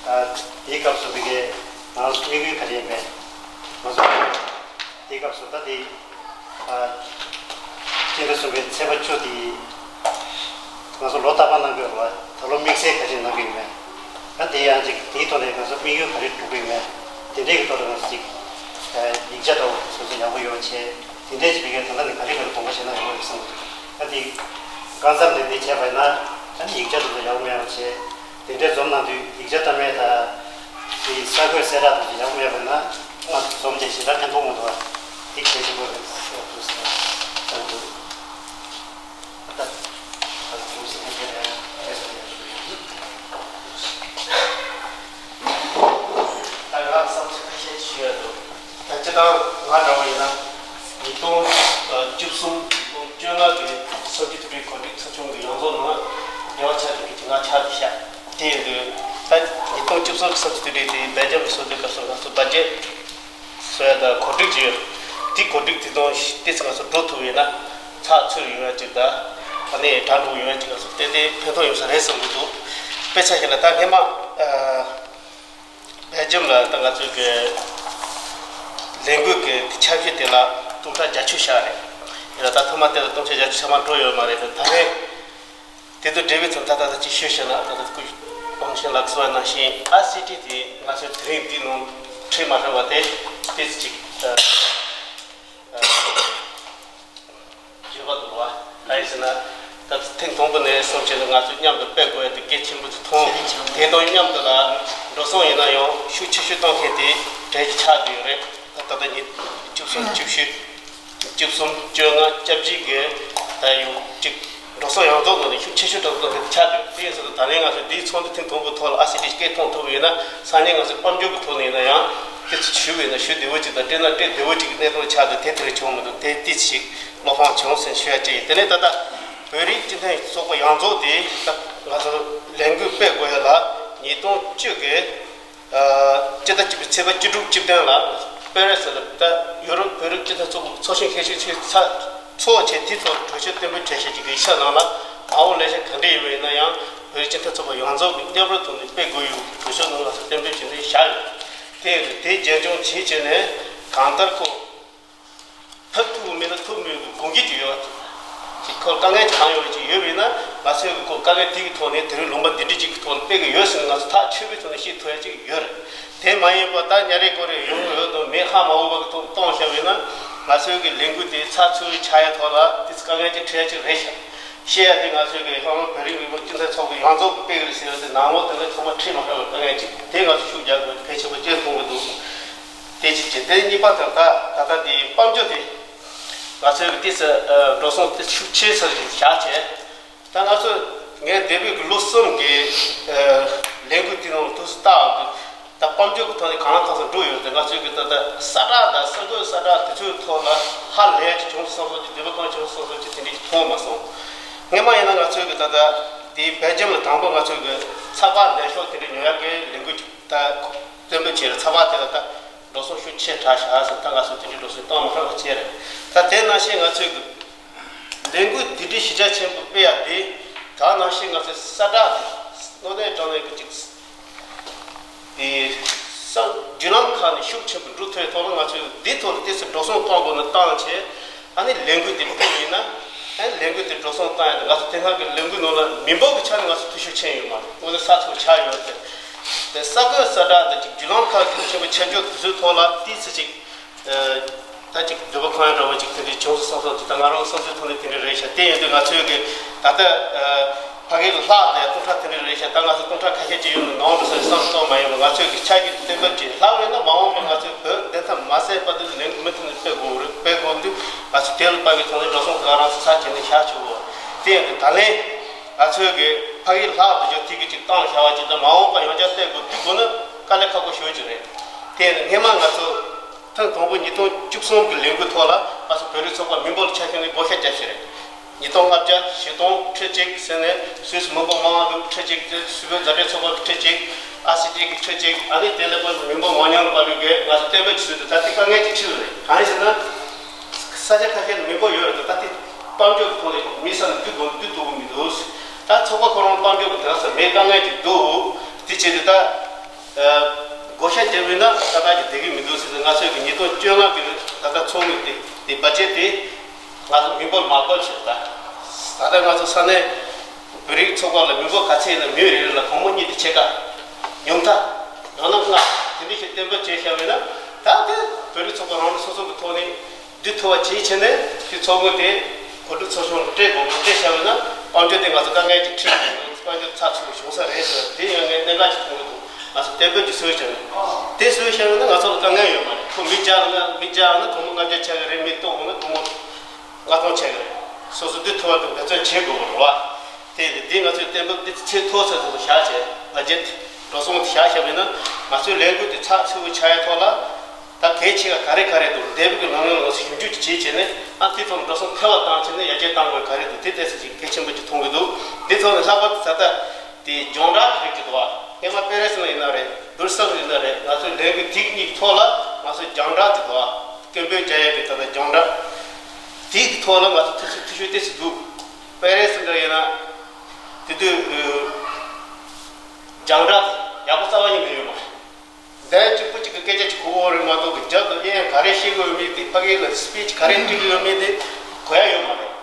ཨ། དེའི་སྐབས་སུ་བི་གའི་ང་ཚོ་དམིགས་ཡུལ་ག་རེ་ཡིན་པས་ང་ཚོ་དེའི་སྐབས་སུ་ད་དེ། སྤྱི་ཟླ་གསུམ་པའི་ཚེས་པ་བཅུ་དེ་ང་ཚོ་ལོ་རྟག་པར་གནང་གི་ཡོད་རེད་བ། ད་ལོ་དམིགས་བསལ་ག་རེ་གནང་གི་ཡོད་མེད། ད་དེ་ཡང་ཅིག་དེའི་ཐོག་ནས་ང་ཚོ་དམིགས་ཡུལ་ག་རེ་སྒྲུབ་ཀྱི་ཡོད་མེད། དེ་འདྲའི་གི་ཐོག་ལ་ང་ཚོ་ཅིག་ཡིག་ཆ་ཐོག་སོ་སོ་ཡག་པོ་ཡོད་བྱས། དེ་འདྲའི་ཅིག་བི་གའི་ད་ལྟ་ནས་ག་རེ་ག་རེ་དགོངས་པ་བཞེས་ན་ཡག་པོ་རེད་བསམ་གི་འདུག་ད་དེ་གང་འཚམ་དེ་འདྲ་བྱས་པ་ཡིན་ན་ད་ནི་ཡིག་ཆ་དེ་ཚོ་ཡག་པོ་མེད་པ་བྱས། དེ་འདྲའི་འཛོམས་གནང་དུས་ཡིག་ཆ་ལྟ་མེད་ད། དེ་གསར་འགོད་གསལ་བསྒྲགས་དེ་ཚོ་ཡག་པོ་མེད་པ་ན་ང་འཛོམས་བྱས་ཞེ་དྲག་ཕན་ཐོགས་མི་འདུག་བ། དེ་གལ་ཆེན་པོ་རེད་ཟེར་དུས་ཟེར་བསམ་འདུག་ད་ད་ད་དུང་ཟེར་མཁན་དེ་རེད། ད་ང་བསམ་ཚུལ་ཁ་ཤས་ཞུ་ཡ་འདུག་ད་སྤྱིར་བཏང་ང་འདྲ་བ་ཡིན་ན་ཉིས་སྟོང་བཅུ་གསུམ་ཉིས་སྟོང་བཅོ་ལྔ་གི་གསར་འགྱུར་དེ་འདྲའི་གོ་སྒྲིག་ཚོགས་ཆུང་གི་ཡོངས་རྫོགས་ནང་དབྱེ་བ་ཕྱེ་ཐུབ་མཁན་གྱི་ང་ཆགས་བསྡད་ཤག་དེ་ཡིན་དུས་ད་ཉིས་སྟོང་བཅུ་གསུམ་གྱི་གསར་འགྱུར་དེ་འདྲའི་དེ་སྦེལ་ཇམ་གྱི་སོ་ལྟའི་སྐབས་སུ་ང་ཚོ་བ་ཇེ་བཟོ་ཡ་དང་གོ་སྒྲིག་བྱས་ཡོད། དེ་གོ་སྒྲིག་དེ་དང་ཏོག་ཙམ་ང་ཚོ་འགྲོ་ཐུབ་ཡོད་ན་ཚགས་ཚུད་ཡོང་ཡ་ཅིག་དང་ཨ་ནི་དྲ་འགྲོ་ཡོང་ཡ་ཅིག་ང་ཚོ་ཏན་ཏན་ཕན་ཐོགས་ཡོང་ས་རེད་བསམ་གྱི་འདུག་དཔེ་ཆ་བཞག་ན་ད་སྔས་མ་སྦེལ་ཇམ་ལ་ད་ང་ཚོའི་གི་ལས་འགུལ་གྱི་འཆར་གཞི་དེ་ལ་སྟོང་ཕྲག་བརྒྱད་ཅུ་བཞག་རེད། ཡིན་ན་ད་ཐོག་མ་དེ་ལ་སྟོང་ཕྲག་བརྒྱད་ཅུ་ཚང་མ་འགྲོ་ཡོད་མ་རེད། ད་ད་རེས་དེ་དུ་འབྲེལ་བའི་ཚོ་ད་ལྟ་ད་ཅིག་ཤོད་ཤེ་ན་ད་ལྟ་སྐུ་དབང་ཆེན་ལགས་གསུངས་པ་ནང་བཞིན་ཨ་སི་ཊི་དེ་ང་ཚོའི་དེ་རིང་འདི་ནང་ཁྲིད་མ་ཐུབ་པ་དེ་ཏོག་ཙམ་ཅིག་བརྗོད་པ་འདུག་བ། གང་ཡིན་ཟེར་ན། ད་ཐེངས་དང་པོ་ནས་གསུངས་བྱས་ན་ང་ཚོས་མཉམ་དུ་སྤེལ་དགོས་ཡ་དེ་གལ་ཆེན་པོ་ཅིག་མཐོང་། དེ་དང་མཉམ་དུ་ལ་འགྲོ་སོང་ཡིན་ན་ཡང་ཤུགས་ཆེ་ཤོས་གཏོང་མཁན་དེ་གྲས་ཀྱི་ཆགས་བསྡད་ཡོད་རེད། ད་ད་ལྟ་ཉིས་བཅུ་གསུམ་བཅུ་བཞི། བཅུ་གསུམ་བཅོ་ལྔ་སྐྱབས་གཅིག་གི་ད་ཡོང་གཅིག་འགྲོ་སོང་ཡོངས་རྫོགས་ནང་ནས་ཤུགས་ཆེ་ཤོས་གྲངས་ཐོབ་ནས་ཆགས་འདུག་དེ་ཡིན་ཟེར་དུས་ད་ལན་ང་ཚོས་འདིའི་ཚོགས་འདུ་ཐེངས་དང་པོའི་ཐོག་ལ་ཨ་སི་ཊི་སྐད་གཏོང་ཐུབ་ཡོད་ན་སང་ཉིན་ང་ཚོས་དཔལ་འབྱོར་གྱི་ཐོག་ནས་ཡིན་ན་ཡང་དེ་ཚོ་ཞུ་བས་ན་ཞུ་བདེ་བོ་ཅིག་དང་སྤྲད་ན་སྤྲད་བདེ་བོ་ཅིག་གི་གནད་དོན་ཆགས་འདུག་དེ་ཏོག་ཙམ་བྱུང་མི་འདུག་དེ་ཏོག་ཙམ་ཅིག་བློ་ཕམ་བྱུང་ཟེར་ཞུ་ཡ་ཅིག་ཡིན། དེ་ནས་ད་ལྟ་བོད་རིགས་སྤྱི་མཐུན་ཚོགས་པ་ཡོངས་རྫོགས་དེ་ད་ང་ཚོ་ལས་འགུལ་སྤེལ་དགོས་ཡ་ལ་ཉིས་སྟོང་བཅུ་གི་སྤྱི་ཟླ་གཅིག་པའི་ཚེས་པ་བཅུ་དྲུག་བཅུ་བདུན་ལ་པེ་རི་སི་ལ་ད་ཡུ་རོབ་བོད་རིགས་སྤྱི་མཐུན་ཚོགས་པའི་ཚོགས་ཆེན་ཤེས་ཤིག་ཆེ་ཚ་ཚོགས་བྱས་དེའི་ཐོག་གྲོས་ཆོད་གཏན་འབེབས་བྱས་ཤིག་ཅིག་གི་ཤ་ནང་ལ་མ་འོངས་ལས་བྱ་ག་འདྲ་ཡོད་པ་ཡིན་ན་ཡང་བོད་རིགས་སྤྱི་མཐུན་ཚོགས་པ་ཡོངས་རྫོགས་ཀྱི་མཉམ་རུབ་ཐོག་ནས་སྤེལ་དགོས་ཡོད་གྲོས་ཆོད་ནང་ལ་གཏན་འབེབས་བྱས་ནས་བཞག་ཡོད། དེ་དེ་རྒྱུན་འཁྱོངས་བྱེད་བྱས་ནས་གང་ལྟར་ཁོ། ཐབས་ཐུབ་མེད་ན་ཐུབ་མེད་ཀྱི་དགོངས་ཀྱི་ཅིག་ཡོད། ཅིག་ཁོ་དཀའ་ངལ་གང་ཡོད་ཅིག་ཡོད་པས་ན་ང་ཚོས་ཀྱི་ཁོ་དཀའ་ངལ་དེ་གི་ཐོག་ནས་དེ་རིང་ལུང་པ་འདི་འདྲ་ཅིག་གི་ཐོག་ནས་སྤེལ་གི་ཡོད་ཟེར་ནས་ང་ཚོ་ཐག་ཆོད་པའི་ཐོག་ནས་ཤེས་ཐུབ་ཡ་ཅིག་ཡོད་རེད། དེ་མ་ཡིན་པ་ད་ཉ་རེ་ཀོ་རེ་ཡོང་གི་ཡོད་དང་མེད་ཧ་མ་གོ་བ་གི་ཐོག་གཏོང་བཞག་པས་ན་ང་ཚོའི་གི་ལས་འགུལ་དེ་ཚགས་ཚུད་ཆགས་ཡ་ཐོག་ལ་དེ་ཚོ་དཀའ་ངལ་ཅིག་འཕྲད་ཡ་ཅིག་རེད་ཤག་ཤེས་ཡ་དེ་ང་ཚོའི་གི་ཧོང་བོད་རིགས་མི་མང་སྤྱི་མཐུན་ཚོགས་པའི་ཡོངས་རྫོགས་ཀྱི་སྤེལ་གི་རེད་ཟེར་ཡ་དེ་ནང་ལོགས་དེ་ནས་ཚང་མ་ཁྲིད་མ་ཤོར་བའི་དཀའ་ངལ་ཅིག་དེ་ང་ཚོ་ཤུགས་རྒྱག་དགོས་གལ་ཆེན་པོ་ཅིག་མཐོང་གི་འདུག་དེ་གཅིག་བྱས། དེ་གཉིས་པ་དང་ད་ད་ལྟ་དེའི་དཔལ་འབྱོར་དེ་ང་ཚོའི་གི་ཏོག་ཙམ་འགྲོ་སོང་དེ་ཤུགས་ཆེ་ས་ཞིག་བཞག་བྱས། ད་ང་ཚོ་ངས་འདས་པའི་གི་ལོ་གསུམ་གི་ལས་འགུལ་དེ་ནང་ལ་ཐུགས་སུ་བཏགས་འདུག་ད་དཔལ་འབྱོར་གི་ཐོག་ནས་གང་ལ་གང་འཚམ་འགྲོ་ཡོད་དེ་ང་ཚོའི་གི་ད་ལྟ་གསལ་བསྒྲགས་དང་གསར་འགོད་གསལ་བསྒྲགས་དེ་ཚོའི་ཐོག་ལ་ཧ་ལས་ཀྱི་བྱུང་སོང་བསམ་སོང་ཅིག་འདོད་པ་གང་བྱུང་སོང་བསམ་སོང་ཅིག་དེ་འདྲ་ཅིག་མཐོང་མ་སོང་། སྔས་མ་ཡིན་ན་ང་ཚོའི་གི་ད་ལྟ་དེའི་སྦེལ་ཇམ་ལ་དང་པོ་ང་ཚོའི་གི་ཚགས་པར་ལས་ཤོག་དེ་འདྲ་ཉོ་ཡག་གི་ལས་འགུལ་ཅིག་ད་གཏན་འབེབས་བྱས་རེད། ཚགས་པར་དེ་ལ་ད་འགྲོ་སོང་ཤུགས་ཆེ་དྲགས་བཞག་ཟེར། ད་ང་ཚོ་དེ་འདྲའི་འགྲོ་སོང་གཏོང་མ་ཐུབ་པ་བྱས་རེད། ད་དེ་ནང་བཞིན་ང་ཚོའི་གི་ལས་འགུལ་དེ་འདྲའི་གཞི་རྒྱ་ཆེན་པོ་སྤེལ་ཡག་དེ་ད་ནང་བཞིན་ང་ཚོའི་གསལ་བསྒྲགས་དེ་དངོས་གནས་དྲང་གནས་ཀྱི་ཅིག་དེ་ས་བརྒྱུད་ལམ་ཁག་ནས་ཤུགས་ཆེན་པོ་འགྲོ་ཐུབ་ཡག་ཐོག་ལ་ང་ཚོས་འདི་ཐོག་ལ་ཏོག་ཙམ་འགྲོ་སོང་གཏོང་དགོས་ན་བཏང་བྱས། ཨ་ནི་ལས་འགུལ་དེ་སྤེལ་ཡིན་ན། ཨ་ནི་ལས་འགུལ་དེ་འགྲོ་སོང་བཏང་ཡག་དེ་ང་ཚོ་དེ་སྔ་གི་ལས་འགུལ་ནང་ལ་མི་འབོར་གྱི་ཆ་ནས་ང་ཚོ་འཐུས་ཤོར་ཕྱིན་ཡོད་མ་རེད། དངོས་གནས་གསལ་ཐག་ཆགས་ཡོད་རེད། དེ་གསར་འགོད་གསལ་བསྒྲགས་དང་ཅིག་བརྒྱུད་ལམ་ཁག་གི་ཆེན་པོ་ཆེ་ཆུང་དེ་ཚོའི་ཐོག་ལ་ཏོག་ཙམ་ཅིག་ཨ་ད་ཅིག་འདོད་པ་ཁེངས་ཡག་འདྲ་བོ་ཅིག་དེ་འདྲའི་ བྱུང་སོང་བསམ་སོང་། ད་ང་རང་བསམ་ཚུལ་ཐོག་ནས་དེ་འདྲ་རེད་ཤག་དེ་ཡིན་དུས་ང་ཚོའི་གི་ད་ལྟ་ཕ་གི་ལ་ལྷག་དེ་སྟོང་ཕྲག་དེ་འདྲ་རེད་ཤག་ད་ང་ཚོ་སྟོང་ཕྲག་ཁ་ཤས་ཅིག་ཡོད་ནི་ནང་དུ་སོང་བསམ་གཏོང་མ་ཡོང་བ། ང་ཚོའི་གི་ཆ་རྒྱུས་བསྟན་པ་ཅིག་ལྷག་ཡོད་ན་མ་འོངས་པར་ང་ཚོའི་བོད་བདེན་མཐའ་མ་གསལ་བར་དུ་ལས་འགུལ་མུ་མཐུད་ནས་སྤེལ་དགོས་རེད། སྤེལ་དགོས་དུས་ང་ཚོ་དེ་ལ་དཔག་པའི་ཐོག་ནས་འགྲོ་སོང་གང་རང་སོ་སོ་བྱས་ནས་བཞག་ཆོག་གོ། དེ་ཡིན་དུས་ད་ལན་ང་ཚོའི་གི་ཕ་གི་ལ་ལྷག་དུ་ཅིག་དེ་གི་ཅིག་བཏང་བཞག་པ་ཅིག་དང་མ་འོངས་པར་ཡང་བསྐྱར་སྤེལ་དགོས་དུས་དགོས་ན་དཀའ་ལས་ཁག་པོ་ཞེ་པོ་ཅིག་རེད། དེ་ཡིན་དུས་སྔོན་མ་ང་ཚོ། ཐེངས་དང་པོ་ཉིས་སྟོང་བཅུ་གསུམ་གྱི་ལས་འགུལ་ཐོག་ལ་ང་ཚོ་བོད་རིགས་ཚོགས་པ་མི་འབོར་ཆ་ཤས་ནས་བགོ་བཤའ་རྒྱབ་ཤེས་རེད། ཉིས་སྟོང་ལྔ་བརྒྱ་བཞི་སྟོང་ཁྲི་གཅིག་ཟེར་ནས་སུད་སི་མི་འབོར་མང་བ་འདུག་ཁྲི་གཅིག་དེ་སུད་བོད་མཛའ་འབྲེལ་ཚོགས་པ་གི་ཁྲི་གཅིག་ཨ་སི་ཊི་གི་ཁྲི་གཅིག་ཨ་ནི་དེ་ལས་པར་མི་འབོར་མང་ཉུང་ལ་དཔག་པའི་གི་ང་ཚོ་གཏན་འབེབས་ཀྱི་ཚུལ་དུ་ད་ལྟའི་དཀའ་ངལ་ཅིག་འཕྲད་ཡོད་རེད། གང་ཡིན་ཟེར་ན། ས་ཆ་ཁ་ཤས་ལ་མི་འབོར་ཡོད་རེད་དོ། ད་ལྟའི་དཔལ་འབྱོར་གྱི་ཐོག་ནས་མི་ས་ནས་བསྡུ་དགོས་བསྡུ་ཐུབ་ཀྱི་མི་འདུག་ད་ཚོགས་པ་ཁོ་རང་དཔལ་འབྱོར་གྱི་དེང་སང་མེད་དཀའ་ངལ་ཅིག་འདུག་དེ་བྱས་ཏེ་ད། བགོ་བཤའ་བརྒྱབ་ཡོད་ན་ཏག་ཏག་ཅིག་བསྡད་ཀྱི་མི་འདུག་ཟེར་ཏེ། ང་ཚོས་ཀྱི་ཉིས་སྟོང་བཅོ་ལྔ་གི་ད་ལྟ་ཚོགས་དངུལ་དེ་དེ་བ་ཇེཊ་དེ་ང་ཚོ་མི་འབོར་མ་བཀོལ་ཞིག་ད། ད་ལྟ་ང་ཚོ་ས་གནས་བོད་རིགས་ཚོགས་པ་ལ་མི་འབོར་ག་ཚད་ཡིན་ན་མི་རེ་རེ་ལ་སྒོར་མོ་གཉིས་དང་ཕྱེད་ཀ་ཉུང་མཐའ་ཡང་ན་ལྔ་དེ་འདྲ་ཞིག་གཏན་འབེབས་བྱས་བཞག་ཡོད་ན། ད་དེ་བོད་རིགས་ཚོགས་པ་རང་རང་སོ་སོ་གི་ཐོག་ནས། འདི་ཐུབ་པ་བྱེད་ཆེད་ནས་དེ་ཚོགས་དངུལ་དེ་གོ་སྒྲིག་ཚོགས་ཆུང་ལ་སྤྲད་དགོས་པ་སྤྲད་བཞག་པ་ན་དཔལ་འབྱོར་དེ་ང་ཚོ་དཀའ་ངལ་ཅིག་འཕྲད་ཀྱི་འདུག་དཔལ་འབྱོར་ཚགས་ཚུད་པོ་བྱུང་ས་རེད་ཟེར་བ་དེ་ཡང་ངས་གནད་འགག་ཅིག་མཐོང་གི་འདུག་ང་ཚོ་གཏན་འབེབས་ཀྱི་སྲོལ་བྱས་ནས་དེ་སྲོལ་བཞག་པ་ན་ང་ཚོ་ལ་དཀའ་ངལ་ཡོད་མ་རེད། ཁོ་མི་བརྒྱ་ལ་ན་མི་བརྒྱ་ལ་ན་སྒོར་མོ་ལྔ་བརྒྱ་ཆགས་ཀྱི་རེད། མི་སྟོང་ལ་ན་སྒོར་མོ་ལྔ་སྟོང་ཆགས་ཀྱི་རེད། སོ་སོ་འདི་ཐུབ་པ་དེ་འབད་བརྩོན་བྱེད་དགོས་པ་རེད་བ། དེ་ཡིན་དུས་འདི་ང་ཚོས་གཏན་འབེབས་འདི་ཚད་མཐོ་ས་དེ་ཚོ་བཞག་བྱས་བ་ཇེཊ་འགྲོ་སོང་དེ་བཞག་བཞག་པ་ཡིན་ན་ང་ཚོའི་ལས་འགུལ་དེ་ཚགས་ཚུད་པོ་ཆགས་ཡ་ཐོག་ལ། ད་གལ་ཆེ་བ་ག་རེ་ག་རེ་འདུག་འདས་པའི་གི་ལམ་ལུགས་ལ་ཞིབ་འཇུག་ཅིག་བྱས་བྱས་ནས་ཨ་དེ་ཐོག་འགྲོ་སོང་ཐེ་བ་བཏང་བྱས་ནས་ཡར་རྒྱས་གཏང་དགོས་ག་རེ་འདུག་དེ་ཏོག་ཙམ་ཅིག་གལ་ཆེན་པོ་ཅིག་མཐོང་གི་འདུག་དེ་ཐོག་ནས་ལྷག་པར་དུ་ད་ལྟ་དེ་རྒྱང་བསྒྲགས་རིགས་ཀྱི་འདུག་བ། སྔོན་མ་པེ་རེ་སི་ལ་ཡིན་ན་རེད། སྦུར་སལ་ལ་ཡིན་ན་རེད། ང་ཚོའི་ལས་འགུལ་དེ་གཉིས་ཐོག་ལ་ང་ཚོའི་རྒྱང་བསྒྲགས་ཀྱི་འདུག་བ། སྐད་འབོད་རྒྱག་ཡ་གི་ད་ལྟ་རྒྱང་བསྒྲགས་དེ་གི་ཐོག་ལ་ང་ཚོ་ཐུགས་ཤུགས་ཐུགས་ཤུགས་ཏོག་ཙམ་འདུག་པེ་རེ་སི་འདྲ་ཡིན་ན་དེ་དུས་རྒྱང་བསྒྲགས་དེ་ཡག་པོ་རྩ་བ་ཉིད་ནས་ཡོད་མ་རེད། འདས་གཅིག་པུ་གཅིག་གི་སྐད་ཆ་གཅིག་གོ་གི་ཡོད་རེད་མ་གཏོགས་ཀྱི་རྒྱབ་ཏུ་ཨེ་ཡང་ག་རེ་བཤད་གི་ཡོད་མེད་དེ་ཕ་གི་ལ་སི་པི་ཆི་ག་རེ་སྤྲད་གི་ཡོད་མེད་དེ་གོ་ཡ་ཡོད་མ་རེད།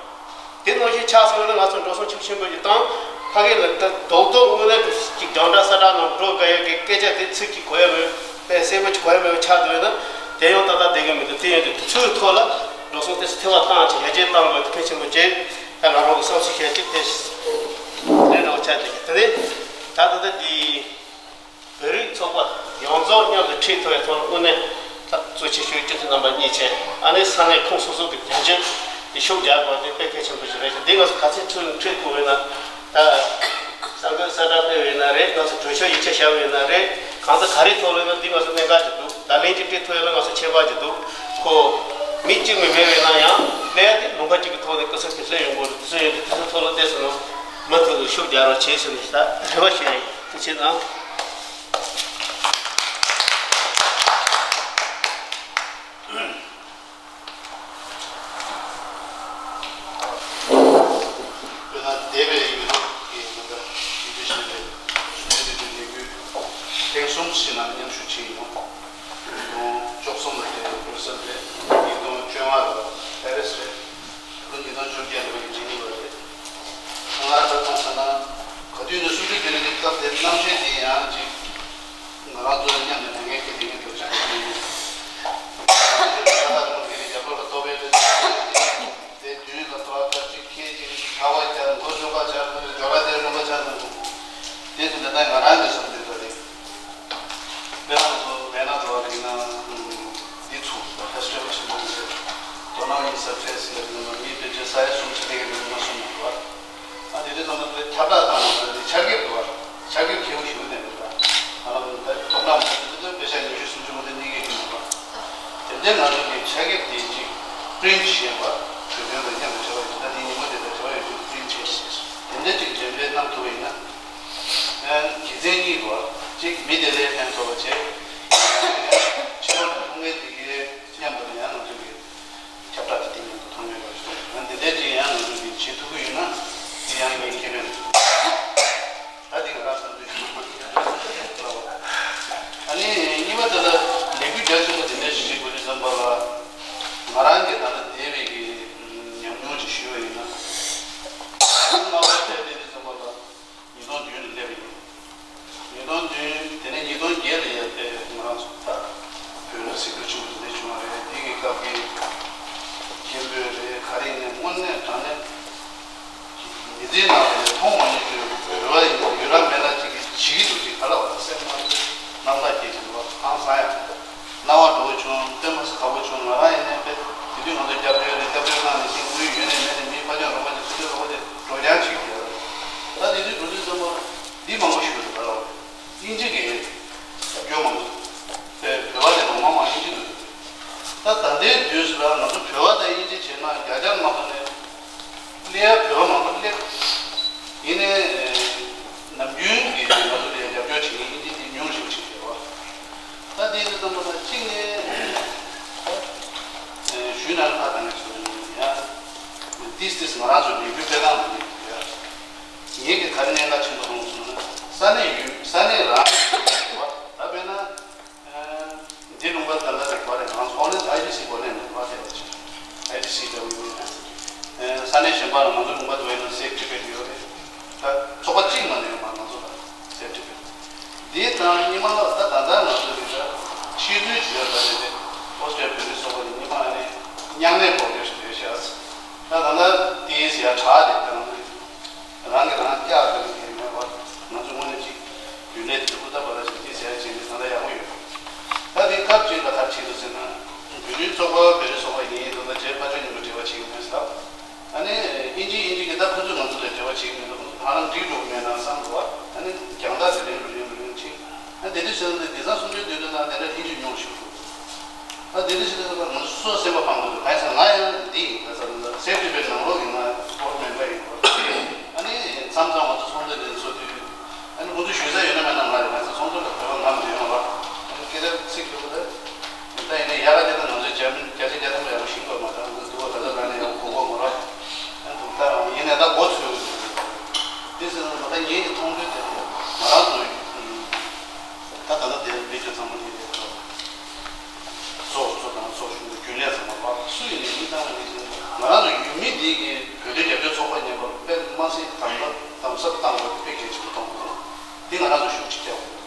དེ་ནང་བཞིན་ཆགས་སོང་ན་ང་ཚོ་འགྲོ་སོང་ཤུགས་ཆེན་པོ་ཞིག་བཏང་། ཕ་གི་ལ་ད་རྡོག་རྡོག་དངོས་གནས་ཅིག་རྒྱང་བསྒྲགས་གསལ་བསྒྲགས་ནང་འགྲོ་དགའ་ཡ་གི་སྐད་ཆ་དེ་ཚིག་གཅིག་གོ་ཡ་མེད་པས་གསལ་པོ་ཅིག་གོ་ཡ་མེད་པ་ཆགས་འདུག་ཡོད་ན་དེ་ཡང་ཏག་ཏག་བསྡད་གི་མི་འདུག་དེ་ཡང་དེ་ཚོའི་ཐོག་ལ་འགྲོ་སོང་དེ་ཚོ་ཐེ་བ་བཏང་བྱས་ཡར་རྒྱས་གཏང་དགོས་དེ་གལ་ཆེན་པོ་བྱས། ད་ང་རང་གི་བསམ་ཚུལ་བཤད་ཅིག་དེ་རེད་འདྲ་བོ་ཆགས་འདུག་དེ་ནས་ད་ད་ལྟ་འདི། བོད་རིགས་ཚོགས་པ་ཡོངས་རྫོགས་མཉམ་དུ་ཁྲིད་ཐུབ་པའི་ཐོག་དངོས་གནས་གཙོ་ཆེ་ཤོས་སྤྱི་འཐུས་རྣམ་པ་གཉིས་བྱས། ཨ་ནི་ས་གནས་ཁོངས་སོ་སོ་གི་དོན་གཅོད་དེ་ཤུགས་རྒྱག་དགོས་དེ་དཔེ་གལ་ཆེན་པོ་ཞིག་རེད་ཤག་འདི་ང་ཚོ་ག་ཚོད་ཁྲིད་ཁྲིད་དགོས་ཡོད་ན། ད་གསར་འགོད་གསལ་བསྒྲགས་སྤེལ་བ་ཡིན་ན་རེད། ང་ཚོ་གྲོས་ཆོད་ཡིག་ཆ་བཞག་པ་ཡིན་ན་རེད། གང་ལྟར་ག་རེ་ཐོག་ལ་ཡིན་ན་འདི་ང་ཚོ་གནད་འགག་ཅིག་འདུག་ད་ལན་གཅིག་ཁྲིད་ཐུབ་ཡོད་ན་ང་ཚོ་ཁྱད་པར་ཅིག་འདུག་ཁོ་མི་གཅིག་མི་མེད་པ་ཡིན་ན་ཡང་སླེབས་ཡ་དེ་ལུང་པ་གཅིག་གི་ཐོག་ནས་སྐུ་ཚབ་དེ་སླེབས་ཡོང་དགོས་རེད། དེ་ཚོ་ཡོད་དུས་དེ་ཚོ་ཐོག་ལ་བལྟས་སོང་ན་མུ་མཐུད་དུ་ཤུགས་རྒྱག་རོགས་བྱེད་ཟེར་ནས་ད་རེ་བ་ཞུ་ཡ་ཡིན། ཐུགས་རྗེ་གནང་། དཔེར་ན་འདས་པའི་ཡུལ་ལུགས་ཀྱི་ང་ཚོ་ཞི་བདེ་ཞེས་པའི་གསུམ་བཅུ་དུས་དྲན་ལས་འགུལ་ཐེངས་གསུམ་ཞིག་ནང་མཉམ་ཞུགས་བྱས་ཡོད། ཉིས་སྟོང་བཅུ་གསུམ་ལ་དེ་སྦུར་སལ་རེད། ཉིས་སྟོང་བཅོ་ལྔ་ལ་ཕ་རི་སི་རེད། ལོ་ཉིས་སྟོང་བཅོ་བརྒྱད་ལོའི་ཇི་ནི་ཝ་རེད། ང་ལ་ད་མཐོང་ས་ན་ག་དུས་ནས་གསུམ་བཅུ་དུས་དྲན་གྱི་སྐབས་དེ་གནམ་གཤིས་དེ་ཡང་ཅིག་ང་རང་ཚོ་མཉམ་དུ་ལས་འགན་འཁྱེར་བསྡད་མཁན་དེ་ཚོ་ཆགས་ཀྱི་ཡོད། ཁ་ལག་རིན་པོ་ཆེ་གི་རྒྱབ་ལོགས་ལ་ལྟོ་ཕད་ལ་ཅིག་དེ་མདུན་ལ་ལྟོ་ཕད་ཅིག་ཁྱེར་ཅིག་ཁ་བ་རྒྱབ་མགོ་ལྕོག་པ་ཆགས་སོང་། ཇོ་ལ་དེ་རིན་པོ་ཆགས་སོང་། དེ་ཚོ་འདི་ལྟར་ང་རང་གི་བསམ་ཚུལ་ལྟར་རེད། དཔེར་ན་ང་ཚོ་མེ་ན་འགྲོ་བ་རིག་ན་འདི་ཚོ་ཕེ་སི་ཊི་ཝལ་ཆེན་པོ་འདི་རེད། དོ་སྣང་ཡིན་ས་ཕེ་སི་ཡ་རིག་ན་མི་ཕལ་ཆེར་ས་ཡ་གསུམ་ཆ་ལས་ཀྱི་རིག་ན་གསུམ་མ་གཏོགས། ཨ་དེ་དུས་ཙམ་པ་དེ་ཁྱབ་བསྒྲགས་བཏང་ན་དེ་ཆ་རྐྱེན་འདུག་བ། ཆ་རྐྱེན་ཁེ་པོ་ཞིག་ནས་འདུག་ད། ང་རང་ད་དོ་སྣང་མ་བྱེད་དུས་པེ་ཤ་ཉི་ཤུ་སུམ་ཅུ་མ་དེ་གནས་ཀྱི་ཡིན་པ། དེ་འདྲའི་ང་ཚོ་གི་ཆ་རྐྱེན་དེ་གཅིག་པི་རིན་ཊི་བྱས་པ། བོད་དོན་དང་མཉམ་དུ་བྱ་བ་ཡོད་ད་དེ་ཉིན་མོ་དེ་དང་བྱ་བ་ཡོད་ཅིག་པི་རིན་ཊི་བྱས། དེ་འདྲ་ཅིག་འགྲེམས་སྤེལ་གནང་ཐུབ་པ་ཡིན་ན། ཨན་དགེ་མཚན་གཉིས་པ། གཅིག་མི་དེ་ལས་ཕན་ཐོགས་པ་བྱས། ཕྱི་ལོགས་ནས་མཐོང་མཁན་དེ་གའི་མཉམ་དུ་ཡང་ང་ཚོ་གི་ཁྱབ་བསྒྲགས་དེ་དེ་མཉམ་དུ་མཐོང་ཡོད་པ་ཞིག་ང་འདི་འདྲ་ཅིག་ཡང་ང་ཚོ་གི་བྱེད་ཐུབ་ཀྱི་ཡོད་ན་དེ་ཡང་ངའི་ཁེ་ཕན་རེད། ད་དེ་ང་རང་བསམ་ཚུལ་ཞིག་ཨ་ནི་གཉིས་པ་དེ་ལ་ལས་འགུལ་རྒྱ་ཆེན་པོ་དེ་འདྲ་ཞིག་བྱེད་དགོས་དུས་ཙམ་པ་ལ་ང་རང་གི་ད་ལྟ་འདས་པའི་གི་ཉམས་མྱོང་ཅིག་ཞུས་པ་ཡིན་ན། ང་རང་བལྟས་དུས་ཙམ་པ་ལ། ཉིས་སྟོང་བདུན་ལ་སླེབས་ཡིན། ཉིས་སྟོང་བདུན་དེ་ནས་ཉིས་སྟོང་བརྒྱད་ལ་ཡར་ཕེབས་ང་རང་ཚོ་ད་བོད་ལ་ཟིང་འཁྲུག་ཆེན་པོ་དེ་འདྲ་བྱུང་བ་རེད། དེ་གི་སྐབས་ཀྱི་མཁན་པོའི་ དེའི་ནང་ལ་ཡང་མཐོང་མ་མྱོང་གི་བོད་པ་ཡིན་ཡོད་ར་མེད་ན་ཅིག་གིས་བྱེད་ཀྱི་འདུག་ཅིག་ག་ལ་བ་སེམས་ནང་དུ་རྣམ་དག་སྐྱེས་ཀྱི་འདུག་བ། ཧང་སང་ཡང་རྣ་བ་འགྲོ་བྱུང་། དཔེ་མ་སྲིད་དགའ་པོ་བྱུང་། ང་རང་ཡིན་ནའི་དཔེ་དེ་དུས་ང་ཚོ་སྐྱབས་བཅོལ་རེད། སྐྱབས་བཅོལ་ཁང་ནས་ཅིག་དངུལ་ཡོད་ནའི་མེད་ནའི་མིའི་ཕ་ཆང་རོགས་པ་ཅིག་ཚུར་སྤྲོད་རོགས་པ་ཅིག་འགྲོ་རྐྱང་བྱེད་ཀྱི་ཡོད་རེད། ད་དེ་དུས་འགྲོ་དུས་ཙམ་པ་འདི་མང་པོ་ཞིག་འདུག་ག་ལ་བ། དབྱིན་ཇི་གི་རྒྱབ་སྐྱོར་མང་པོ་འདུག་དཔེ་བོད་པ་ལས་མང་མང་དབྱིན་ཇི་འདུག་ད་ད་ལྟའི་དུས་སུ་ལ་ང་ཚོ་བོད་པ་དང་དབྱིན་ཇི་བྱས་ན་བརྒྱ་ཆ་མ་ཐོན་ནས། སླེབས་ཡ་བོད་པ་མང་པོ་སླེབས། ཡིན་ནའི་ནམ་རྒྱུན་གྱི་ང་ཚོ་ལ་རྒྱབ་སྐྱོར་བྱེད་མཁན་དབྱིན་ཇི་དེ་ཉུང་ཤོས་ཤིག་རེད་བ། ད་དེ་ཡིན་དུས་ཙམ་པ་ལ་གཅིག་ནས་ཞུས་ན་ལ་ཕ་དང་ནས་སོང་ཡ། ཏིས་ཏིས་ང་རང་ཚོ་ལས་འགུལ་སྤེལ་སྟངས་ལ་ངེས་ཀྱི་ཡ། ངེད་ཀྱི་ག་རེ་གནད་འགག་ཆེན་པོ་མཐོང་སོང་ན་ས་གནས་ཡུལ་ས་གནས་རང་རེད་བ། ད་དཔེར་ན། འདི་ལུང་པ་ད་ལྟ་རེད་པ་རེད། ང་ཚོ་ཨོ་ནི་ཨའི་ཌི་སི་གོ་ནས་ནས་པ་དེ་ཨའི་ཌི་སི་འདྲ་བོ་ཡིན་ན། ས་གནས་གཞན་པ་ལ་ང་ཚོ་ལུང་པ་འགྲོ་ཡིན་ན་སེབ་ཊི་བེད་ཡོད་རེད། ད་ཚོགས་པ་གཅིག་མ་ནས་ཡོད་མ་ང་ཚོ་ལ་སེབ་ཊི་བེད། འདི་དང་སྔོན་མ་ལ་ད་ད་ལྟ་ང་ཚོ་གི་ད་ཕྱི་ཚུལ་བྱེད་ཡོད་པ་རེད་དེ། ཨོ་སི་ཊྲེ་ལི་ཡ་བོད་རིགས་ཚོགས་པ་ནི་སྔོན་མ་ནས་མཉམ་ལས་སྐོར་སྐྱོད་ཞིག་བྱས་ཤག་ད་ད་ལྟ་ཏི་ཨེ་སི་ཡ་དྲག་དེ་ད་ང་ཚོ། རང་གིས་རང་བསྐྱར་དུ་ལེན་མཁན་མེད་པར་ང་ཚོ་དངོས་གནས་ཅིག་རྒྱུན་ལས་དེ་ཧུར་ཐག་པ་ར་ཞིག་ཅིག་ཟེར་བྱས་ནས་ད་ལྟ་ཡག་པོ་ཡོད། ད་དེ་སྐབས་ཅིག་ལ་ག་རེ་བྱེད་འདུག་ཟེར་ན། བོད་རིགས་ཚོགས་པ་བོད་རིགས་ཚོགས་པ་ཡིན་དུས་ད་རྗེས་ཕར་ཕྱོགས་མཉམ་དུ་འབྲེལ་བ་བྱེད་ཀྱི་མེད་ཟེར། ཨ་ནི་དབྱིན་ཇི་དབྱིན་ཇི་གི་ད་ཁོ་ཚོས་ང་ཚོ་ལ་འབྲེལ་བ་བྱེད་ཀྱི་མེད་འདུག་ཁོ་ཚོ་ཧ་ལམ་འགྲིག་འགྲོ་གི་མེད་ན་བསམ་འདུག་ཨ་ནི་རྒྱང་ཐག་དེ་རིང་རིང་རིང་རིང་ཕྱིན། ཨ་དེ་འདྲ་བྱས་ན་དེང་སང་གསུང་ཆོས་འདོན་དུས་ན་དེ་འདྲ་དབྱིན་ཇི་ཉུང་ཤོས་འདུག་ད་དེ་འདྲ་ཞིག་ལ་ང་ཚོ་སོ་སོ་སེམས་པ་ཕམ་དགོས་འདུག་གང་ཡིན་ཟེར་ན་ང་ཡང་འདི་ཡིན་ད་ཟེར་ན་སེབ་ཊི་བེད་ནང་ལོགས་ཀྱི་ང་སྐོར་མེམ་བར་ཡིན་སྐོར། ཨ་ནི་མཚམས་མཚམས་ང་ཚོ་ཚོགས་འདུ་འདི་ཚོགས་དུས་ཨ་ནི་ཁོང་ཚོ་ཞུ་ས་ཡོད་ན་མེད་ན་ང་རེད། ང་ཚོ་ཚོགས་འདུ་ལ་བོད་པ་ང་མི་ཡོང་བ། ཨ་ནི་སྐད་ཆ་ཚིག་ལྷུག་པོ་རེད། ད་ཡིན་ན་ཡག་ག་དེ་ད་ང་ཚོའི་རྒྱ་མི་བརྒྱ་ཆ་བརྒྱ་ཐམ་པ་ཡག་པོ་ཤེས་དགོས་མ་རེད། ང་ཚོ་འདུག་བ་ད་ལྟ་ལ་ནས་ཡག་པོ་གོ་དགོས་མ་རེད། ཨ་འདུག་ད་ཡིན་ནའི་ད་མགོ་ཚོས་འདུག་དེ་ཟེར་ན་ད་ངེད་ཀྱི་མཐོང་ཚུལ་དེ་ང་རང་ཚོ་ད་ད་ལྟ་དེ་བེད་སྤྱོད་ཚང་མ་དེ་རེད། ཚོགས་གཙོ་དང་ཚོགས་གཞོན་དང་རྒྱུན་ལས་ཚང་མ་ལ་སུ་ཡིན་ནའི་མི་ཚང་མ་ནས་ང་རང་ཚོ་ཡུལ་མི་འདི་གི་བོད་དོན་རྒྱབ་སྐྱོར་ཚོགས་པ་མཉམ་པར་དཔེ་མ་སྲིད་དམ་ཟབ་དམ་ཟབ་བཏང་དགོས་དེ་དཔེ་གལ་ཆེན་པོ་མཐོང་གི་འདུག་འདི་ང་རང་ཚོ་ཤུགས་ཆེ་རྒྱག་དགོས་འདུག་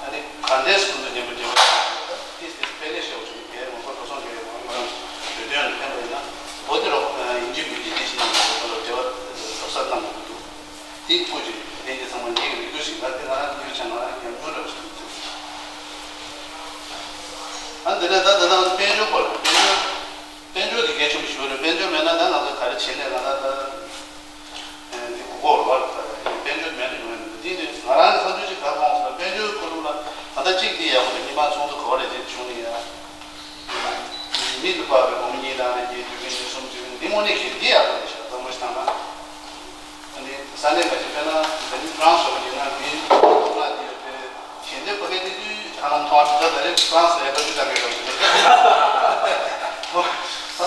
ཨ་ནི་ག་འདྲས་ཁོང་ཚོ་མཉམ་པར་འབྲེལ་བ་བྱེད་དགོས་ད་ཏིས་ཏིས་དཔེ་ལེགས་ཤོག་ཅིག་གས་ང་ཚོ་འགྲོ་སོང་རྒྱག་ཡོད་པ་ང་རང་ཚོ་བོད་དོན་ལ་ཕན་པ་ཡིན་ན་བོད་དེ་རོགས་ཡིན་གཅིག་མིན་གཅིག་དེ་བཞིན་ང་ཚོ་འབྲེལ་བ་གྲོགས་སར་གནང་དགོས་ཀྱི་འདུག་དེ་སྐོར་གྱི་ལས་ཀྱི་ཚང་མ་ངེད་ཀྱི་རེ་སྐུལ་ཞིག་ལ་དེ་ང་རང་ཉིད་ཆ་ང་རང་ཉམས་མྱོང་འདྲ་བ་ཞིག་འདུག་ཨ་འདི་ནས་ད་ད་ལྟ་དཔལ་འབྱོར་སྐོར་ལ་དཔལ་འབྱོར་དཔལ་འབྱོར་དེ་གལ་ཆེན་པོ་ཞིག་རེད། དཔལ་འབྱོར་མེད་ན་ད་ང་ཚོ་ག་རེ་བྱེད་ལས་ང་ད་ད་འདི་གོ་སྐོར་བར་དཔལ་འབྱོར་མེད་ན་ཡོང་ཡ་མི་འདུག་དེ་ནི་ང་རང་གི་བསམ་ཚུལ་ཅིག་ག་མཐོང་སོང་ན་དཔལ་འབྱོར་སྐོར་ལ་ད་ལྟ་གཅིག་དེ་ཡག་པོ་རེད། གཉིས་པ་ཚོགས་འདུ་ག་བ་ལས་ཅིག་བྱུང་ནས་ཡ། མི་དུ་པ་བའི་སྒོར་མོ་གཉིས་དང་རེ་གཉིས་དུས་ཀྱི་ཉིན་གསུམ་དུས་ཀྱི་འདི་དངོས་གནས་ཀྱི་འདི་ཡག་པོ་རེད་ཤག་བསམ་བློ་ཞིག་བཏང་ན། ཨ་ནི་ས་གནས་འགའ་ཞིག་དཔེར་ན་འདི་ནི་ཧྥ་རན་སི་འདྲ་བོ་ཡིན་ན་མི་ལ་འདི་ཡོད་པའི་ཞལ་འདེབས་ཕ་གི་དེ་དུས་ཧ་ལམ་མཐོང་བ་འདི་ད་ད་རེས་ཧྥ་རན་སི་ལ་ཡ་བཀའ་བཀྱོན་བཏང་གི་ཡོད་རེད། བསམ་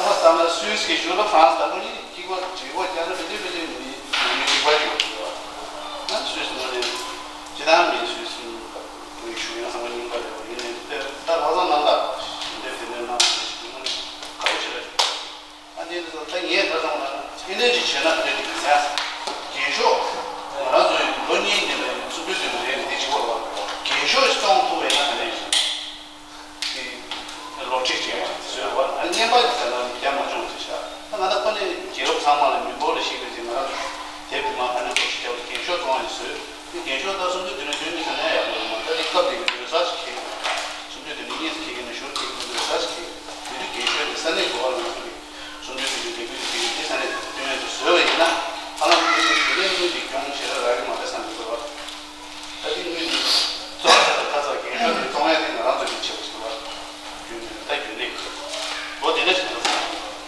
བློ་བཏང་ན་སུད་སི་གི་གཞུང་ལ་ཧྥ་རན་སི་ད་དུང་ཡིན་གཅིག་པ་གཅིག་པ་རྒྱ་ནག་ཕལ་ཆེར་ཕལ་ཆེར་མི་མི་གཅིག་པ་ཡོད་རེད་བ། ན་སུད་སི་ནང་ནས་སྤྱི་བཏང་མི་སུད་སི་གི་གཞུང་ཡང་ཚང་མ་རྙིང་པ་རེད་བ། ཡིན་ནའི་ད་ལྷག་བསམ་རྣམ་དག་ཞལ་འདེབས་དེ་འདྲ་གནང་བ་ཞིག་དངོས་གནས་དགའ་པོ་ཞེ་དྲག་བྱུང་། ཨ་ནི་ད་ངས་ད་སོང་ན་ཨི་ནེ་ཇི་བྱས་ན་འདི་འདྲ་ཡིན་ཡ། རྒྱན་ཤོག་ང་རང་ཚོའི་ལོ་གཉིས་གཉིས་ལ་སུམ་ཅུ་དོན་རེ་འདི་གཅིག་པོ་རེད་བ། རྒྱན་ཤོག་ཞིག་བཙོང་ཐུབ་པ་ཡིན་ན་ག་འདྲ་ཡིན། དེ་ལོ་ཁྲིད་བྱས་བཟོས་བ། ཨ་ནི་བརྙན་པར་གྱི་ད་ལྟ་རྒྱ་མ་བྱུང་ཟེར་ཤག་ད་ང་ད་ཁོ་ནས་རྒྱལ་རབས་ཚང་མ་ལ་མི་འབོར་ལ་ཞིག་རེད་ཅེས་ང་རང་ཚོ་དེབ་དེ་མ་ཕ་ནས་འགྲོ་ཞིག་བྱས་པ་རྒྱན་ཤོག་བཙོང་ཡ་ཞིག་བཟོས། དེ་རྒྱན་ཤོག་ད་སུམ་ཅུ་དོན་རེ་དོན་གཉིས་ཟེར་ན་ཡག་པོ་ཡོད་མ་རེད། ད་དེ་སྐབས་དེ་གི་འདུག་ས་ཞིག་ཁེལ། སུམ་ཅུ་དོན་རེ་གཉིས་སུ་ཁེལ་གི་ནས་ཞོར་ཁེལ་གི་འདུག་ས་ཞིག་ཁེལ། དེ་དུས་རྒྱན་ཤོག་དེ་ས་གནས་འགོ་བ་ལ་ང་ཚོ་གི་སུམ་ཅུ་དོན་རེ་དོན་དགུ་དེ་ཁེལ་གི་དེ་ས་གནས་དོན་ཡོད་དུ་བཟོས་པ་ཡིན་ན་ཧ་ལམ་དེ་དུས་དེ་ནས་དངུལ་དེ་གྱོང་ཞེ་དྲག་རག་གི་མ་རེད་བསམ་གི་འདུག་བ། ད་དེ་དངུལ་དེ་བཙོང་ས་ཁ་ཚ་རྒྱན་ཤོག་དེ་བཙོང་ཡ་དེ་ང་རང་ཚོ་གི་ཆེ་བ་ཞིག་འདུག་བ། རྒྱུན་ནས་ད་རྒྱུན་ལས་ལོ་དེ་འདྲ་ཞིག་འདུག་བསམ་གི་འདུག་བ།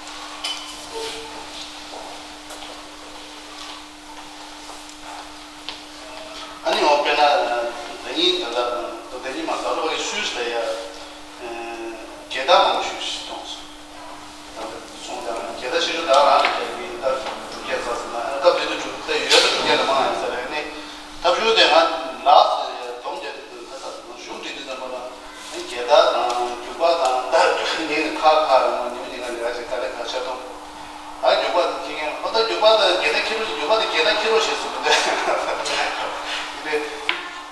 ཨ་ནི་འོ་དཔེར་ན་ཟླ་ཉིན་ད་ལྟ་ཟླ་ཉིན་མ་ཟླ་ལོ་བའི་སུད་སི་ལ་ཡ་རྒྱལ་དར་མང་པོ་ཞིག་གཏོང་སོང་། ད་ལྟ་སོང་ཙང་རྒྱལ་དར་ཆེ་ཤོས་ད་རང་ལ་རྒྱལ་གྱི་ད་དྲུག་བརྒྱ་ཙམ་ཟེར་ན་སྐབས་དེ་དུས་དྲུག་ད་ཡོད་ད་དྲུག་བརྒྱ་ལ་མང་ཡིན་ས་རེད། ཨ་ནི་ཐབས་ཤུགས་དེ་ང་ལགས་སེ་སྡོམ་རྒྱག་དུས་ད་ས་གཞུང་འབྲེལ་དུས་ཙམ་པ་ལ། རྒྱལ་དར་དང་རྒྱུག་པ་དང་ད་རྒྱུག་ངའི་ཁ་ཁ་ཡོང་བ་ཉི་མ་ཉིན་གང་ལས་ཀ་ཞིག་དཀའ་ལས་ཁག་ཆེ་མཐོང་། ད་རྒྱུག་པ་དེ་ཁྱེར་མཁན་ཨོ་ད་རྒྱུག་པ་དང་རྒྱལ་དར་ཁྱེར་རོགས་ཞེས་རྒྱུག་པ་དེ་རྒྱལ་དར་ཁྱེར་རོགས་ཞེས་ཟེར་གི་འདུག་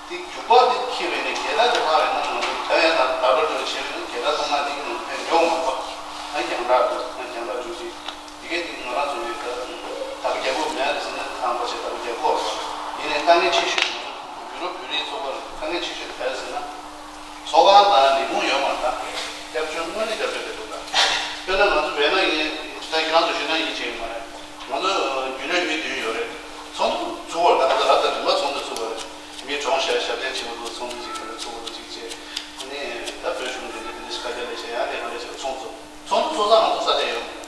དེ་རྒྱུག་པ་དེ་ཁྱེར་བས་ནས་རྒྱལ་དར་དེ་ཕར་བས་ན་ང་ཚོ་ད་ཡང་ད་ད་ལོ་འགྲོ་བྱས་པས་ན་རྒྱལ་དར་གཏོང་ན་དེ་གི་ནང་ཕན་ཡོང་མ་གཏོགས་ང་རྒྱང་བསྒྲགས་འདུག་ང་རྒྱང་བསྒྲགས་འཇུག་ཅིག་དེ་གས་དེ་ང་རང་ཚོ་ཡོད་ད་ད་ག་རྒྱལ་པོ་མེད་རེད་ཟེར་ན་ཁང་པ་ཞེ་ད། ང་ཚོ་ཞུ་ན་ཡིད་ཆེས་ཡོད་མ་རེད། ང་ཚོ་རྒྱུན་ལས་མི་བདུན་ཡོད་རེད། ཚོགས་འདུ་ཚུགས་པར་ད་ལྟ་རབ་དང་རིམ་པ་ཚོགས་འདུ་ཚུགས་པ་རེད། མི་གྲོངས་ཤག་ཞབས་བརྟན་ཆེན་པོ་འདུག་ཚོགས་འདུ་ཅིག་ག་འདྲ་ཚུགས་པ་འདུག་ཅིག་བྱས། ཨ་ནི་ད་བོད་གཞུང་འདི་འདྲ་འདི་འདྲ་ཞིག་ཁ་རྒྱ་ལས་བྱས་ཡང་ལས་ཀ་ལས་བྱས་ཚོགས་འདུ་ཚོགས་འདུ་ཚོགས་ས་ང་ཚོ་ས་ཆ་ཡོད་མ་རེད།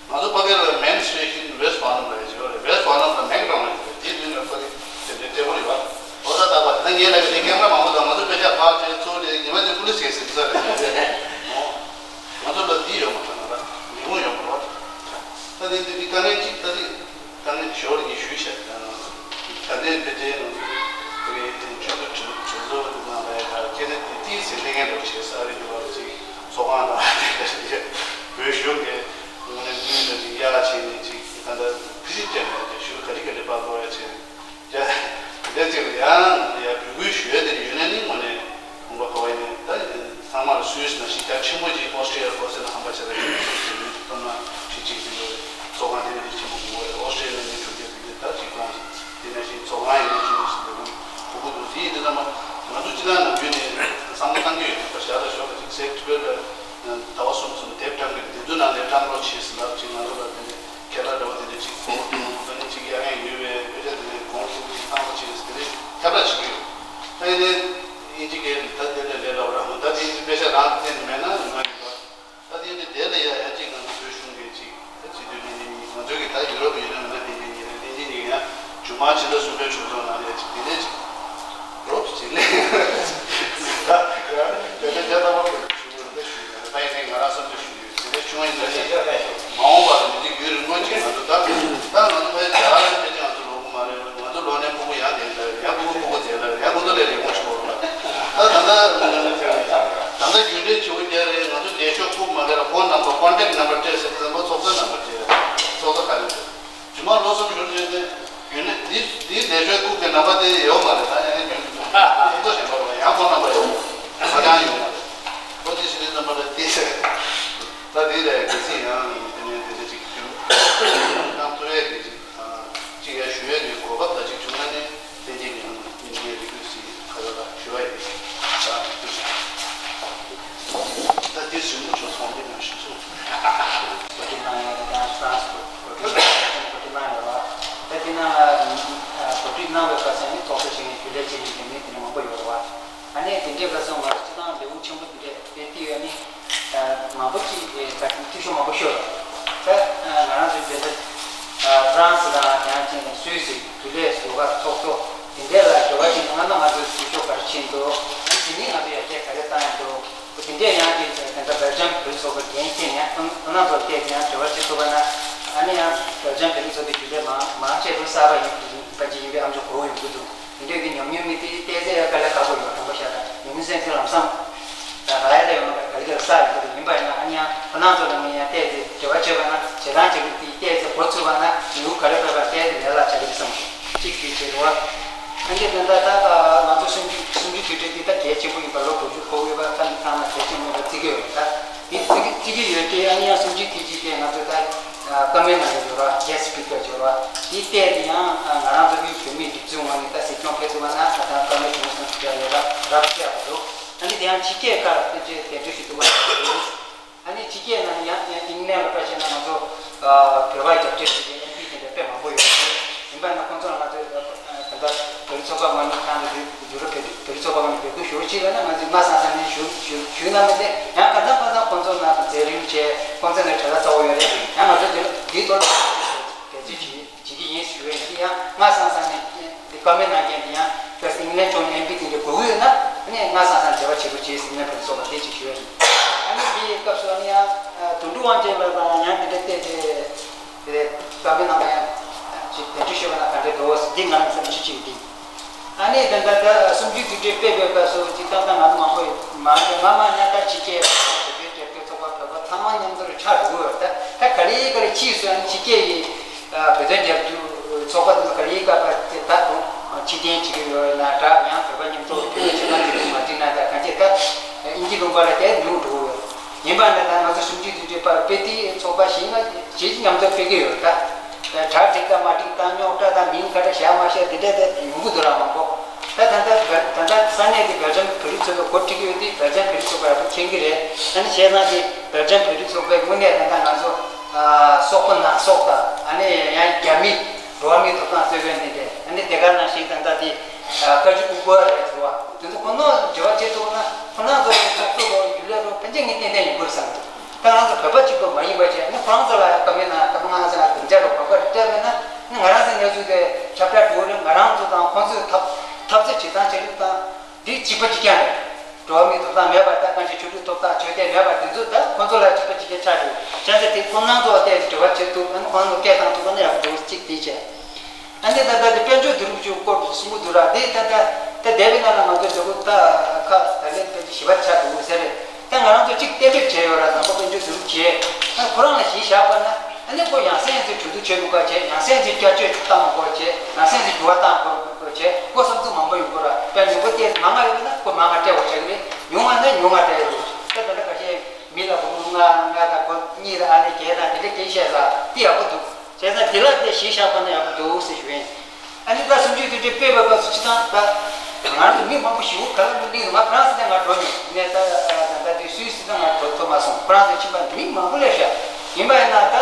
ང་ཚོ་ཕ་གི་ལ་མེན་སི་ཊེ་ཤན་ཝེ་སི་ཊི་བར་ནམ་ལ་ཡོད་རེད། ཝེ་སི་ཊི་བར་ནམ་ལ་མེག་ཌོ་ནལ་ཌི་ཡོད་རེད། དེ་མདུན་ལ་ཕ་གི་དེ་འདྲའི་ཊེ་བལ་ཡོད་རེད། ཨོ་ད་ད་པ་དེ་ན་ངས་ལབ་པའི་དེ་ཀེམ་ར་མང་པོ་དང་ང་ཚོ་དཔེ་ཆ་ཕར་བྱས་ཚུར་བྱས་ཉི་མ་དེ་པུ་ལི་སི་གིས་ཟིན་ས་རེད། ཨོ། ང་ཚོ་ལ་འདི་ཡོད་མ་རེད་ན་ར་ལས་ཁུངས་ཡོད་མ་རེད། ད་དེ་འདི་འདི་དཀའ་ངལ་གཅིག་ད་དེ་དཀའ་ངལ་ཞོར་ངས་ཞུས་བཤད་ད་ལྟའི་དཔེ་ཆའི་ནང་དུ་དེ་ཆུ་ཚོད་དྲུག་དྲུག་ཚོ་དེ་ནང་ལ་ཡ་ཁྱེད་ནས་དེ་དེའི་ཟིན་ལེ་ངན་འགྲོ་བྱེད་ས་རེད་འདུག་བ་ཅིག་ཚོགས་ཁང་དང་དེ་འདྲ་ཞིག་བོད་གཞུང་གི་དངོས་གནས་མི་ཡོད་ཅིག་ཡག་བྱས་ནས་ཅིག་ད་ལྟ་ཕི་ཤི་ཅན་ནས་ཞུ་ག་རི་ག་རི་པ་ལོ་ཡ་བྱས་ནས་ཡ་དེ་འདྲ་ཅིག་ལ་ཡང་ཡ་འབོད་སྐུལ་ཞུ་ཡ་དེ་ཡོད་ན་ནི་དངོས་གནས་ཁོང་པ་ག་བ་ཡིན་ནས་ད་ཚང་མར་སུད་སི་ན་གཞི་རྒྱ་ཆེན་པོ་ཅིག་ཨོ་སི་ཀྲི་ཡ་གོ་ཟེར་ན་ཧམ་པ་བྱེད་ད་ཡོད་ཚུལ་ཟེར་ཡོད་ཅིག་གཏོང་ན་ཞིག་ཅིག་ཟེར་ཡོད་རེད། ཚོགས་ཁང་དེ་ནས་ཅིག་ཆེན་པོ་དགོས་རེད། ཨོ་སི་ཀྲི་ཡ་ནས་མི་དྲུག་བརྒྱ་བརྒྱད་བརྒྱ་ད་ཅིག་གཏོང་ཟེར། དེ་ནང་བཞིན་ཚོགས་ཁང་ཡིན་ན་ཅུང་ཟད་ལས་ཁུངས་ཕྲུ་གུ་འདུག་དེ་ཡིན་དུས་ཙམ་པ་ང་ཚོ་སྤྱི་བཏང་ནམ་རྒྱུན་ནས་བསམ་བློ་བཏང་གི་ཡོད་ན་ཞག་ལ་ཞོགས་ལ་ཅིག་ཟས་ཁྲི་པེ་ལ་ཟླ་བ་གསུམ་གསུམ་དེབ་བཀྲམ་གི་དེ་ཚོའི་ནང་ལས་བཀྲམ་རོགས་བྱེད་ཟེར་ལབ་ཅིག་ང་ཚོ་ལ་དེ་འདྲའི་ཁྱད་ལ་འདྲ་བ་དེ་འདྲ་ཅིག་གོ་བ་དེ་ནི་ཅིག་ཡ་ཡན་ཡོད་པའི་དཔེ་ཆ་དེ་འདྲའི་གོང་ཞུ་ཅིག་བཏང་རོགས་བྱེད་ཟེར་དེ་འདྲའི་ཁྱབ་བསྒྲགས་བྱེད་ཀྱི་ཡོད། ད་ཡིན་ནའི་དབྱིན་ཇི་སྐད་ད་དེ་ལས་ལས་སླ་བ་རང་ད་དེ་དབྱིན་ཇི་དཔེ་ཆ་རང་བསྟན་མེད་ན་ཡོང་ང་ཡོད་པ། ད་དེ་ནི་དེ་ལ་ཡ་ཡ་གཅིག་ང་ཚོ་བོད་གཞུང་གི་གཅིག་ད་སྤྱི་འཐུས་ལྷན་རྒྱས་གཉིས་ང་ཚོའི་གི་ད་ཡུ་རོབ་ཡིན་ན་མིན་ན་ལྷན་རྒྱས་གཉིས་རེད། ལྷན་རྒྱས་གཉིས་ཡང་ཇུ་མ་ཕྱི་ཟླ་གསུམ་པའི་གྲོས་ཚོགས་ནང་ལ་ཡ་གཅིག་དེ་ནས་གཅིག་རོབ་ཅིག་ལས་ད་ཡ་དེ་ནས་རྒྱ་ད་བར་བོད་ཞུ་དགོས་རེད། ད་ཞུ་ཡ་ད་ཡིན་ནའི་ང་རང་བསམ་ཚུལ་ཞུ་ཡོད། དེ་ནས་ཆུང་བ་ཡིན་ན་ནི་མ་འོངས་པ་ལ་མི་འདི་རྒྱུན་རིང་པོ་ཅིག་ང་ཚོ་ད་ད་ང་ཚོ་ཕ་གི་རྒྱ་གར་ལ་ཕལ་ཆེར་ང་ཚོ་ལོག་གི་མ་རེད། ང་ཚོ་ལོ་ནས་ཕྲུ་གུ་ཡང་དེ་འདྲ་ཡང་ཕྲུ་གུ་ཕྲུ་གུ་དེ་འདྲ་ཡང་ཁོང་ཚོ་ལས་རིང་པོ་ཞིག་འོར་ལ། ད་ད་ལྟ་ད་ལྟ་རྒྱུན་ལས་ཆེ་བོ་རྒྱག་རེད། ང་ཚོ་ལས་ཤོག་ཁུག་མ་ག་ར་ཕོན་ནམ་བར་ཀོན་ཊེག་ནམ་བར་སྤྲད་ཟེར་དུས་ཙམ་པ་ཚོགས་གཙོའི་ནམ་བར་སྤྲད། ཚོགས་གཙོ་ག་རེ་རེད། ཇུ་མ་ལོ་གསུམ་ཞོར་ཅན་དེ་རྒྱུན་ལས་འདི་འདི་ལས་ཤོག་ཁུག་གི་ནམ་བར་དེ་ཡོད་མ་རེད། ད་ཡང་རྒྱུན་ཚོགས་གཙོ་གཞན་པ་རེད། ཡང་ཕོན་ནམ་བར་ཡོད་ཧ་ཅང་ཡོད་མ་རེད། ཁོ་དེ་ཕྱི་ནས་ཙམ་པ་རེད་དེ་ཟེར། ད་དེ་ལས་གལ་སྲིད་ཡང་དེ་ནས་དེ་འདྲ་ཅིག་རྒྱུན་གནང་ཐུབ་ཡས་དེ་ཅིག་ཅིག་ཡར་ཞུ་ཡས་ཀྱི་གོ་སྐབས་ད་ཅིག་བྱུང་ན་ནི་ལྷན་རྒྱས་ཀྱི་ནང་ནས་རེ་སྐུལ་ཞིག་ཁ་ལ་ལ་ཞུ་བ་ཡིན། ད་དེ་ཟིན་མོ་ཆོག་ཚོང་འདི་ནང་ཞུ་ཚུལ་བོད་ཀྱི་ནང་ཡང་ད་ཧྥ་རན་སི་བོད་ཀྱི་ནང་ཡོད་ར། ད་དེ་ནང་ལ་གོ་སྒྲིག་གནང་བའི་སྐབས་སུ་ནི་ཚོགས་གཙོ་ཞིག་ནས་རྒྱུན་ལས་བྱེད་མཁན་གྱི་མི་དེ་འདྲ་མང་པོ་ཡོད་ར་བ། ཨ་ནི་དེ་འདྲའི་སྐབས་སུ་ང་ཚོ་སྤྱི་བཏང་ལས་ཁུངས་ཆེན་པོ་དེ་འདྲས་དཔེ་ཏི་ཡོད་ནི། མང་པོ་ཅིག་ད་འཐུས་ཤོར་མང་པོ་ཤོར་ར། ད་ང་རང་ཚོའི་དེ་འདྲ་ཧྥ་རན་སི་དང་ཡང་ཅིག་སུད་སི་རྒྱུན་ལས་ཟུར་པ་ཚོགས་གཙོ་དེ་འདྲས་ལ་འབྲེལ་བ་བྱས་ནས་སྔ་མ་ང་ཚོའི་འཐུས་ཤོར་ག་རེ་ཕྱིན་འདུག་ཨ་ནི་དེ་ནས་ང་ཚོ་ཡར་རྒྱས་ག་རེ་བཏང་ཡོད་འདུག་དེ་འདྲས་ཡང་ཅིག་དེ་འདྲ་སྦེལ་ཇམ་བོད་རིགས་ཚོགས་པའི་འགན་འཁྱེར་ནས་ཁོང་ཁོང་རྣམ་ཚོར་བལྟས་ཡང་འབྲེལ་བ་བྱེད་ཐུབ་པ་ན་ཨ་ནི་ཡང་སྦེལ་ཇམ་བོད་རིགས་ཚོགས་པའི་རྒྱུན་ལས་མང་མང་ཆེ་ཚོ་གསར་པ་ཡིན་ཡིན་པ་ཅིག་ཡིན་པའི་ཨ་མཆོག་གོ་བོ་ཡོང་གི་འདུག་དེ་འདྲའི་གི་ཉམས་མྱོང་མི་དེ་བལྟས་ཚེ་དཀའ་ལས་ཁག་པོ་ཡོད། དྲང་པོ་བཤད་ན་ཉམས་མྱོང་ཚན་ཚན་ལམ་སང་ད་ར་ཡ་ད་ཡོང་ན་ག་རེ་ག་རེ་ས་ཡོད་གི་ཡིན་པ་ཡིན་ན་ཨ་ནི་ཡང་ཁོ་རང་ཚོ་ལ་ངས་ཡང་བལྟས་ཚེ་འབྲེལ་བ་བྱས་པ་ན་བྱེད་སྟངས་བྱེད་ཀྱི་དེ་བལྟས་ཚེ་གོ་ཚུད་པ་ན་ལེའུ་ག་རེ་བབས་པ་བལྟས་ཚེ་ལས་སླ་ཆགས་ཀྱི་རེད་བསམ་གི་གཅིག་དེ་བྱེད་རོགས། ཨ་ནི་ད་ད་ད་ང་ཚོ་གསུམ་བཅུ་གསུམ་བཅུའི་དུས་དྲན་འདི་ད་གལ་ཆེན་པོ་ཡིན་པ་ལོ་དགུ་བཅུ་འཁོར་ཡོད་པ་ད་ནི་ཚང་མ་གལ་ཆེན་པོ་ཡིན་པ་བརྩི་གི་ཡོད་རེད། ད་འདི་བརྩི་གི་བརྩི་གི་ཡོད་དེ་ཨ་ནི་ཡང་གསུམ་བཅུའི་དུས་དཀྱིལ་དེ་ང་ཚོ་ད། བཀའ་མོལ་གནང་གི་ཡོད་ར། གྷེ་སི་ཊི་སི་པི་ཀར་ཡོད་ར། དེའི་ཐད་དུ་ཡང་ང་རང་ཚོ་དབུས་བོད་མིའི་སྒྲིག་འཛུགས་ངོས་ནས་ད་གཟིགས་སྐྱོང་ཕེབས་ཐུབ་པ་ན་ད་ལྟ་བཀའ་མོལ་བྱུང་སོང་ཟེར་ཡོད་ར་རབ་བཤད་པ་འདུག་ཨ་ནི་དེ་ཡང་ཕྱི་རྒྱལ་ཁག་ལ་ཕན་ཆེད་དེ་འདྲ་ཞིག་འདུག་པ་རེད། ཨ་ནི་ཕྱི་རྒྱལ་ནང་ཡང་ཡང་ཨིང་ལན་ལ་ཕལ་ཆེར་ན་ང་ཚོ་བོད་པ་རྒྱབ་སྐྱོར་བྱེད་མཁན་ཨེམ་པི་དེ་འདྲ་དཔེ་མང་པོ་ཡོད་རེད། ཡིན་པ་ན་ཁོང་ཚོ་ལ་ང་ཚོས་ད་ལྟ་བོད་རིགས་ཚོགས་པ་ངོས་ནས་ཁྱེད་རང་ཚོ་ཡུ་རོབ་བོད་རིགས་ཚོགས་པ་ངོས་ནས་འབོད་སྐུལ་ཞུ་རོགས་བྱེད་ལབ་ན་ང་ཚོས་སྔ་སང་སང་ནས་ཞུ་ཞུ་ཞུས་གནང་མི་དེ་ཡང་གང་ལྟར་ཁོང་ཚོ་ཁོང་ཚོ་ནང་དུ་མཛད་རིམ་བྱས་ཁོང་ཚོ་ནས་གྲལ་ལ་གཙོ་བོ་ཡོད་རེད། ཡང་ང་ཚོ་འདི་འདིའི་ཐོག་ལ་འབད་བརྩོན་བྱེད་བྱེད་ཀྱི་ཡིན་ཞུ་བའི་འདི་ཡང་སྔ་སང་སང་ནས་འདི་བཀའ་མོལ་གནང་མཁན་འདི་ཡང་ཁྱོད་ཨིང་ལན་ཕྱོགས་ནས་ཨེམ་པི་དེ་འདྲ་དགོས་ཀྱི་ཡོད་ན་ཨ་ནི་སྔ་སང་སང་འབྲེལ་བ་བྱེད་དགོས་བྱས་ཟིན་ན་བོད་ཚོགས་པ་དེ་ཅིག་ཞུ་བའི་རེད། ཨ་ནི་འདིའི་སྐབས་སུ་ཨ་ནི་ཡང་དོན་གྲུབ་དབང་ཆེན་ལགས་དང་ཡང་དེ་འདྲ་བལྟས་ཏེ། དེ་བཀའ་མོལ་གནང་མཁན་ཅིག་གདན་འདྲེན་ཞུས་པ་ན་ག་འདྲ་འདུག་འདི་ང་རང་བསམ་ཤེས་ཅིག་འདི། ཨ་ནི་ད་ལྟ་ད་གསུམ་བཅུའི་དུས་དྲན་སྤེལ་བའི་སྐབས་སུ་ཅིག་ཏག་ཏག་ང་ཚོ་མང་པོ་ཡོད་མང་པོ་མ་མང་ན་ད་ཕྱི་རྒྱལ་བོད་པའི་རྒྱབ་སྐྱོར་ཚོགས་པ་བོད་པ་ཚང་མ་མཉམ་འཛོམས་ཆགས་འགྲོ་གི་ཡོད་རེད། ད་ད་ག་རེ་ག་རེ་ཕྱིས་སུ་ཨ་ནི་ཕྱི་རྒྱལ་གྱི་བོད་དོན་རྒྱབ་སྐྱོར་ཚོགས་པ་དེ་ཚོ་ག་རེ་ག་བ་དེ་ད་དུང་ཕྱིར་འཐེན་བྱེད་ཀྱི་ཡོད་ན་འདྲ། ཡང་བོད་པ་མཉམ་འཛོམས་བོད་པའི་བྱེད་སྟངས་དེ་ཚོ་མ་འགྲིག་ན་ད་གང་ཅི་ད་དབྱིན་ཇི་ལུང་པ་ལ་དེ་ཉུང་འགྲོ་གི་ཡོད། ཡིན་པ་ནི་ད་ང་ཚོ་གསུམ་བཅུའི་དུས་དྲན་པར་དཔེ་དེའི་ཚོགས་པ་གཞན་ལ་ཇི་མཉམ་དུ་སྤེལ་གྱི་ཡོད་ད། གྲ་འགྲིག་དང་མ་འགྲིག་དང་རྙོག་དྲ་དང་མིང་ག་འདྲ་བཞག་མ་བཞག་དེ་འདྲ་དེ་ཡོང་གི་འདུག་ར་མང་པོ། ད་ད་ལྟ་ད་ལྟ་ས་གནས་དེ་སྦེལ་ཇམ་བོད་རིགས་ཚོགས་པས་འགོ་ཁྲིད་ཀྱི་ཡོད་དུས་སྦེལ་ཇམ་བོད་རིགས་ཚོགས་པ་ཡག་པོ་མཁྱེན་གྱི་རེད། ད་ནི་བྱས་ཙང་དེ་སྦེལ་ཇམ་བོད་རིགས་ཚོགས་པས་དངོས་གནས་ད་ལྟ་ང་ཚོ་ སོག་པོ་ནང་སོག་དང་ཨ་ནི་ཡང་རྒྱ་མི་འགྲོ་བ་མིའི་ཐོབ་ཐང་རྩོད་མཁན་དེ་འདྲས། ཨ་ནི་དེ་ག་ནང་བཞིན་ད་ལྟ་དེ་བཀའ་བརྒྱུད་ཨུ་གུར་རེད་ཟེར་བ་དེ་ཚོ་ཁོ་ནོ་འབྲེལ་བ་བྱེད་ཐུབ་ན་ཁོ་རང་ཚོ་ཚོགས་གཙོ་རོགས་ཡུལ་ལས་རོགས་ཕན་ཆད་ངས་ཏན་ཏན་ཡོང་གི་རེད་བསམ་གི་འདུག་ད་ང་ཚོ་བོད་པ་གཅིག་པུ་མ་ཡིན་པ་བྱས་ནི་ཁོ་རང་ཚོ་ལ་ཡང་བཀའ་མོལ་གནང་། བཀའ་མོལ་གནང་ཟེར་ན་དེ་འདྲ་རོགས་བོད་པ་རེ་སྤྲད་མེད་ན་ནི་ང་རང་ཚོའི་གནས་ཚུལ་དེ་ཁྱབ་བསྒྲགས་འགྲོ་རེད། ང་རང་ཚོ་དང་ཁོང་ཚོའི་འཐབ་འཐབ་རྩོད་བྱེད་སྟངས་བྱེད་ལུགས་དང་། འདི་གཅིག་པ་གཅིག་རྐྱང་རེད། འགྲོ་བ་མིའི་ཐོབ་ཐང་མེད་པ་དང་གང་ཅི་ཆོས་ལུགས་ཐོབ་ཐང་ཆོས་དད་མེད་པ་དེ་ཚོ་ད་ཁོང་ཚོ་ལ་གཅིག་པ་གཅིག་རྐྱང་ཆགས་འགྲོ། བྱས་ཙང་དེ་ཁོང་རྣམ་ཚོ་བལྟས་འབྲེལ་བ་བྱེད་ཐུབ། ཨ་ནི་ཁོང་ཚོ་སྐད་བཏང་ཐུབ་པ་ན་ཡག་པོ་འདུག་གཅིག་དེ་བྱས། ཨ་ནི་ད་ལྟ་དེ་དཔལ་འབྱོར་བསྡུ་རུབ་ཀྱི་སྐོར་དུ་གསུང་གི་འདུག་ར། དེ་ད་ལྟ་ད་འདས་པའི་ནང་ལ་ང་ཚོ་འདི་གུ་ད་ཁ་ད་ལན་དཔེ་ཞི་བ་ཆགས་འདུག་ཟེར་རེད། ད་ང་རང་ཚོ་གཅིག་གཏན་འབེབས་བྱས་ཡོད་ར། བཟང་པོ་དཔལ་འབྱོར་བསྡུ་རུབ་བྱས། ཨ་ཁོ་རང་ལ་གཞི་བཞག་པ་ན་ཨ་ནི་ཁོ་ཡང་སེ་ཡང་སེ་གྲོས་བསྡུར་བྱེད་དགོས་ཀ་བྱས། ཡང་སེ་ཡང་སེ་བསྐྱར་བཅོས་བཏང་དགོས་བྱས། ཡང་སེ་ཡང་སེ་འགྱུར་བ་བཏང་དགོས་བྱས། ཁོ་བསམ་ཚུལ་མང་པོ་ཡོང་གི་ར། དཔེ་ཉུང་པོ་སྟེ་མང་ང་ཡོད་ན་ཁོ་མང་ང་སྤྲད་དགོས་བྱ་གི་རེད། ཉུང་བ་ན་ཉུང་ང་སྤྲད་ཡོད། ད་ད་ལྟ་ཁ་ཤས་མི་ལ་སྒོར་མོ་ལྔ་ལྔ་དང་སྒོར་གཉིས་དང་ཨ་ནི་བརྒྱད་དང་དེ་འདྲ་སྐྱེལ་བཤད་ས་དེ་ཡག་པོ་འདུག་བྱས་ཙང་དེ་ལ་དེ་གཞི་བཞག་པ་ན་ཡག་པོ་འདུག་ཟེར་ཞུ་ཡིན། ཨ་ནི་ད་སུམ་ཅུ་དེ་འདྲའི་དཔེ་བབས་སྐབས་སུ་ཅི་དང་ད། ང་རང་ཚོ་མི་མང་པོ་ཞེ་པོ་ག་ལ་མི་གླེང་རུང་། ང་ཧྥ་རན་སི་ནས་ང་འགྲོ་མྱོང་། ངས་ད་ད་ལྟ་དུས་སུད་སི་ད་ང་འགྲོ་ཐུབ་མ་སོང་། ཧྥ་རན་སི་ཕྱིན་པ་མི་མང་པོ་སླེབས་ཤག་ཡིན་པ་ཡིན་ན་ད་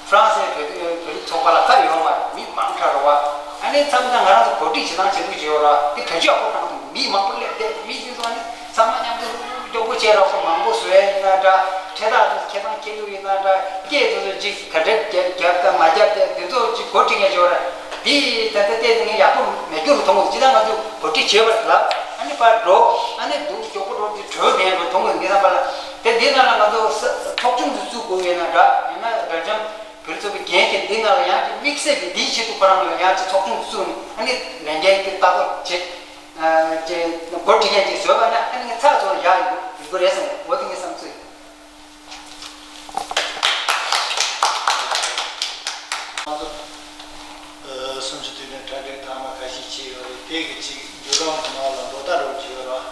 ཧྥ་རན་སིའི་བོད་བོད་རིགས་ཚོགས་པ་ལ་ཁ་ཡོད་མ་རེད། མི་མང་དྲགས་རེད་བ། ཨ་ནི་མཚམས་མཚམས་ང་རང་ཚོ་གོ་སྒྲིག་བྱེད་སྟངས་བྱེད་ལུགས་བྱེད་ཡོད་ར། དེ་བེད་སྤྱོད་ཡག་པོ་གཏོང་ཐུབ། མི་མང་པོ་སླེབས་ཏེ་མི་དེ་ཚོ་ཨ་ནི་ཚང་མ་མཉམ་དུ་མགྱོགས་པོ་བྱས་རོགས་པ་མང་པོ་བཟོ་ཡ་ཡིན་ན་འདྲ། འཕྲེད་ཐག་དེ་ཚོ་ཁྱེད་རང་ཁྱེར་ལུགས་ཡིན་ན་འདྲ། སྐད་དེ་ཚོ་ཅིག་ག་འདྲ་རྒྱབ་རྒྱབ་དང་མ་རྒྱབ་དེ་དེ་ཚོ་ཅིག་གོ་སྒྲིག་ཡ་བྱེད་ཡོད་ར། དེ་ད་ལྟ་བལྟས་ནས་ངས་ཡག་པོ་མེད་རྒྱུ་རུ་མཐོང་གི་འདུག་ཅི་ལྟར་ང་ཚོས་གོ་སྒྲིག་བྱས་པ་ལ་ཨ་ནི་ཕར་འགྲོ། ཨ་ནི་འདུག་མགྱོགས་པོ་འགྲོ་དེ་གྲོས་མེད་རུ་མཐོང་གི་འདུག་ངས་བསམ་པ་ལ། དེ་འདི་ནང་ལ་ང་ཚོ་ས་ཚོགས་ཆུང་དུ་བཙུགས་དགོས་ཡོད་ན་འདྲ། ཡང་ན་སྦེལ་ཇམ་བོད་རིགས་ཚོགས་པའི་འགན་འཁྱེར་འདི་ནང་ལ་ཡང་ཅིག་དམིགས་བསལ་གྱི་འདིའི་ཆེད་དུ་ཁོ་རང་ལ་ཡང་ཅིག་ཚོགས་ཆུང་བཙུགས་ནས་ཨ་ནི་ལས་འགན་གྱི་ལྟ་རྟོག་བྱེད་ཅེས་འགོ་ཁྲིད་མཁན་ཅིག་བཟོས་པ་ན་ཨ་ནི་ངས་ཚགས་ཚུད་ཡག་ཡོང་གི་རེད་བསམ། འོ་དེ་ངའི་བསམ་ཚུལ་ཡིན། ང་ཚོ་སུམ་ཅུ་དུས་དྲན་གྲ་སྒྲིག་ཐེངས་མ་ཁ་ཤས་བྱས་ཡོད་རེད། དེ་གི་ཅིག་བརྒྱུད་རིམ་གྱི་ནང་ལ་འགྲོ་ལྟ་རུ་བྱས་ཡོད་ར།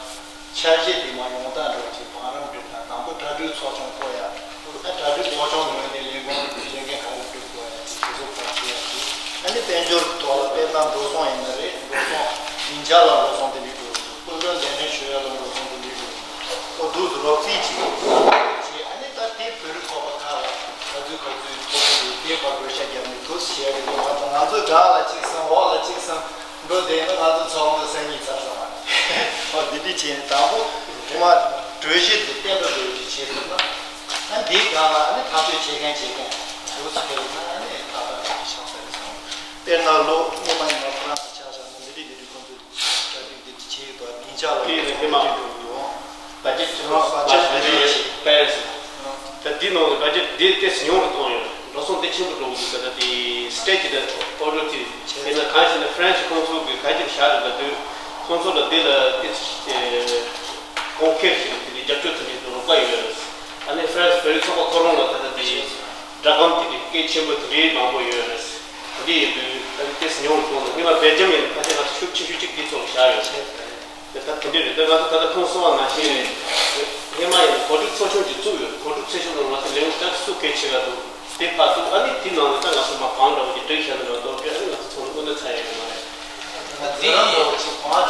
འཆར་གཞི་དེ་མ་ཡོང་སྟངས་འགྲོ་ཅིག་བང་རིམ་སྒྲིག་སྟངས། དང་པོ་གྲ་སྒྲིག་ཚོགས་ཆུང་བསྐོ་ཡ། ཨ་གྲ་སྒྲིག་ཚོགས་ཆུང་ངོས་ནས་ལས་ཁུངས་ལ་ལས་འགན་ག་རེ་སྒྲུབ་དགོས་ཡ་ཅིག་དེ་ཚོ་ཕར་བྱེད་ཡ་ཅིག་ཨ་ནི་དཔལ་འབྱོར་ཐོག་ལ་དཔེར་ན་འགྲོ་སོང་ཡིན་ན་རེད། འགྲོ་སོང་སྡིངས་ཆ་ལ་འགྲོ་སོང་དེ་འདྲ་འགྲོ་སྐུ་མགྲོན་གདན་འདྲེན་ཞུ་ཡ་ལ་འགྲོ་སོང་དེ་འདྲ་འགྲོ། ཨོ་འདུག་སེ་རོབ་རྩིས་བྱེད། བྱེད། ཨ་ནི་ད་དེ་བོད་རིགས་ཚོགས་པ་ཁག་ལ་ག་ཚོད་ག་ཚོད་ཐོབ་ཀྱི་འདུག་དེ་བར་བགོ་བཤའ་བརྒྱབ་ནས་འདུག་སེ་བྱེད་ཡ་རེད། ང་ཚོ་ང་ཚོ་སྒང་ལ་གཅིག་གསུམ་འོག་ལ་གཅིག་གསུམ་འགྲོ་བསྡད་ན་ང་ཚོ་ཚོགས་འདུ་སང་ཉིན་ཚར་སོང་བ། ཨོ་འདི་འདྲ་བྱས་ནས་དང་པོ་ཐོག་མ་གྲོས་གཞི་དེ་གཏན་འབེབས་འགྲོ་རྒྱུ་བྱས་ཐུབ་ན། ཨ་འདིའི་སྒང་ལ་ཨ་ནི་ཐག་གཅོད་བྱེད་མཁན་བྱེད་མཁན་འདུག་སེ་ཡོད་ན་ཨ་ནི་ཏག་ཏག་རེད་ཤག་ས་རེད་སོང་། དཔེར་ན་ལོ་སྔོན་མ་ཡིན་ན་ཁོ་རང་ཚོ་ཆ་བཞག་ན་མི་རིགས་མི་རིགས་ཁོང་ཚོ་གྲ་སྒྲིག་འདི་བྱེད་ཡོད་པ་སྡིངས་ཆ་ལ་དེ་ཡིན་ན་ཧི་མ་འགྲོ་གི་འདུག་བ་ཇེ་ཊི་ཨ་བ་ཇེ་ཊི་དེ་པེ་རེ་སི་ད་འདི་ནང་གི་བ་ཇེ་ཊི་དེ་ཏོག་ཙམ་ཉུང་རུ་གཏོང་ཡོད། འགྲོ་སོང་དེ་ཆེན་པོ་འགྲོ་གི་འདུག་ད་ལྟ་དེ་སི་ཊེ་ཊི་དེ་ཨོ་ཌར་དེ་དཔེར་ན་གང་ཞིག་ན་ཧྥ་རན་སི་ཁོང་ཚོ་གི་ག་ཅིག་བཞག་རེད། ད་དུས་ཁོང་ཚོ་ལ་འདི་ལ་ཏོག་ཙམ་གོང་འཕེལ་ཞིག་དེ་འདྲའི་རྒྱབ་སྐྱོར་དེ་འདྲའི་རོགས་པ་ཡོད་རེད། ཨ་ནི་ཧྥ་རན་སི་བོད་རིགས་ཚོགས་པ་ཁོ་རང་ལ་ད་ལྟ་དེ་སྒྲ་སྒམ་དེ་འདྲའི་སྐད་ཆེན་པོ་དེ་འདྲའི་མང་པོ་ཡོད་རེད། དེ་འདྲ་ཡིན་དུས་ཨ་ནི་ཏོག་ཙམ་ཉུང་རུ་གཏོང་དང་། སྔོན་མ་སྦེལ་ཇམ་ཡིན་ན་ཁ་ཤས་ཁ་ཤས་ཤུགས་ཆེ་ཤོས་གཅིག་འདི་ཚོ་ལ་བཞག་ཡོད་རེད། དེ་ད་དེ་འདྲ་རེད། ད་ང་ཚོ་ད་ལྟ་ཁོང་གསུངས་པ་ནང་བཞིན་རེད། སྔོན་མ་ཡིན་ན་གོ་སྒྲིག་ཚོགས་ཆུང་ཅིག་བཙུགས་ཡོད་རེད། གོ་སྒྲིག་ཚོགས་ཆུང་ནང་ང་ཚོ་ལས་འགུལ་ལྟ་སུ་གལ་ཆེ་ག་འདུག་དེ་ཕར་བཙུགས། ཨ་ནི་དེ་ནང་ལ་ད་ང་ཚོ་མ་གང་འདྲ་བོ་ཅིག་སྒྲིག་བཞག་ན་མ་གཏོགས་ཨ་ནི་ང་ཚོ་ཚང་མ་དངོས་གནས་ཚར་ཡོད་མ་རེད། འདི་ཡིན་གོང་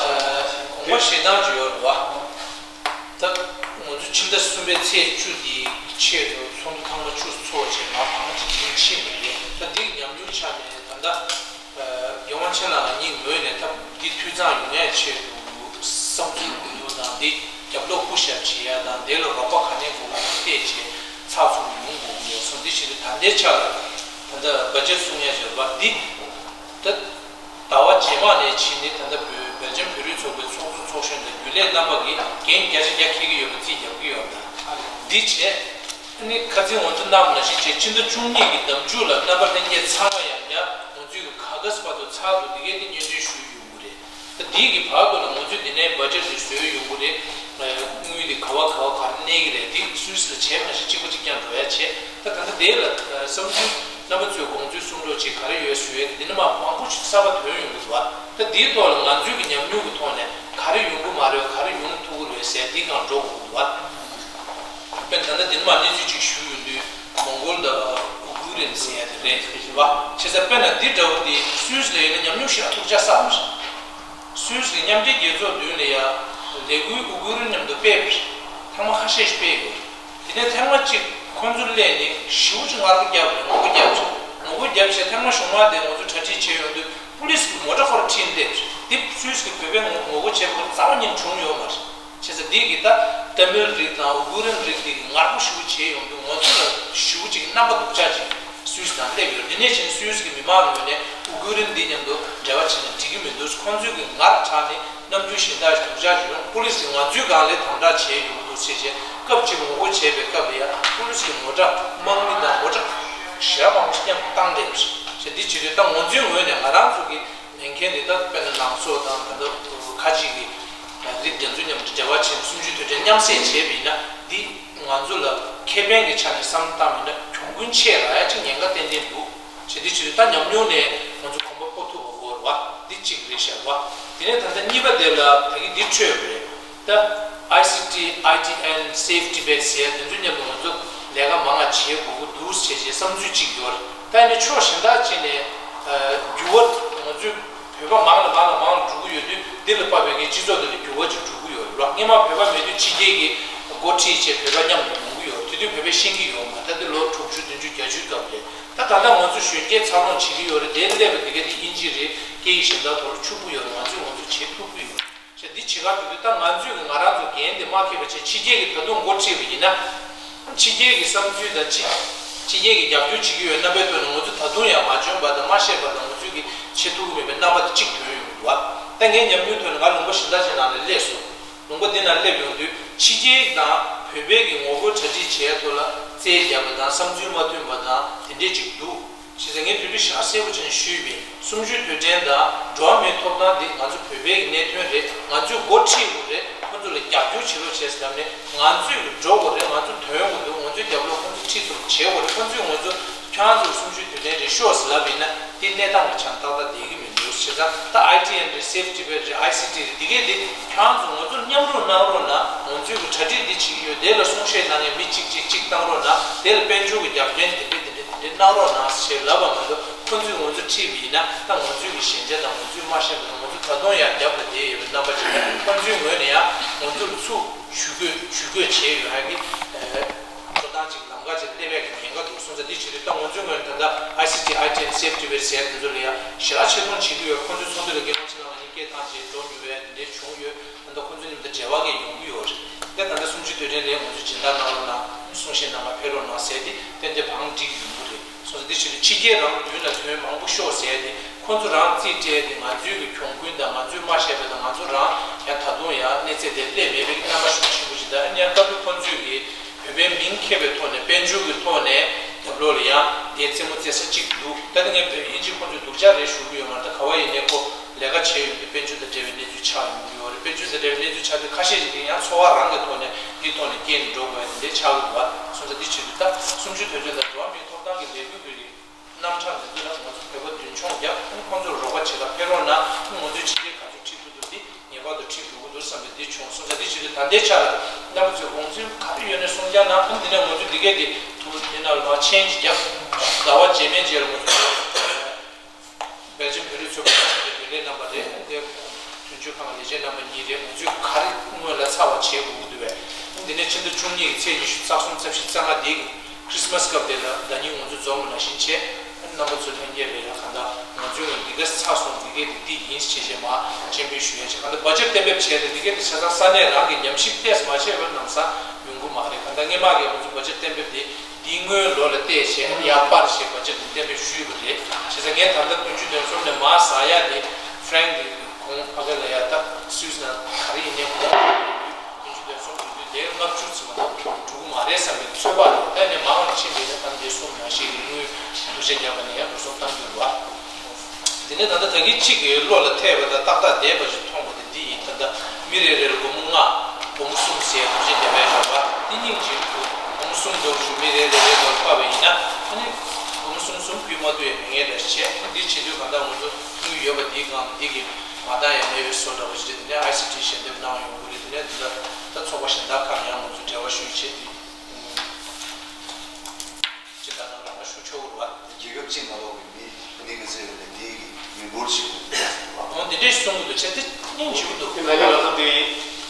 བཤད་སྟངས་ཅིག་ཡོད་རེད་བ། ད་ང་ཚོ་ཕྱི་ཟླ་གསུམ་པའི་ཚེས་བཅུ་དེའི་ཆེད་དུ་ཚོགས་འདུ་ཐེངས་མ་བཅུ་ཚོགས་བྱས་ང་གང་ཅི་ཡིན་ཕྱིན་པ་རེད། ད་འདི་གི་ཉམས་མྱོང་ཆ་ནས་ད་ལྟ་རྒྱལ་དབང་ཆེན་ལགས་ང་གཉིས་ངོས་ནས་ད་འདི་འཐུས་ཚང་ཡོང་ཡས་ཆེད་དུ་བསམ་ཚུལ་གོ་རྒྱུ་དང་འདི་རྒྱབ་ལོགས་སྐུ་ཞབས་བྱེད་ཡ་དང་འདི་ལ་རོགས་པ་ག་ནས་དགོས་པ་བལྟས་བྱས་ཚགས་ཚུད་ཡོང་དགོས་ཀྱི་ཡོད་སོང་། འདི་བྱས་ཏེ་ད་ལྟའི་ཆ་ལ་ད་ལྟ་བ་ཇེཊ་གསུང་ཡ་བྱས་པ་འདི་ད། ཟླ་བ་རྗེས་མ་ནས་ཕྱིན་ནས་ད་ལྟ་བོད་སྦེལ་ཇམ་བོད་རིགས་ཚོགས་པའི་ཚོགས་གཙོ་ཚོགས་གཞོན་དང་རྒྱུན་ལས་རྣམ་པ་གིས་འགན་བརྒྱ་ཆ་བརྒྱ་འཁྱེར་གྱི་ཡོད་པ་རྩིས་རྒྱག་གི་ཡོད་ད། འདི་བྱས། ཨ་ནི་ཁ་རྩང་ང་ཚོ་གནང་བ་ནང་བཞིན་བྱས་ཕྱི་ཟླ་བཅུ་གཉིས་ཀྱི་ཟླ་མཇུག་ལ་རྣམ་པ་ལྷན་རྒྱས་ཚང་མ་ཡང་བསྐྱར་ང་ཚོའི་གི་ག་ག་སི་བར་དུ་ཚར་འདུག་འདི་གའི་འདི་སྙན་སྒྲོན་ཞུས་ཡོང་གི་རེད། ད་འདི་གི་བར་དུ་ལ་ང་ཚོས་འདི་ནས་བ་ཇེཊ་འདི་བཟོས་ཡོང་གི་རེད། དངུལ་འདི་ག་བ་ག་བ་ག་རེ་གནས་ཀྱི་རེད། འདི་སུད་སི་ལ་བྱས་མ་ཤེས་གཅིག་པ་གཅིག་རྐྱང་འགྲོ་ཡ་བྱས། ད་ད་ལྟ་དེ་ལ་བསམ་ཚུལ་རྣམ་པ་ཚོས་དགོངས་ཚུལ་གསུང་རོགས་ཅིག་ག་རེ་ཡོད་ཞུ་ཡས་དེ་འདི་ནི་མ་མང་པོ་ཞིག་གསར་པ་ཐོན་ཡོང་གི་འདུག་བ། ད་འདིའི་ཐོག་ལ་ང་ཚོའི་གི་ཉམས་མྱོང་གི་ཐོག་ནས་ག་རེ་ཡོང་གི་མ་རེད། ག་རེ་ཡོང་ཐུབ་ཀྱི་རེད་ཟེར་འདི་སྒང་འགྲོ་དགོས་ཀྱི་འདུག་བ། དཔེར་ན་ད་ལྟ་འདི་ནི་མ་གནས་ཚུལ་ཅིག་ཞུ་ཡོང་དུས་མོང་གོལ་དང་ཨུ་གུར་རེད་ཟེར་ཡ་དེ་རེད་བ། བྱས་ཙང་དཔེར་ན་འདི་འདྲ་བོ་འདི་སུད་སི་ལ་ཡིན་ན་ཉམས་མྱོང་ཞེ་དྲག་ཐུགས་ཅག་བསགས་པ་རེད། སུད་སི་མཉམ་འབྲེལ་རྒྱལ་ཚོགས་མདུན་ལ་ཡ་ལས་འགུལ་ཨུ་གུར་མཉམ་དུ་སྤེལ་བ་རེད། ཐེངས་མ་ཁ་ཤས་ཤིག་སྤེལ་ཡོད། དེ་ནས་ཐེངས་མ་གཅིག་ ཁོང་ཚོ་སླེབས་ནས་ཞེ་པོ་ཅིག་ངར་པོ་བརྒྱབ་རེད། ངོ་རྒོལ་བརྒྱབ་བྱས། ངོ་རྒོལ་བརྒྱབ་བྱས་ཐེངས་མ་གཞུག་མ་དེ་ང་ཚོ་གྲ་སྒྲིག་བྱས་ཡོང་དུས་པུ་ལིས་ཀྱི་མོ་ཊ་ཁོ་ར་ཁྲིད་སླེབས་རེད། འདི་སུད་སི་གི་བོད་པའི་ངོ་ངོ་རྒོལ་བྱེད་དགོས་རྩ་བ་ཉིད་བྱུང་ཡོད་མ་རེད། བྱས་ཙང་འདི་གི་ད་ཏ་མིལ་རིགས་དང་ཨུ་གུ་རན་རིགས་འདི་གི་ངར་པོ་ཞེ་པོ་བྱས་ཡོང་དུས་ང་ཚོ་ལ་ཞེ་པོ་ཅིག་རྣམ་པ་སྡུག་ཅག་ཅིག་སུད་སི་ནང་སླེབས་ཡོད། འདི་ནས་ཕྱིན་སུད་སི་གི་མི་མང་ངོས་ནས་ཨུ་གུ་རན་འདི་མཉམ་དུ་འབྲེལ་བ་བྱས་ན་འགྲིག་གི་མི་འདུག་ཁོང་ཚོའི་གི་ངར་དྲག་ནས་ནམ་རྒྱུན་གཞན་དག་སྡུག་ཅག་ཅིག་ཡོང་། པུ་ལིས་ཀྱིས་ང་ཚོའི་སྒང་ལ་དམ་དྲག་བྱས་ཡོང་གི་འདུག་ཟེར་བྱས་སྐབས་གཅིག་ངོ་རྒོལ་བྱས་པའི་སྐབས་ལ་ཡ་པུ་ལིས་ཀྱི་མོ་ཊ་དམག་མི་དང་མོ་ཊ་ཞེ་དྲག་མང་པོ་ཞིག་མཉམ་དུ་བཏང་སླེབས་རེད། བྱས་འདི་བྱེད་དུས་ད་ང་ཚོའི་ངོས་ནས་ང་རང་ཚོ་གི་ལེན་མཁན་དེ་དག་དཔེར་ན་ནང་སོག་དང་ད་ལྟ་ཁ་ཅིག་གི་རིགས་དེ་ཚོ་མཉམ་དུ་འབྲེལ་བ་བྱས་ནས་གསུམ་བཅུའི་དུས་དྲན་མཉམ་བསྲེས་བྱས་པ་ཡིན་ན་འདི་ང་ཚོ་ལ་ཁེ་ཕན་གྱི་ཆ་ནས་བསམ་བློ་བཏང་བ་ཡིན་ན་གྱོང་གུན་ཆེ་རག་ཡ་ཅིག་ཉེན་ཁ་ཏན་ཏན་འདུག་བྱས་འདི་བྱེད་དུས་ད་ཉམས་མྱོང་ནས་ང་ཚོ་གོམ་པ་སྤོ་ཐུབ་པ་དགོས་རེད་བ། འདི་གཅིག་རེད་ཤག་བ། དེ་ནས་ད་ལྟ་གཉིས་པ་དེ་ལ་ད་གི་འདི་འཕྲོས་པ་རེད། ད་ཨའི་སི་ཊི་ཨའི་ཊི་ཨེན་སེབ་ཊི་བེད་ཟེར་དེ་ཚོ་མཉམ་དུ་ང་ཚོ་ལས་ཀ་མང་ང་བྱེད་དགོས་ཀྱི་འདུག་ཟེར་བྱས་བསམ་ཚུལ་གཅིག་ཡོད་རེད། ད་ཡིན་ནའི་ཕྱོགས་གཞན་དག་ཅིག་ནས་འགྱུར་བ་ང་ཚོའི་བོད་པ་མང་ལ་མང་ལ་མང་ལ་འགྲོ་གི་ཡོད་དུས་འདི་ལ་དཔག་པའི་གི་སྤྱི་ཚོགས་འདི་ལ་འགྱུར་བ་ཅིག་འགྲོ་གི་ཡོད་རེད་བ། སྔོན་མ་བོད་པ་མེད་དུས་ཕྱི་རྒྱལ་གྱི་འགོ་ཁྲིད་བྱས་བོད་པ་མཉམ་དུ་ཡོང་གི་ཡོད་རེད། དེ་དུས་བོད་པས་ཤེས་ཀྱི་ཡོད་མ་རེད། ད་འདི་ལོ་དྲུག་ཅུ་བདུན་ཅུ་བརྒྱད་ཅུའི་སྐབས་རེད། ད་ད་ལྟ་ང་ཚོ་གཞོན་སྐྱེས་འཚར་ལོངས་བྱེད་ཀྱི་ཡོད་རེད། དེ་སླེབས་པའི་དེ་ག་དེ་དབྱིན་ཇི་རེད། སྐད་ཡིག་གཞན་དག་ཐོག་ལ་ཕྱུག་པོ་ཡོད་རེད། ང་ཚོས་ང་ཚོ་བྱེད་ཐུབ་ཀྱི་ཡོད་རེད། བྱས་འདི་བྱེད་ག་འགྲོ་དུས་ད་ང་ཚོས་ང་རང་ཚོ་འགན་དེ་མ་འཁྱེར་བ་བྱས་ཕྱི་རྒྱལ་གྱི་ད་དུང་འགོ་ཁྲིད་པ་ཡིན་ན། ཕྱི་རྒྱལ་གྱི་བསམ་ཚུལ་དང་ཕྱི་ཕྱི་རྒྱལ་གྱི་རྒྱབ་སྐྱོར་བྱེད་ཀྱི་ཡོད་རྣམ་པའི་ཐོག་ནས་ང་ཚོ་ད་དུང་ཡང་མ་འཇོན་པ་དང་མ་ཤེས་པ་དང་ང་ཚོས་ཀྱི་བྱེད་ཐུབ་ཀྱི་མེད་པའི་རྣམ་པ་དེ་གཅིག་ཐོན་ཡོང་གི་འདུག་བ། ད་ངའི་ཉམས་མྱོང་ཐོག་ནས་ང་ལུང་པ་གཞན་དག་ཅིག་ནང་ལ་སླེབས་སོང་། ལུང་པ་འདི་ནང་སླེབས་ཡོང་དུས་ཕྱི་རྒྱལ་དང་བོད་པའི་གི་ངོ་རྒོལ་གྲ་སྒྲིག་བྱས་ཐོག་ལ་རྩོད་རྒྱག་པ་དང་བསམ་ཚུལ་མ་མཐུན་པ་དང་དེ་འདྲས་ཅིག་འདུག་བྱས་ཙང་ངས་དུས་དུས་ཞེ་དྲག་གསལ་པོ་བྱས་ནས་ཞུས་པ་ཡིན། གསུམ་བཅུའི་དུས་དྲན་དང་འགྲོ་བ་མིའི་ཐོབ་ཐང་འདི་ང་ཚོ་བོད་པའི་གི་གནད་དོན་རེད། ང་ཚོས་འགོ་ཁྲིད་དགོས་རེད། ཁོང་ཚོ་ལ་རྒྱབ་སྐྱོར་བྱེད་རོགས་བྱས་ཟེར་ནས་ང་ཚོས་གི་འགྲོ་དགོས་རེད། ང་ཚོ་དོན་དགོས་འདུག་ང་ཚོའི་རྒྱབ་ལོགས་ཁོང་ཚོ་ཁྲིད་ཐུབ་བྱེད་དགོས་རེད། ཁོང་ཚོས་ང་ཚོ་ཁྱེད་རང་ཚོ་གསུམ་བཅུའི་དུས་དྲན་རེད་ཤོག་ཟེར་ལབ་ཡིན་ན་དེ་གནས་སྟངས་ཀྱི་ཆ་ནས་ཏག་ཏག་བསྡད་ཀྱི་མི་འདུག་བྱས་ཙང་ད་ཨའི་ཊི་ཨེན་རེད། སེབ་ཊི་བེད་རེད། ཨའི་སི་ཊི་རེད། འདི་གས་འདི་ཁྱེད་རང་ཚོ་ང་ཚོ་མཉམ་རུབ་གནང་རོགས་གནང་། ང་ཚོས་གི་གྲ་སྒྲིག་འདི་བྱེད་ཀྱི་ཡོད། དེ་ལ་གསུང་བཤད་གནང་མཁན་མི་གཅིག་གཅིག་གཅིག་བཏང་རོགས་གནང་། དེ་ལ་དཔལ་འབྱོར་གི་རྒྱབ་རྟེན་དེ་འདྲས་དེ་འདྲས་དེ་འདྲས་གནང་རོགས་གནང་ཞེས་ལབ་པ་མ་གཏོགས་ཁོང་ཚོས་ང་ཚོ་ཁྲིད་པ་ཡིན་ན་ད་ང་ཚོས་གི་ཞན་ཆ་དང་ང་ཚོས་མ་ཤེས་པ་དང་ང་ཚོ་ད་དུང་ཡང་རྒྱབ་ལ་བསྡད་ཡོད་པའི་རྣམ་པ་ཅིག་ཁོང་ཚོའི་ངོས་ནས་ཡང་ང་ཚོ་ལ་ཚུར་ཇུས་འགོད་ཇུས་འགོད་བྱས་ཡོད་ཡ་གི་འགྲོ་སྟངས་ཅིག་ལམ་ཁ་ཅིག་སླེབས་ཡ་གི་ཉེན་ཁ་འདུག་སོང་ཙང་འདི་བྱེད་དུས་ད་ང་ཚོའི་ངོས་ནས་ད་ལྟ་ཨའི་སི་ཊི་ཨའི་ཊི་ཨེན་སེབ་ཊི་བེད་ཟེར་ཡ་དེ་ཚོ་ལ་ཡང་ཞེ་དྲག་ཆེ་མཐོང་བྱེད་ཀྱི་ཡོད། ཁོང་ཚོའི་ཚོགས་འདུ་ལ་སྐད་ཆ་ཕྱི་ལ་ང་གཉིས་སྐད་བཏང་བྱས་འགྲོ་མྱོང་བས་དེ་འདྲས་བྱུང་ཡོད། ད་ལྟ་ཁོང་ཚོ་མཉམ་དུ་འབྲེལ་བ་གས་ཡོང་གི་ཡོད་རེད། དེ་ད་ལྟ་གསུམ་བཅུའི་དུས་དྲན་ལ་ང་ཚོ་སྦྱིན་བདག་གནང་རོགས་གནང་། གསུང་བཤད་གནང་ག་ཕེབས་རོགས་གནང་ཟེར་ཏེ་ཏན་ཏན་བང་སྒྲིག་ཡོང་གི་རེད། སོང་ཙང་འདི་ཕྱིར་ཕྱི་རྒྱལ་རང་ལུགས་ལ་དོན་མང་པོ་ཤོར་ཟེར་ཏེ་ཁོང་ཚོ་རང་རྩིས་སྤྲད་དེ་ང་ཚོའི་གི་གྱོང་གུན་དང་ང་ཚོའི་མ་ཤེས་པ་དང་ང་ཚོ་རང་ཡང་ད་དུང་ཡང་གནས་ཚད་དེ་སླེབས་མེད་པའི་རྣམ་པ་ཤུགས་ཆེན་པོ་ཞིག་དང་ཡང་སྐབས་རེ་ཁོང་ཚོས་གི་བོད་པའི་མིང་འཁྱེར་བའི་ཐོག་ནས་དཔལ་འབྱོར་གྱི་ཐོག་ནས་རྒྱབ་ལོགས་ལ་ཡང་དེ་རྩེད་མོ་རྩེ་ས་གཅིག་འདུག་ད་ལྟ་ངས་བོད་དབྱིན་ཇི་ཁོང་ཚོས་སྡུག་ཅག་རེད་ཞུ་གི་ཡོད་མ་རེད། ད་ག་བ་ཡིན་ནའི་ཁོ་ལས་ཀ་བྱས་ཡོང་དུས་དཔལ་འབྱོར་དང་འབྲེལ་བའི་གནས་ཚུལ་ཆགས་ཡོང་གི་ཡོད་རེད། དཔལ་འབྱོར་དང་འབྲེལ་བའི་གནས་ཚུལ་ཆགས་དུས་ཁ་ཤས་ཤིག་དེ་ཡང་ཚོར་བ་རང་གི་ཐོག་ནས་འདིའི་ཐོག་ནས་སྐྱེལ་ནས་འགྲོ་དགོས་ཡ་དེ་འདྲའི་ཆགས་ཀྱི་འདུག་བ། སོང་ཙང་འདི་བྱེད་དུས་ད་གསུམ་བཅུའི་དུས་དྲན་དང་འགྲོ་བ་མིའི་ཐོབ་ཐང་གི་ལས་འགུལ་གྱི་རྣམ་གྲངས་འདི་ཚོ་ལ་ང་ཚོ་བོད་པ་མདུན་མཆོང་རྒྱབ། ཁོང་ཚོར་རོགས་པ་བྱེད་ག་ཕེབས་རོགས་གནང་། ང་ཚོའི་ཕྱི་རྒྱལ་ག་ཚོད་ཁྲིད་ཐུབ་ཐུབ་འདི་ངེས་པར་དུ་ཁྲིད་དགོས་ཀྱི་འདུག་བསམ་པའི་འདི་བྱུང་སོང་། ད་འདི་བྱེད་དུས་ད་ལྟའི་ཆར་རྣམ་པ་ཚོས་དགོངས་ཚུལ་ག་རེ་ཡོད་ན་གསུང་རྒྱ་གནང་། ཨ་འདི་ནས་ང་ཚོས་འདི་གས་འདི་ཐུགས་འདི་ནང་ལ་མར་མཆན་ཅིག་རྒྱབ། ཟླ་བ་རྗེས་མའི་རྗེས་ལ་ང་ཚོ་སྦེལ་ཇམ་བོད་རིགས་ཚོགས་པའི་ཚོགས་གཙོ་དགེ་ལེགས་རྣམ་པ་རེད། དེ་དོན་གཅོད་ཁང་གི་ལས་བྱེད་རྣམ་པ་གཉིས་རེད། ང་ཚོས་ག་རེ་སྔོན་ལ་ཚར་བ་བྱེད་དགོས་ཀྱི་འདུག་བས། འདི་ནས་ཕྱི་ཟླ་བཅུ་གཉིས་ཀྱི་ཚེས་ཉི་ཤུ་རྩ་གསུམ་རྩ་བཞི་རྩ་ལྔ་དེ་གི་ཁྲི་སི་མ་སི་སྐབས་དེ་ལ་ཟླ་ཉིན་ང་ཚོ་འཛོམས་པ་ནང་བཞིན་བྱས། རྣམ་པ་ཚོ་ལྷན་རྒྱས་ལ་ཡང་གང་ལྟར་ང་ཚོའི་ངོས་འདི་ག་ཚར་སོང་། འདི་གས་འདི་འདི་ཡིན་ཞེས་བྱས་མར་སྤྱན་འབུལ་ཞུ་ཡ་བྱས། གང་ལྟར་བར་ཆད་གཏན་འབེབས་བྱས་ཏེ་འདི་གས་འདི་ཆ་ཚང་ས་གནས་རང་གི་ཉམས་ཞིབ་ཏོག་ཙམ་མ་བྱས་པར་ལམ་སང་ཡོང་གི་མ་རེད། གང་ལྟར་སྔས་མ་གི་ང་ཚོ་བར་ཆད་གཏན་འབེབས་དེ་འདིའི་སྔོན་ལོ་ལ་བལྟས་བྱས་ཡར་སྤར་བྱས་བར་ཆད་དེ་གཏན་འབེབས་ཞུས་པ་རེད། བྱས་ཙང་ངས་ད་ལྟ་བདུན་ཅུ་དོན་གསུམ་ནས་མར་ཟ་ཡ་དེ་ཧྥ་རན་གི་གོང་ཕ་གི་ལ་ཡ་ད་སུད་སི་ནང་ག་རེ་ཡིན་ནའི་གོང་བདུན་ཅུ་དོན་གསུམ་དུས་དུས་དེ་ལྔ་བཅུ་ཙམ་འགྲོ་གི་མ་རེད་བསམ་པའི་ཚོད་དཔག་རེད། ད་ནས་མང་བ་ཕྱིན་པས་ན་ད་འདི་གསུམ་ནང་བཞིན་གྱི་དངུལ་བསྡུ་ཆ་བརྒྱབ་པ་ནས་ཡང་འགྲོ་སོང་གཏང་རྒྱུ་རེད་བ། དེ་ནས་ད་ལྟ་ད་གིན་གཅིག་གིས་བློ་ལ་ཐེབས་པ་དང་ཏག་ཏག་བསྡད་པ་ཞིག་མཐོང་བ་དེ་འདི་ཡིན། ད་ལྟ་མི་རེ་རེ་ལ་སྒོར་མོ་ལྔ། སྒོར་མོ་གསུམ་ཟེར་བསྡུ་ཆ་བརྒྱབ་པའི་རེད་བ། འདི་སྙིང་རྗེ་པོ་འདུག་སྒོར་མོ་གསུམ་འདྲ་བོ་ཞིག་མི་རེ་རེ་རེ་སྒོར་སྤར་བ་ཡིན་ན་ཨ་ནི་སྒོར་མོ་གསུམ་གསུམ་ཕུལ་མ་ཐུབ་ཡ་མེད་ངེས་འདྲ་ཞིག་བྱས། འདི་བྱེད་དུས་གང་ལྟར་ང་ཚོ་དངུལ་ཡོད་པ་འདིའི་སྒང་འདི་གི་མ་འདང་ཡ་མེད་པའི་བཟོ་འདྲ་བོ་ཞིག་རེད། དེ་ནས་ཨའི་སི་ཊི་ཞལ་འདེབས་གནང་ཡོང་གི་རེད། དེ་ནས་འདི་ལ་ད་ཚོགས་པ་གཞན་དག་ཁག་ཡང་ང་ཚོ་འབྲེལ་བ་ཞུས་བྱས་ཏེ་སྤྱི་བཏང་ནང་ལ་ཞུ་ཆོག་གི་རེད་བ། རྒྱལ་ཁབ་གཅིག་ནང་ལོགས་ཀྱི་མི་མི་གི་ཚེ་ལ་དེའི་མི་འབོར་ཞིག་འོང་དེ་འདྲས་གསུང་གི་འདུག་བྱས་ཏེ་སྙིང་རྗེ་པོ་འདུག་དེ་ནང་ལ་ང་ཚོ་དེ་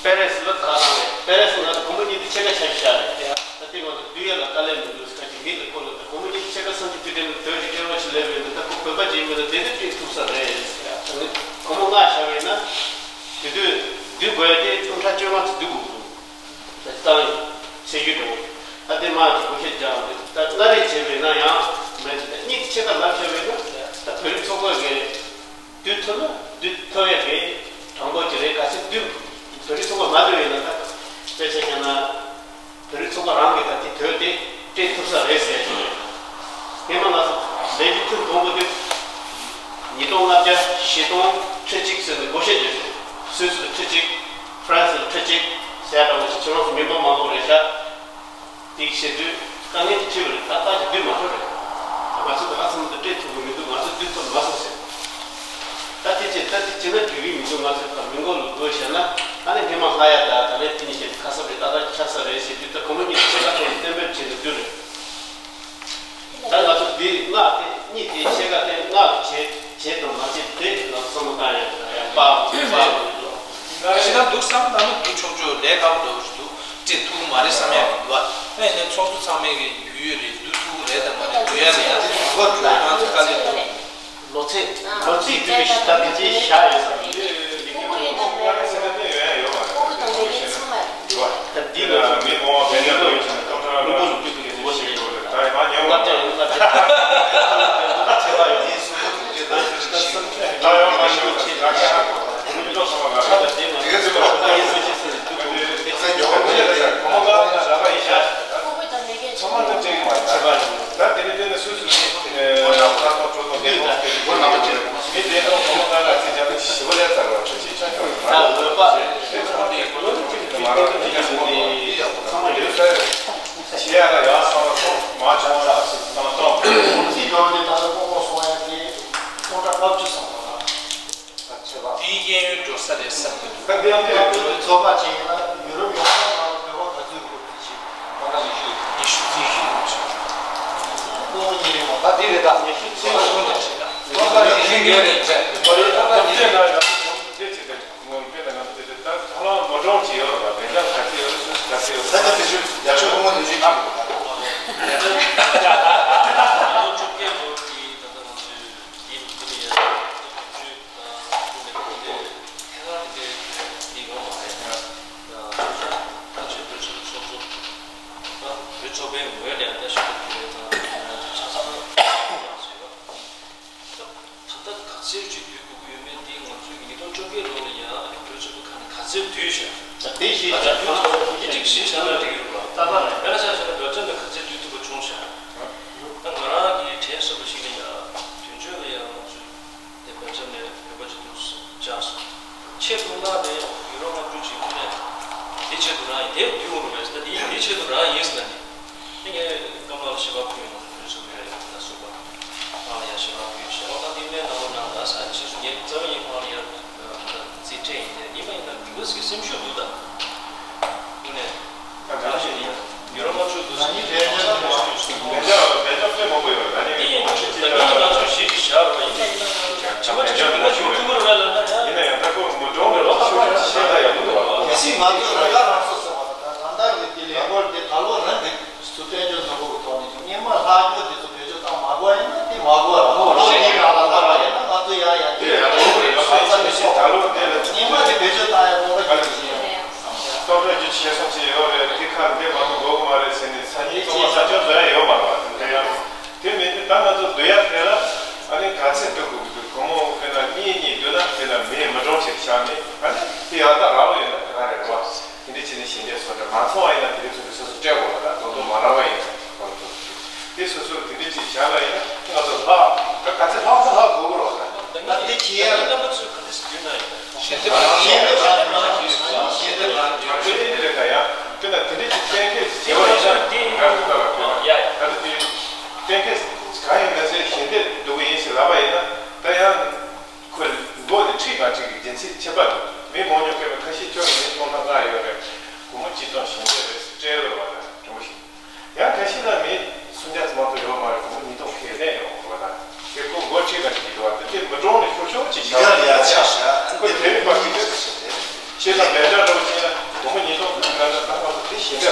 པེ་རེ་སི་ལ་ད་རང་རེད། པེ་རེ་སི་ང་ཚོ་བུ་མོ་གཉིས་དེ་ཕྱེད་ཀ་ཆ་ཞིག་བཞག་རེད། དེ་ང་ཚོ་བསྡུ་ཡ་ལ་དཀའ་ལས་མི་འདུག་ཟེར་ཁ་ཅིག་མི་དེ་ཁོ་ལ་ད་སྒོར་མོ་ཉིས་བརྒྱ་ཕྱེད་ཀ་སུམ་ཅུ་དེ་དེ་ནས་དོན་གྱི་སྤྲད་པ་ཞིག་སླེབས་ཡོད་འདུག་ད་ཁོ་བོད་པ་ཅིག་ཡིན་པ་ལ་དེ་འདྲ་སྤྲད་ཐུབ་ས་རེད་ཟེར་ཡ། ད་ནི་སྒོར་མོ་ལྔ་བཞག་པ་ཡིན་ན་དེ་དུས་བསྡུ་དགོས་ཡ་དེ་སྟོང་ཕྲག་བཅོ་ལྔ་ཙམ་བསྡུ་དགོས་འདུག་ད་བཏང་ཡོད་ཚེས་བཅུ་དྲུག་ད་དེ་མ་ཅིག་བགོ་བཤའ་རྒྱག་འདུག་ད་སྔ་རེ་བྱས་པ་ཡིན་ན་ཡང་མེད་འདུག་ད་གཉིས་ཀྱི་ཕྱེད་ཀ་ལབ་བཞག་པ་ཡིན་ན་ད་བོད་རིགས་ཚོགས་པ་གི་བསྡུ་ཐུབ་ན་བསྡུ་ཐུབ་ཡ་རེད། དྲང་པོ་ཅིག་རེད། གལ་སྲིད་བསྡུ་བོད་རིགས་ཚོགས་པ་མ་བསྡུ་ཡིན་ན་ད་དཔེ་ཆ་བཞག་ན་བོད་རིགས་ཚོགས་པ་རང་གིས་ད་དེ་དོད་དེ་སྤྲད་ཐུབ་ས་རེད་ཟེར་གྱི་རེད། སྔོན་མ་ང་ཚོ་ལས་འགུལ་ཐེངས་དང་པོ་དེ་ཉིས་སྟོང་ལྔ་བརྒྱ་བཞི་སྟོང་ཁྲི་གཅིག་ཟེར་ནས་བགོ་བཤའ་བརྒྱབ་བྱུང་། སུད་སི་ལ་ཁྲི་གཅིག་ཧྥ་རན་སི་ལ་ཁྲི་གཅིག་ཟེར་ཡ་འདྲ་བོ་ཞིག་ཁྱེད་རང་ཚོ་མི་འབོར་མང་པོ་རེད་ཤག་དེ་བྱེད་དུས་དཀའ་ངལ་དེ་འཕྲད་པ་རེད། ཏག་ཏག་ཅིག་བསྡུ་མ་ཐུབ་རེད། ང་ཚོ་ད་ག་ཚོད་མ་གཏོགས་སྤྲད་ཐུབ་ཀྱི་མི་འདུག་ང་ཚོ་བསྡུ་ཐུབ་མ་སོང་ཟེར། ད་དེ་བྱས་ད་དེ་བྱས་ན་འགྲིག་གི་མི་འདུག་ང་ཚོ་ད་མི་མགོ་ལ་སྒུག་བྱས་ན་ཨ་ནི་སྔོན་མ་ལྷག་ཡ་ད་ད་ལན་དེ་ནས་བྱས་ཁ་གསབ་རེད། ཏག་ཏག་ཆགས་ས་རེད་ཟེར་དུས་ད་སྒོར་མོ་གཉིས་ཕྱེད་ཀ་ཐོན་ནས་གཏན་འབེབས་བྱས་ནས་བསྡུ་རེད། ད་ང་ཚོ་འདི་ལྔ་དེ་གཉིས་དེ་ཕྱེད་ཀ་དེ་ལྔ་ལ་བྱས་བྱས་དང་མ་བྱས་དེ་ང་ཚོ་བསམ་བློ་བཏང་ཡ་ཡ་པ་པ་ཞེ་དྲག་འདུག་བསམ་ན་མི་འདུག་ཆོག་ཆོག་ལས་ཁག་པོ་འདྲ་བོ་ཞིག་འདུག་སྤྲད་ཐུབ་ཀྱི་མ་རེད་བསམ་ཡ་མི་འདུག་ཨ་ནི་ཚོགས་གཙོ་ཚང་མས་ཀྱི་ཡུལ་ཡུལ་རེད། བསྡུ་ཐུབ་ཀྱི་རེད་དང་མ་རེད། བསྡུ་ཡ་རེད། ཡ་དེ་ང་ཚོ་དཀའ་ལས་འདུག་ལོ་ཚད་ལོ་ཚད་བསྡུས་པའི་ཤི་སྟངས་དེ་བཞག་ཡོད་ས་རེད། ཁོ་བོ་དང་ལས་ངན་ཚང་མ་ད་འདི་ལོ་ཚད་མི་འདུག་ཡོད་ཅིག་ལ་མི་མང་བ་བེད་སྤྱོད་ཡོད་ཅིག་ལ་སྟོང་ཕྲག་ལོ་ལོ་ཅིག་ལ་ཤི་ཡོད་རེད། ད་ཡང་ཉེ་བ་ད་ཡང་མ་ཤི་བ་ད་ཡང་མ་ཤི་བ་ད་ཡང་མ་ཤི་བ་ད་ཡང་མ་ཤི་བ་ད་ཡང་མ་ཤི་བ། ད་དེ་ནས་དེ་ནས་སུད་སི་ནས་ཁོ་རང་ཚོ་བཅས་ཀྱི་མ་རེད། ཁྱད་པར་ཡོད། ད་དེ་ནས་དེ་ནས་སུད་སི་ནས་ཁོ་རང་ཚོ་ཁྲག་ཐོག་ཁྲག་ཐོག་ཁྲག་ཐོག་མི་དེ་ཚོ་ཁོ་རང་ཚོ་བཅས་ཀྱི་མ་རེད། ད་ལོ་པ་དེ་ཚོ་དེ་ཚང་མ་ཡོད་ས་རེད། ཁྲག་ཆེ་ཆ་ཆོག་མ་རེད། དེ་ཚོ་དེ་ཁོ་རང་ཚོ་བཅས་ཀྱི་མ་རེད། དེ་ཚོ་དེ་ཚང་མ་ཡོད་ས་རེད། ཤེས་ཡ་ལ་ཡག་བསམ་པ་ཐོག་མ་བྱུང་ལ་སི་སྟངས་སྟངས། ཁོང་ཚོའི་འགྲོ་བ་དེ་ད་ལྟ་ལྐོག་ལྐོག་སོང་ཡ་དེ་སྟོང་ཕྲག་ལྔ་བཅུ་ཙམ་ལ་ད་ཆེ་བ། དེའི་གཡས་གཡོན་འགྲོ་ས་རེད་བསམ་གྱི་འདུག་ད་དེ་ཡང་དེ་ལ་ཚོད་ཚོད་པ་བྱས་ཡིན་ན་ཡུ་རོབ་ཡོངས་ཁྱབ་ནང་ལ་བོད་པ་ག་ཚོད་ཡོད་པ་དེ་ཤེས་དགོས། ཉི་ཤུ་རྩ་བཞི་ཡོད་ཅིང་། སྐུ་ངོ་ཉི་རིང་བ། ད་དེ་རེད། ད་ཉི་ཤུ་རྩ་བཞི་ཡོད་ཅིང་། སྟོང་ཕྲག་བཞི་བཅུ་ཡོད་རེད་ཅེས། ད་དེ་ཚོ་ཡག་ཤོས་སྐུ་ངོ་ཉི་རིང་བ་དེ་ཚོ་ད་ཁོ་རང་མོ་གྲོངས་ཀྱི་ཡོད་རེད་པ། དེ་འདྲ་ག་ཚོད་ཡོད་རེད། སུ་ག་ཚོད་ཡོད་རེད། ད་དེ་ཚོ་ཡག་ཤོས་སྐུ་ངོ་ཉི་ཤུ་རྩ་བཞི་ཡོད་རེད། བོད་ཚོགས་པའི་ངོས་ནས་ད་ཞུ་གི་ཡོད། ད་ཆ་ཚང་ཡང་ཞུ་ཡོད། ད་ལྟ་ག་ཚོད་ཅིག་བསྡུ་དགོས་ཀྱི་ཡོད་མེད་འདི་ང་ཚོས་ཉིས་སྟོང་བཅོ་བརྒྱད་ལོ་ལ་ཡང་བོད་ཚོགས་པ་ཁག་ནས་ག་ཚོད་བསྡུས་ཤག་ད་དེ་ཞིག་ད་ཆ་བོད་ཚོགས་པ་ཁག་ཅིག་ཞིག་བྱས་ན་འགྲིག་གི་རེད་པ། ད་ལྟ་རེད། དཔེར་ན་ཆ་བཞག་ན་བོད་ཚོགས་པ་ཁག་ཅིག་བསྡུ་ཐུབ་པ་བྱུང་ཤག་ད་ང་རང་གིས་དྲན་གསོ་བ་ཞིག་ལ་ཡང་དོན་གཅོད་ལ་ཡང་ང་ཚོས་དེ་བོད་ཚོགས་ནས་བོད་པ་ཅིག་འདུག་བཅར་སོང་། ཆེད་དུ་མངགས་ནས་ཡུ་རོ་ལྔ་བཅུ་ཅིག་ཁོ་ནས་དེ་ཆེད་དུ་རང་ཡིན། དེ་བསྡུས་འོང་རུང་རེད། ད་དེ་དེ་ཆེད་དུ་རང་ཡིན་ཟེར་ན་ནི། དེ་ངས་སྐམ་ལགས་ལ་ཞལ་པར་ཕུལ་ཡོང་། ང་ཚོ་བོད་ཚོགས་པའི་ལ་སོགས་པ་ཁག་ལ་ཡང་ཞལ་པར་ཕུལ་ཤག་ཨོ་ད་དེ་ལས་གནང་རོགས་གནང་ད་ཟེར། ཕྱིས་སུ་ངས་རྩ་བ་ཉིད་ཁོ་རང་ལ་ཡར་རྩིས་སྤྲད་ཡིན། དེ་ཡིན་པ་ཡིན་ན་འདི་འདྲ་ཟེར་གྱི་སེམས་ཤུགས་འདུག་ད་དངོས་གནས་ད་ག་ཞུ་ཡིན། ཡུ་རོ་ལྔ་བཅུ་འདུག་ཟེར་གྱི་སེམས་ཤུགས་འདུག་ད་དེ་ཡིན་ད་དེ་ཡིན་ང་ཚོ་ཞིབ་ཀྱི་བྱ་བ་ཡིན་ན་ཡང་ཇི་མ་ཇི་མ་འདི་འདྲ་ཞུ་ཐུབ་ཀྱི་རེད་ལབ་ན་ཡང་ཡིན་ན་ཡང་ད་ཁོ་མི་འགྲོ་འདྲ་ལོ་ཁ་ཁ་ཡ་ཤ་ད་ཡ་མི་འདུག་བ། གལ་སྲིད་ང་ཚོ་རང་དགར་རང་སོ་ཟེར་བ་དང་རང་དགར་གྱི་དེ་ལས་འགུལ་དེ་ད་ལོ་རང་གི་སུ་དཔལ་འབྱོར་ནོར་བུ་གི་ཐོག་ནས་ཀྱང་སྔོན་མ་ལྷག་རྒྱུ་དེ་ཚོ་བེད་སྤྱོད་བཏང་མ་དགོས་ཡིན་ན་དེ་མ་དགོས་རང་ལོ་གཅིག་རང་ལ་ལྷག་པ་ཡིན་ན་ང་ཚོ་ཡ་ཡ་དེ་ཡ་ཡ་ཡ་ཡ་ཡ་ཡ་ཡ་ཡ་ཡ་ཡ་ཡ་སྔོན་མ་དེ་བེད་སྤྱོད་བཏང་ཡ་སྟོང་ཕྲག་བརྒྱད་ཅུ་ཡིན་ཡ། སྟོང་ཕྲག་བརྒྱད་ཅུ་ཞེ་སོང་ཅིག་ཡོད་རེད། དེ་ཁ་འདི་མ་གཏོགས་དགོས་ཀྱི་མ་རེད་ཟེར་ནས་སང་ཉིན་ཚང་མ་ས་ཆ་བཟོ་ཡ་ཡོད་མ་རེད་པ། དེ་འདྲ་ཡང་དེ་མིན་དེ་ད་ང་ཚོ་བསྡུ་ཡ་དེ་ལ་ཨ་ནི་ག་ཚད་བསྡུ་དགོས་ཀྱི་འདུག་སྒོར་མོ་དཔེར་ན་གཉིས་གཉིས་བསྡུ་ན་དེ་ལ་མི་མི་གྲངས་ཅིག་བཞག་ནས་ཨ་ནི་དེ་ཡག་ཐག་རག་ལོ་ཡོད་ན་དེ་ག་རེད་རེད་པ། དེ་འདྲ་བྱས་ནས་ཞལ་འདེབས་སོགས་འདྲ་མ་ཚང་བ་ཡིན་ན་དེ་རིང་ཚོ་འདི་སོ་སོ་སྤྲད་དགོས་པ་དང་དོ་དོ་མ་རག་པ་ཡིན་ན་གོང་དུ་དེ་སོ་སོར་དེ་འདྲ་ཅིག་བཞག་པ་ཡིན་ན་ང་ཚོ་ལྷག་ག་ཚད་ལྷག་ཚད་ལྷག་དགོས་ཀྱི་རེད་པ། ད་ང་དེ་ཁྱེད་ཡ་རྣམ་པ་ཚོས་ག་འདྲ་ཞིག་བསྡུས་ན་ཡིན། ཞལ་འདེབས་རང་ཞལ་འདེབས་རང་ཞལ་འདེབས་རང་ང་ཚོའི་འདི་རེད་ད་ཡ། དཔེར་ན་དེ་འདྲ་ཅིག་གཏན་འཁེལ་བྱས་པ་ཡིན་ན་ང་ཚོ་ལ་དཔེར་ན་ད་ལྟ་དེ་གཏན་འཁེལ་གང་ཡིན་ན་ཚེ་ཞལ་འདེབས་འདུག་གི་ཡིན་ཞེས་ལབ་པ་ཡིན་ན་ད་ཡང་ཁོ་མགོ་ནས་ཁྲིད་ག་ཁྲིད་ཀྱི་རྒྱན་ཚིག་ཁྱད་པར་འདུག་མི་མང་ཉུང་སྐད་པའི་ཁ་ཤས་ཁྱོད་ཀྱི་མི་སྟོང་ཕྲག་ལྔ་ཡོད་རེད། སྒོར་མོ་གཅིག་སྟོང་ཞལ་འདེབས་རེད་སྤྲད་ལོས་པ་ན་དྲང་པོ་ཞིག་ཡང་གལ་སྲིད་ལ་མི་སུམ་བརྒྱ་ཙམ་མ་གཏོགས་ཡོད་མ་རེད། སྒོར་མོ་ཉིས་སྟོང་ཁེ་ལས་ཡོང་དགོས་ན་དེ་ཁོ་མགོ་ཁྲིད་ག་ཁྲིད་ཀྱི་འདུག་བ། དེ་དེ་མི་གྲོངས་ནས་ཤོར་ཤོར་ཅིག་བྱ་བ་ཡ་ཆ་ཤ་ཁོ་དེ་རིགས་པ་ཞིག་རེད། ཤེས་དང་ལས་འབྲས་འདྲ་བོ་ཅིག་ན་སྒོར་མོ་ཉིས་སྟོང་ཁེ་ལས་ན་ད་ང་ཚོ་དེ་ཞེ་འདྲ་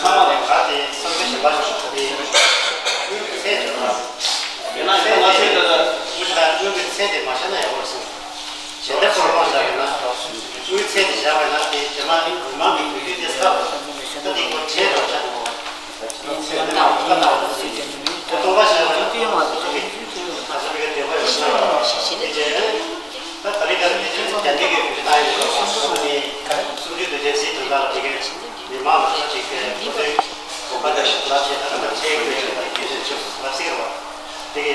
ཁ་མ་ལ་ག་དེ་བསམ་ཚུལ་གཞན་པ་ཞིག་དེ་དངུལ་གྱི་ཚད་དེ་ལ། ཡིན་ན་ཡང་ང་ཚོས་ད་ལྟ་དངུལ་གྱི་ཚད་དེ་མ་བཤད་ན་ཡག་པོ་རེད་བསམ། ཞལ་འདེབས་སྐོར་མ་བཞག་པ་ན་དངུལ་ཚད་དེ་བཞག་པ་ན་དེ་རྗེས་མ་མི་མང་གི་གོ་རྒྱུ་དེ་ཚ་བ་ད་དེ་སྐོར་བྱས་རོགས་བྱ། སྟོང་པ་བཞག་ན་ང་ཚོ་གི་ང་ཚོ་གི་འདོད་པ་ཡོད་ས་རེད། དེ་རྗེས་ད་ག་ལེ་ག་ལེ་དེ་རྒྱ་མི་གི་བོད་ནང་ཡོད་པ་སོགས་ནས་སུམ་ཅུ་དོན་ཚན་གཅིག་དོན་དག་ལ་དེ་གའི་མི་མང་ལ་ཆ་གཅིག་གི་ཁོ་ཚོའི་གོ་སྐབས་ལ་ཞིབ་ལྟ་བྱེད་ད་ལྟ་ཆེ་གི་ཆེ་ད་གི་ཆེ་ཆེ་ལ་སྲིད་རེད་བ། དེ་གི་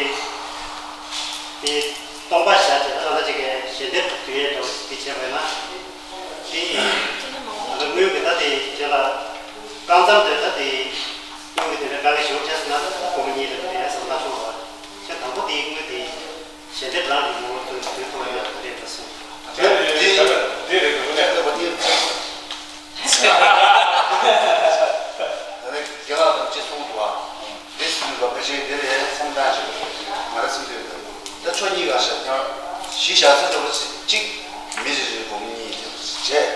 དེ་སྟོང་པ་བཞག་བྱས་ད་ལྟ་ཅིག་གི་ཞལ་འདེབས་དུས་ཡས་འགྲོ་དེ་བྱས་པ་ཡིན་ན། དེ་ང་ཚོ་དངུལ་གི་ད་དེ་རྗེས་ལ་རྐང་ཙམ་དེ་ད་དེ་དངུལ་གི་དེ་འདྲ་དཀའ་ལས་ཞེ་པོ་བྱས་སོང་ན་ད་ཕོ་མོ་གཉིས་ལ་དེ་འདྲ་ཡ་བསམ་བློ་ཤོར་བ། ཁྱེད་དང་པོ་དེའི་དངུལ་དེ་ཞལ་འདེབས་རང་གི་ངོ་བོ་དུ་དུས་ཐོག་ཡོད་དེ་འདྲ་སོང་། དེ་རེད་དེ་རེད་དེ་རེད་དེ་རེད་དེ་རེད། ད་ནི་རྒན་ལགས་དང་གཅིག་གསུངས་འདུག་བ། འདི་སྲིད་དུས་བ་ཕལ་ཆེར་འདི་ལས་བསམ་སྟངས་ཤིག་ང་རང་སེམས་ཚོད་ད་ཆོ་གཉིས་ཀ་ཤ་ཐང་གཞི་བཞག་ཚེ་འགྲོ་བ་གཅིག་མི་རེ་རེ་སྒོར་མོ་གཉིས་དེ་བྱས།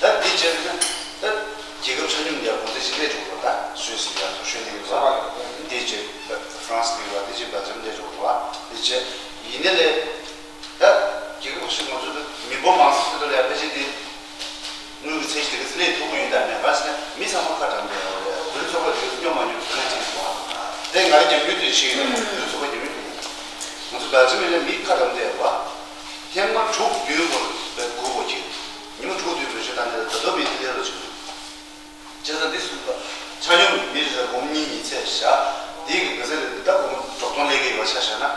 ད་འདི་བྱས་ན་ད་རྒྱལ་ཁབ་ཆ་སྙོམས་ཀྱི་གོང་ཚད་ཅིག་སླེབས་འགྲོ་བ། ད་སུད་སི་ཡ་ཐོ་ཤོད་འདི་ཡོད་པ་འདི་བྱས། ཧྥ་རན་སི་འདི་ཡོད་པ་འདི་བྱས། སྦེལ་ཇམ་འདི་འགྲོ་བ་འདི་བྱས། ཡིན་ནའི་ལས་ད་རྒྱལ་ཁབ་ཁ་ཤས་ང་ཚོ་ད་མི་འབོར་མང་ས་ཚོད་ལ་ཡ་ཕལ་ཆེར་འདི། དངུལ་གྱི་ཚད་གཞི་དེ་ག་ཚོད་སླེབས་ཐུབ་ཀྱི་ཡོད་དམ་མེད་ག་ཟེར་ན་མི་ཚང་མ་ཁ་གྲམ་བསྡད་ཡོད་རེད། བོད་རིགས་ཚོགས་པ་དེ་ག་ཚོད་སྙོམས་མ་སྙོམས་དེ་ན་ཅིག་སོང་བ། དེ་ང་རང་རྒྱབ་མྱུར་དུ་ཤེས་ཡོད། བོད་རིགས་ཚོགས་པ་རྒྱབ་མྱུར་དུ་ང་ཚོ་སྦེལ་ཇམ་ཡིན་ན་མི་ཁ་གྲམ་བསྡད་ཡོད་པ། ཐེངས་མ་དྲུག་བདུན་སྐོར་བའི་སྒུག་དགོས་ཀྱི། ཉི་མ་དྲུག་བདུན་བེད་སྤྱོད་བཏང་ནས་ད་དུང་མི་དེ་ལས་རོ་བྱུང་། བྱས་ཙང་འདི་སུ་ལ་ཆ་སྙོམས་མི་རེ་རེ་སྒོར་མོ་གཉིས་གཉིས་ཚད་བཞག་འདི་གི་ག་ཚད་རེད། འདི་ད་སྒོར་མོ་དྲུག་སྟོང་སླེབས་ཀྱི་ཡོད་པ་ཆ་བཞག་ན་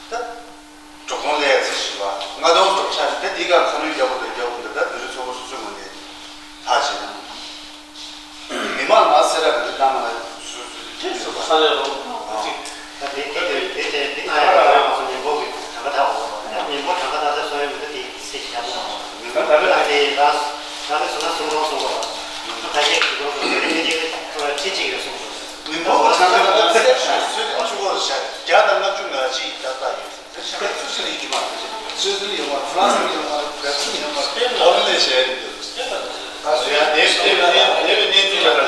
ད། དྲུག་སྟོང་ལས་ཚེ་བཞི་པ་ལྔ་སྟོང་སོགས་ཆགས་ཏེ་འདི་ག་ཁ་སྣོན་རྒྱག་དགོས་དང་རྒྱག་དགོས་འདི་ལྟར་བོད་རིགས་ཚོགས་པ་སོ་སོའི་ངོས་ནས་ལྷག་བྱས་ན། མི་མང་ལ་སེ་ར་གི་འདི་བཏང་ན་སུ་སུ་དེ་ཚོ་ས་ལས་རོགས་ད་དེ་དེ་དེ་དེ་དེ་ང་ཡང་ང་ཚོ་མི་འབོར་གི་གྲངས་ཀ་ད་འོ་ཡང་མི་འབོར་གྲངས་ཀ་ད་ད་སོ་ཡོད་མི་འདུག་དེ་སེ་བཞི་ཡག་པོ་མ་རེད། མི་འབོར་ད་ད་དེ་ད་ད་དེ་སོ་ན་སུམ་སྟོང་སུམ་སྟོང་ད་ད་ཁྱེད་ཀྱི་སྒོ་སོ་སོ་དེ་དེ་ཁྲི་གཅིག་ཡོད་སུམ་སྟོང་། མི་འབོར་གྱི་ཆ་ནས་ད་གསལ་ཤོས་སུས་ཀྱང་ཆུ་བོར་བཞག་བརྒྱ་དང་ལྔ་བཅུ་ང་གཅིག་ཏག་ཏག་ཡོད་ཟེར། དེ་ཤ་ཁ་སུ་ཞིག་ལ་ཡིན་གྱི་མ་རེད། སུད་སི་ལ་ཡོད་མ་རེད། ཧྥ་རན་སི་ལ་ཡོད་མ་རེད། སྦེལ་ཇམ་ཡོད་མ་རེད། ཨོ་སི་ཊེ་ལི་ཡ་ཡོད་མ་རེད། ད་སུ་ཡང་དེ་དེ་དེ་དེ་བས་གནས་ཚུལ་ཡོད་ར།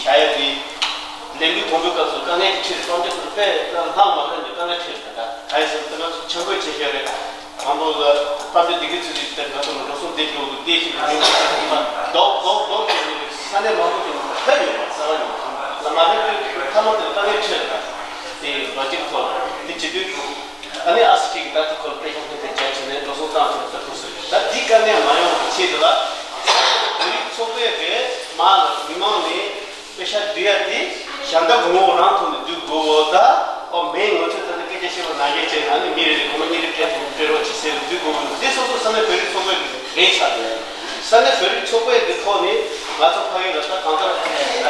བྱ་ཡ་དེ། ལས་འགུལ་དང་པོའི་སྐབས་སུ་དཀའ་ངལ་གྱི་ཁྲིད་དཔལ་འབྱོར་དེ་དཔེ་ལྷག་མ་ལྷག་ནས་དཀའ་ངལ་འཕྲད་ཡོད་ད། ག་ཡིན་ཟེར་ན་ང་ཚོ་ཆབ་འགོད་བྱེད་བཞིན་རེད། དང་པོ་ལ་དཔལ་འབྱོར་བདེ་སྐྱིད་ཚོགས་ཆུང་དེ་ང་ཚོ་ལ་འགྲོ་སོང་སྟེར་རྒྱུ་བལྟས་ཤིག་ལ་ཉོ་ཆ་ཚང་མ་རྡོག་རྡོག་རྡོག་བྱས་ནས་ས་གནས་མང་པོ་ཅིག་ལ་ཕེབས་ཡོད་པ་གསར་པ་ཡོད་པ་ལ་མ་ཕེབས་དུས་མཐའ་མ་དེ་དཀའ་ངལ་འཕྲད་ད། དེ་བ་ཅིག་ཐོག་དེ་བྱེད་དུས། ཨ་ནི་ཨ་སི་ཊི་གི་ད་ལྟ་ཁོ་ལ་དཔེ་ཁྱོན་ཐེངས་དེ་བྱས་བྱས་ནས་འགྲོ་སོང་བཏང་བྱས་ནས་ད་ཐུག་སོང་ད། འདི་དཀའ་ངལ་མ་ཡོང་བའི་ཆེད་དུ་ལ། བོད་རིགས་ཚོགས་པའི་གི་མ་ལ་མི་མང་ནས་དཔེ་ཆ་བསྡུ་ཡ་དེ་ཞལ་འདེབས་ངོ་བོ་རང་ཐོག་ནས་བསྡུ་དགོས་བོ་ད། ཨོ་མེད་ངོ་ཚོས་ད་ནི་སྐད་ཆ་བཤད་པ་ནང་བཞིན་བྱས་ཨ་ནི་མི་རེ་རེ་སྒོར་མོ་གཉིས་རེ་སྤྲད་སོང་སྤྲད་རོགས་བྱེད་ཟེར་བསྡུ་དགོས་བོ་འདི་སོ་སོ་ས་གནས་བོད་རིགས་ཚོགས་པའི་གི་འགན་ཆགས་འདུག་ས་གནས་བོད་རིགས་ཚོགས་པའི་གི་ཐོག་ནས་ང་ཚོ་ཕ་གི་ལ་ད་གང་ལྟར་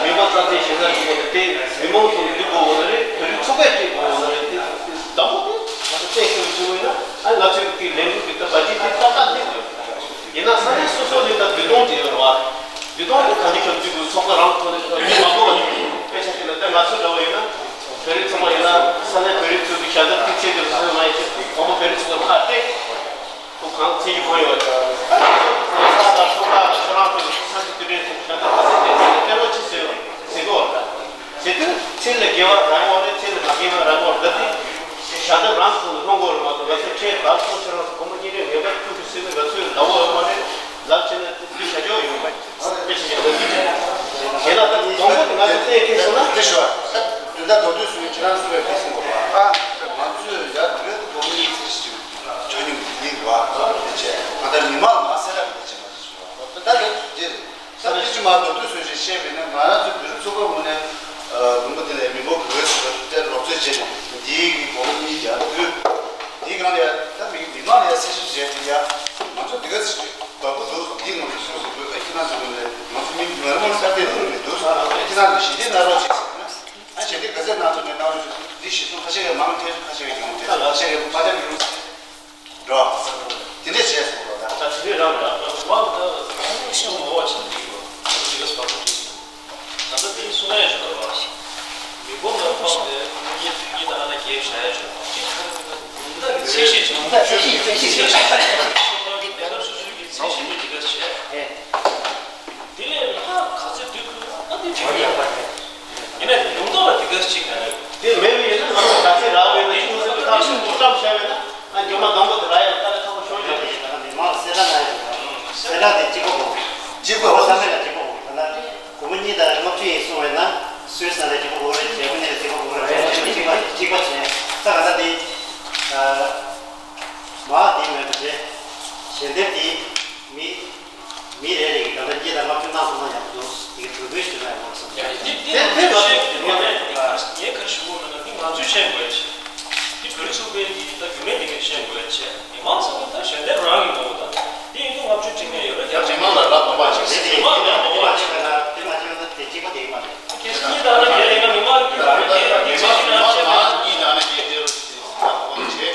མི་མང་རྩ་འཛིན་བྱེད་ས་ཡོད་པ་དེ་མི་མང་ཚོ་ནས་འདུག་དགོས་བ་ན་རེད། བོད་རིགས་ཚོགས་པས་སྤྲད་དགོས་བ་ན་རེད། དེ་དང་པོ་དེ་ང་ཚོ་བཙན་ཤེད་བྱུང་བས་ན་ཨ་ང་ཚོའི་དེ་ལས་འགུལ་གྱི་ད་བ་ཅིག་དེ་ཏག་ཏག་སླེབས་ཡོད། ཡིན་ན་ས་གནས་སོ་སོ་ནས་ད་བསྡུ་གཏོང་བྱས་ཡོད་རེད་བ། བསྡུ་གཏོང་དེ་གང་ཅི་ཁྱབ་བསྡུ་དགོས་ཚོགས་པ་རང་ཐོག་ནས་མི་མང་པོ་བ་དཔེ་ཆ་དེ་ལ་ད་ང་ཚོ་འདྲ་བ་ཡིན་ན་བོད་རིགས་ཚོགས་པ་ཡིན་ན་ས་གནས་བོད་རིགས་ཚོ་གི་ཞལ་འདེབས་ཐིག་ཚད་དེ་ལ་ས་གནས་མ་ཡིན་ཚེ་དང་པོ་བོད་རིགས་ཚོགས་པ་ཁག་སྤྲད། ཁོ་གང་ཚེ་གི་ཕན་ཡོད་ཀྱང་། ས་དང་ཚོ་ཁག་ཁྱོད་རང་ཚོ་ས་ཚིགས་དེ་འདྲའི་ཚོ་ཞལ་འདེབས་ཁ་གསལ་དེ་ཚོ་གཏེར་རོགས་ཆེ་ཟེར་ཟེར་གི་འོ་ད། ཟེར་དུས་ཚེ་ལ་དགེ་བ་རག་གི་རེད། ཚེ་ལ་མ་དགེ་བ་རག་གི་རེད། ད་དེ་ཞལ་འདེབས་རང་ཚོ་ལ་སློང་དགོས་རེད་མ་གཏོགས་ང་ཚོས་ཁྲལ་བར་སོང་ཁྱོད་རང་ཚོ་སྒོར་མོ་གཉིས་རེ་ངེས་པར་བཅུག་དགོས་ཟེར་ནས་ང་ཚོས་ལབ་འོས་མ་རེད། ལབ་བྱས་ན་དེ་དུས་བྱ་ཆོག་ཡོང་བ་དཔེ་ཆ་ཞིག་ལབ་ཀྱི་རེད། དེ་ལ་ད་དང་པོ་དེ་ང་ཚོ་བལྟས་ཀྱི་སོང་ན་དེ་ཞུ་བ་ད་དོན་དག་མདོར་བསྡུས་སུ་ཁྱེད་རང་ཚོས་ག་རེ་གསུངས་པ་རེད། ང་ཚོས་ཡར་བོད་དུ་སྒོར་མོ་གཉིས་ཚེ་ཞིག་ཆོས་ཉིད་ཡིན་པ་དེ་བྱས་ང་ད་མི་མང་ལ་མ་གསལ་བསྒྲགས་དེ་བྱས་མ་ཞུ་བ་ད་ད་དེ་ད་དེ་ཅི་མ་གཏོགས་དུས་ཚོད་ཅིག་བཤད་པས་ན་ང་རང་ཚོའི་བོད་རིགས་ཚོགས་པའི་ངོས་ནས་དགོན་པ་དེ་ལ་མི་འབོར་ག་ཚོད་ཅིག་ལ་རོགས་རྩོད་བྱས་ནས་འདིའི་གི་སྒོར་མོ་གཉིས་ཀྱང་ཕུལ། འདིའི་སྒང་ལ་ཡ་ད་མི་མི་མང་ལ་ཡ་གསལ་བཤད་བྱས་ཏེ་ཡ་ང་ཚོ་འདི་ག་ཚོད་ཅིག་བབ་པོ་འདུག་འདིའི་ངོས་ནས་སོ་སོ་བོད་པའི་ཁྱིམ་ཚང་ཚོའི་ངོས་ནས་ང་ཚོ་མི་མི་མང་ས་དེ་འདུག་མི་འདུག་ཁྱིམ་ཚང་ཚོ་ཞི་བདེ་གནང་རོགས་བྱེད་ཟེར་ན། ཨ་ཞེ་འདི་ག་ཚད་ནང་དུ་ནས་གནང་རོགས་ཞུ། འདི་ཞིག་ཏུ་ཁ་ཤས་ཀྱིས་མང་ཐོས་ཁ་ཤས་ཀྱིས་ཉུང་ཐོས་ཁ་ཤས་ཀྱིས་མ་འདྲ་བའི་ཡོང་སྲིད་འགྲོ། དེ་འདྲས་བྱས་སོང་ལ་ད། ད་དེ་འདྲས་རང་རེད། ཨ་ད་མང་ད་ཁོང་ཤི་མ་བ་ཆེན་འདི་ཡོད། ད་འདི་ག་སྤར་ཐུབ་ཀྱི་སོང་། ད་ད་དེ་སུ་ན་ཡ་ཞུ་བ། མི་གོ་ན་ཁོང་དེ་ཉིད་ཉིད་ད་ཨ་ན་གེ་བྱ་ཡ་ཞུ་བ། ཅི་ཁ་ད་གི་ཚད་གཞི་ཅིག་ད་ཚད་གཞི་ཚད་གཞི་ཚད་གཞི་ཚད་གཞི་ཚད་གཞི་ཚད་གཞི་ཚད་གཞི་ཚད་གཞི་ཚད་གཞི་ཚད་གཞི་ཚད་གཞི་ཚད་གཞི་དེ་ལས་ལྷག་ག་ཚོད་སྡུད་དགོས་ན་དེ་བྱེད་ཡག་པ་རེད། ཡིན་ན་ཡོང་ཐོག་ལ་དེ་ག་ཅིག་ག་རེད། དེ་མེད་པ་ཡིན་ན་ང་ཚོ་ག་ཚད་རག་པའི་ན་ཆུང་ཚད་ཁག་ཆེན་པོ་བཀྲམ་བཞག་པས་ན་ཨ་འགྱོ་མ་དང་པོ་དེ་རག་ཡག་དཀའ་ལས་ཁག་པོ་ཤོར་ཡོད་རེད། ད་མི་མང་ལ་གསལ་བསྒྲགས་གནང་ཡག་རེད། གསལ་བསྒྲགས་དེ་གཅིག་པ་གོ་གཅིག་པ་གོ་བསམ་མེད་ལ་གཅིག་པ་གོ་ད་ལྟ་སྒོར་མོ་གཉིས་དང་ལྔ་བཅུ་ཡིན་གསུངས་པས་ན་སུད་སི་ནང་ལ་གཅིག་པ་གོ་རེད། ཇར་མ་ནི་ལ་གཅིག་པ་གོ་རེད། རེད་གཅིག་པ་གཅིག་པ་བྱས་ད་ག་ད་དེ་མ་དེ་མེད་པ་བྱས་ཞལ་འདེབས་དེ་མི། མི་རེ་རེ་གིས་ད་ལྟ་གཉིས་དང་ལྔ་བཅུ་གནང་སོང་ན་ཡག་པོ་འདུག་དེ་གི་གྲོས་འགོ་ཞུས་ན་ཡག་པོ་བསམ། ཡ་ཡ་དེ་དེ་དེ་ང་ཚོས་བཤད་དགོས་མ་རེད། དེ་ངས་ག་རེ་ཞུ་དགོས་མེད་ན་དེ་ང་ཚོས་བཤད་དགོས་ཡ་ཆེ། དེ་བོད་རིགས་ཚོགས་པའི་གི་ད་རྒྱུ་མེད་དེ་གས་བཤད་དགོས་ཡ་ཆེ། མི་མང་ཚོ་གི་ད་ཞལ་འདེབས་རང་གི་ངོ་བོ་ད་དེ་ཡིན་དུས་ལྔ་བཅུ་སྤྲད་མཁན་ཡོད་རེད། ཡ་མི་མང་ལ་རག་ཐུབ་པ་ཞིག་རེད། དེ་མི་མང་ལ་ངོ་བོ་ཡ་ཆེ། དེ་མ་བྱས་ན་དེ་གཅིག་པ་དེ་མ་རེད། ཁྱེད་གཉིས་ད་ལ་རྒྱལ་ཡིན་ན་མི་མང་གི་ད་རྒྱལ་གཅིག་ན་ཆེ་ན། མི་མང་གཉིས་ད་ལ་རྒྱལ་དེ་རུ་ཞིག་ད་ཁོང་ཆེ་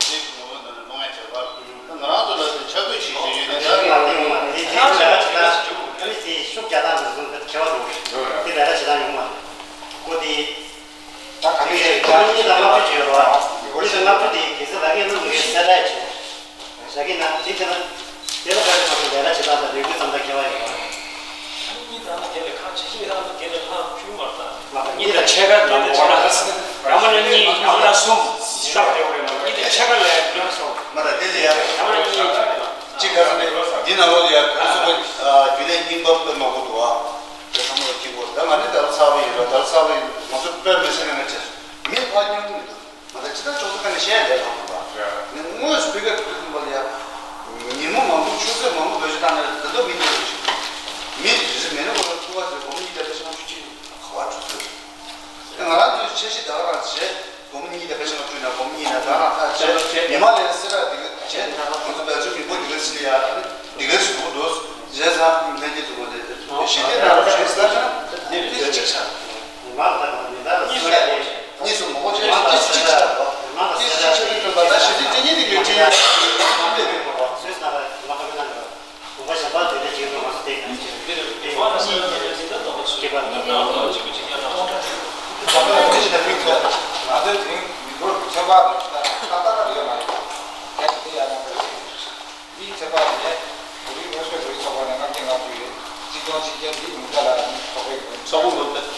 ཞིག་ངོ་བོ་ད་ལ་ལོང་ཡ་ཆེ་བ། ང་རང་ཚོ་ལ་ཆ་བགོས་བྱེད་བཞིན་ཡོད་ནས་ད་ང་ལ་ཡོང་བ་རེད། དེ་ལས་ལས་ཀ་བྱེད་ད་ཨ་ནི་དེ་ཤུགས་རྒྱག་སྟངས་དེ་ཚོ་ཁྱད་པར་འགྲོ་རེད། དེ་ལས་ཀ་བྱེད་སྟངས་ཡོང་མ་རེད། ཁོ་དེ་ད་ག་ནས་རེད། ད་གཉིས་དང་ལྔ་བཅུ་བྱས་རོགས། གཉིས་དང་ལྔ་བཅུ་དེ་གེ་སར་ལག་གི་གནང་དགོས་གསལ་བསྒྲགས་བྱས། ཞག་གི་ན་དེ་དེ་ན་དེ་ལ་དཀའ་ལས་ཁག་པོ་ལས་ཀ་བྱེད་སྟངས་དང་ལས་འགུལ་བརྩམས་སྟངས་ཁྱད་པར་ཡོད་རེད། གཉིས་དང་དེ་ལས་ཁག་ཆེ་ཤོས་དང་དེ་ལས་ལྷག་ཕུལ་མ་རེད། གཉིས་དང་ཕྱེད་ཀ་དེ་ལས་ཕྱེད་ཀ་ར་མ་ན་གཉིས་ཡང་ན་གསུམ་ལྟ་བ་དེ་རེད་མ་གཉིས་དང་ཕྱེད་ཀ་ལས་ཡང་སོང་མ་རེད། དེ་ལས་ཡང་ར་མ་ན་གཉིས་ཅི་ག་རེ་རེད། འདི་ནང་ལོགས་ལ་ཡང་ག་རེ་ཟེར་དགོས། རྒྱུན་ལས་རྙིང་པ་དཔེ་མང་པོ་འདུག་ཨ། དེ་ཚང་མ་ལ་སྐྱིད་པོ་ད་ང་ནི་ད་ལོ་ཚ་བ་ཡིན་ར། ད་ལོ་ཚ་བ་ཡིན། ང་ཚོ་དཔེ་མི་སྲིད་ནས་ང་བྱས་སོང་། མི་ཕར་སྙོན་གི་མི་འདུག་ང་ད་ཅི་ད་ཅོག་ཙེ་ཁ་ནས་བཤད་ལས་ཁག་པོ་འདུག་ངས་དངོས་སུ་ཕ་གིར་ཐུག་ཐུག་པ་ལ་ཡ། ཉིན་མོ་མང་པོ་ཆུ་ཚོད་མང་པོ་བེད་སྤྱོད་བཏང་ནས་ད་དུང་མི་འདུག་ཞིག་མི་རེ་རེ་མེད་ན་ཁོ་ལ་ཐུག་པ་ཚོས་སྒོར་མོ་གཉིས་དང་ཕྱེད་ཀ་བཅུ་གཅིག་ག་བ་འགྲོ་ཚོད། ང་རང་ཚོའི་འཆར་གཞི་ད་ག་རང་བྱས། སྒོར་མོ་གཉིས་དང་ཕྱེད་ཀ་བཅུ་ན་སྒོར་མོ་གཉིས་ན་ད་ག་རང་ཁག་བྱས། མི་མང་ལས་སེ་ར་འདི་ག་བྱས། ང་ཚོ་འབད་བརྩོན་མི་པོ་འདི་ག་ཚིག་ལ་ཡ། འདི་ག་ཚིག་གོ་འགྲོ། བྱས་ཙང་ལྷན་རྒྱས་ཚོ་གོ་ལས་ཞི་བདེ་ནང་ལ་བྱས་ཟེར་ན་འདི་གཅིག་ཆགས། གཉིས་སུ་མ་གོ་ཆེ་གཅིག་གཅིག་ཆགས། འདི་གཅིག་ཆགས་ཀྱི་འདུག་པ། ད་ཞི་བདེ་དེ་ཉིད་དེ་གའི་དེ་ཡ། ཁོང་པ་གཞན་པ་དེ་འདྲ་བྱེད་དུ་མ་སོང་སྟེ། ཁྱེད་པ་ང་ཚོའི་དེང་མི་འགྲོ་ཚན་པ་རེད། ད་ལྟ་ལྟ་ཡོད་མ་རེད། ཡ་དེ་ཡ་ན་འདིའི་ཚན་པ་ནས་བོད་རིགས་དངོས་ཟོག་བཟོ་རིགས་ཚོགས་པ་ནས་ལྔ་བརྒྱ་ལྔ་བཅུ་ཡོད། གཅིག་སྟོང་ཆིག་བརྒྱ་འདི་མི་འདྲ་ལ་ཚོགས་པའི་ཚོགས་པ་ལོ་ད་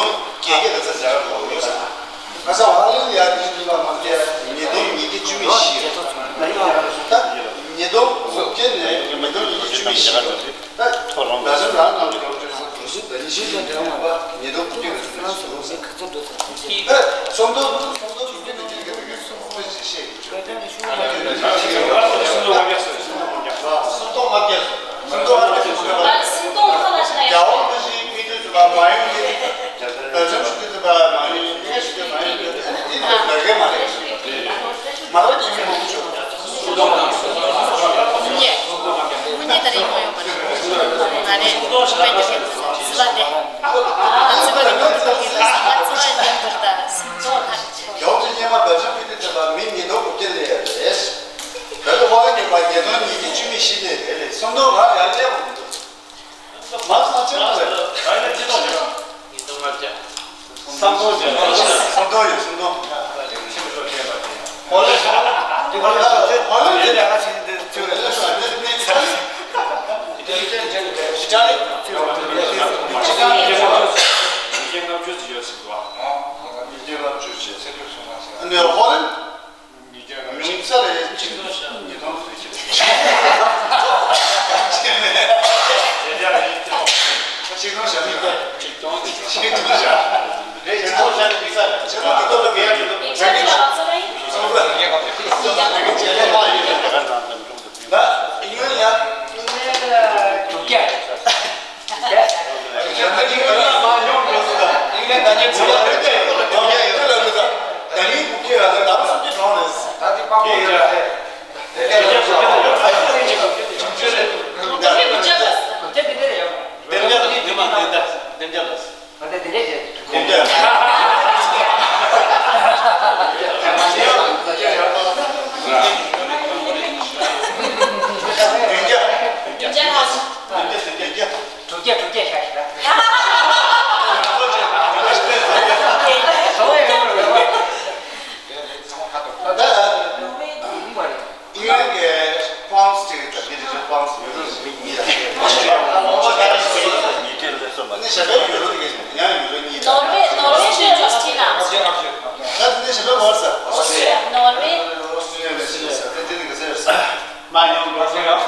སྟོང་བརྒྱད་བརྒྱ་ག་ཚད་ཟེར་བ་ཡོད་ས། ང་ཚོ་ཨ་ལུ་ཡ་དེ་ཉིས་པ་མ་སྟེ་ཉིས་སྟོང་ཉིས་བརྒྱ་བཅུ་མེད་བཞི་ཡོད། ད་ཉིས་སྟོང་དགུ་བརྒྱ་ནས་ཉིས་སྟོང་ཉིས་བརྒྱ་བཅུ་མེད་བཞི་ཡོད། ད་ཐོ་རོང་ག་ཚོད་རང་ནང་གི་ཐོ་རོང་ག་ཚོད་ད་ཉི་ཤུ་ཙམ་འདྲ་མ་པ་ཉིས་སྟོང་དགུ་བརྒྱ་ག་ཚོད་ད་སུམ་སྟོང་སུམ་སྟོང་ག་ཚོད་འགྲོ་ས་ད་སུམ་སྟོང་སུམ་སྟོང་དགུ་བརྒྱ་ག་ཚོད་འགྲོ་ས། ད་ལྟ་ཧོ་ལན་གྱི་པ་ཉིས་སྟོང་ཉིས་བརྒྱ་བཅུ་མེད་བཞི་ལས་རེད་ལས་སུམ་སྟོང་ལ་ཡར་ལས་འོང་གི་འདུག་མར་སང་ཆེན་པོ་རེད། ཉིས་སྟོང་ལྔ་བརྒྱ། སུམ་སྟོང་ཡོད། སུམ་སྟོང་ཡོད་སུམ་སྟོང་། ཧོ་ལན་ཧོ་ལན་ཧོ་ལན་འདི་ལས་ཀ་བྱེད་འདི་ཚུལ་རེད། ཨི་ཊ་ལི། ཉིས་བརྒྱ་ལྔ་བཅུ་ཙམ་ཡོད་ཟེར་འདུག་ཨ། ཉིས་བརྒྱ་ལྔ་བཅུ་ཙམ་ཟེར་འདུག་ཨ། ཨ་ནི་ཧོ་ལན། ཉུང་ཙམ་རེད། ཆིག་སྟོང་ཉིས་སྟོང་ཟེར་གྱི་རེད། ཆིག་སྟོང་བཞག་མི་འདུག་ཆིག་སྟོང་བཞག་རེད། ཆིག་སྟོང་བཞག་ནས་འགྲིག་ས་རེད། ཆིག་སྟོང་གི་སྟོབས་ལ་འགལ་ཡ་མི་འདུག་ད་ཡིན་ཡང་ཡིན་ཡང་ཡིན་ཡང་། ད་ཡིན་ཡང་ཡིན་ཡང་། དྲུག་བརྒྱ། དྲུག་བརྒྱ། དྲུག་བརྒྱ། དྲུག་བརྒྱ་བཞག་ཤིག་ད། ཨིན་ལན་གྱི་པའུན་ཌི་གཅིག་དང་འདི་རེད་པའུན་ཌི་ཡུ་རོ་གཉིས་དང་། ཨ་ནི་ཞྭ་སྦལ་ཡུ་རོ་དེ་གས་ཡང་ཡུ་རོ་གཉིས་དང་། ནོར་ཝེ། ནོར་ཝེ་ཞུ་ཅོག་ཊི་ན། ད་དེ་ནས་ཞྭ་སྦལ་ག་པར་ཟ། ཨོ་སི་ཊི་ལི་ཡ། ནོར་ཝེ། ཨོ་སི་ཊི་ལི་ཡ་ནས་ཞྭ་སྦལ་ཟ། དེ་དེ་ནས་ག་ཚད་རེད་ཟ། མ་ཉོ་གོ་ཟེར་ཡོད།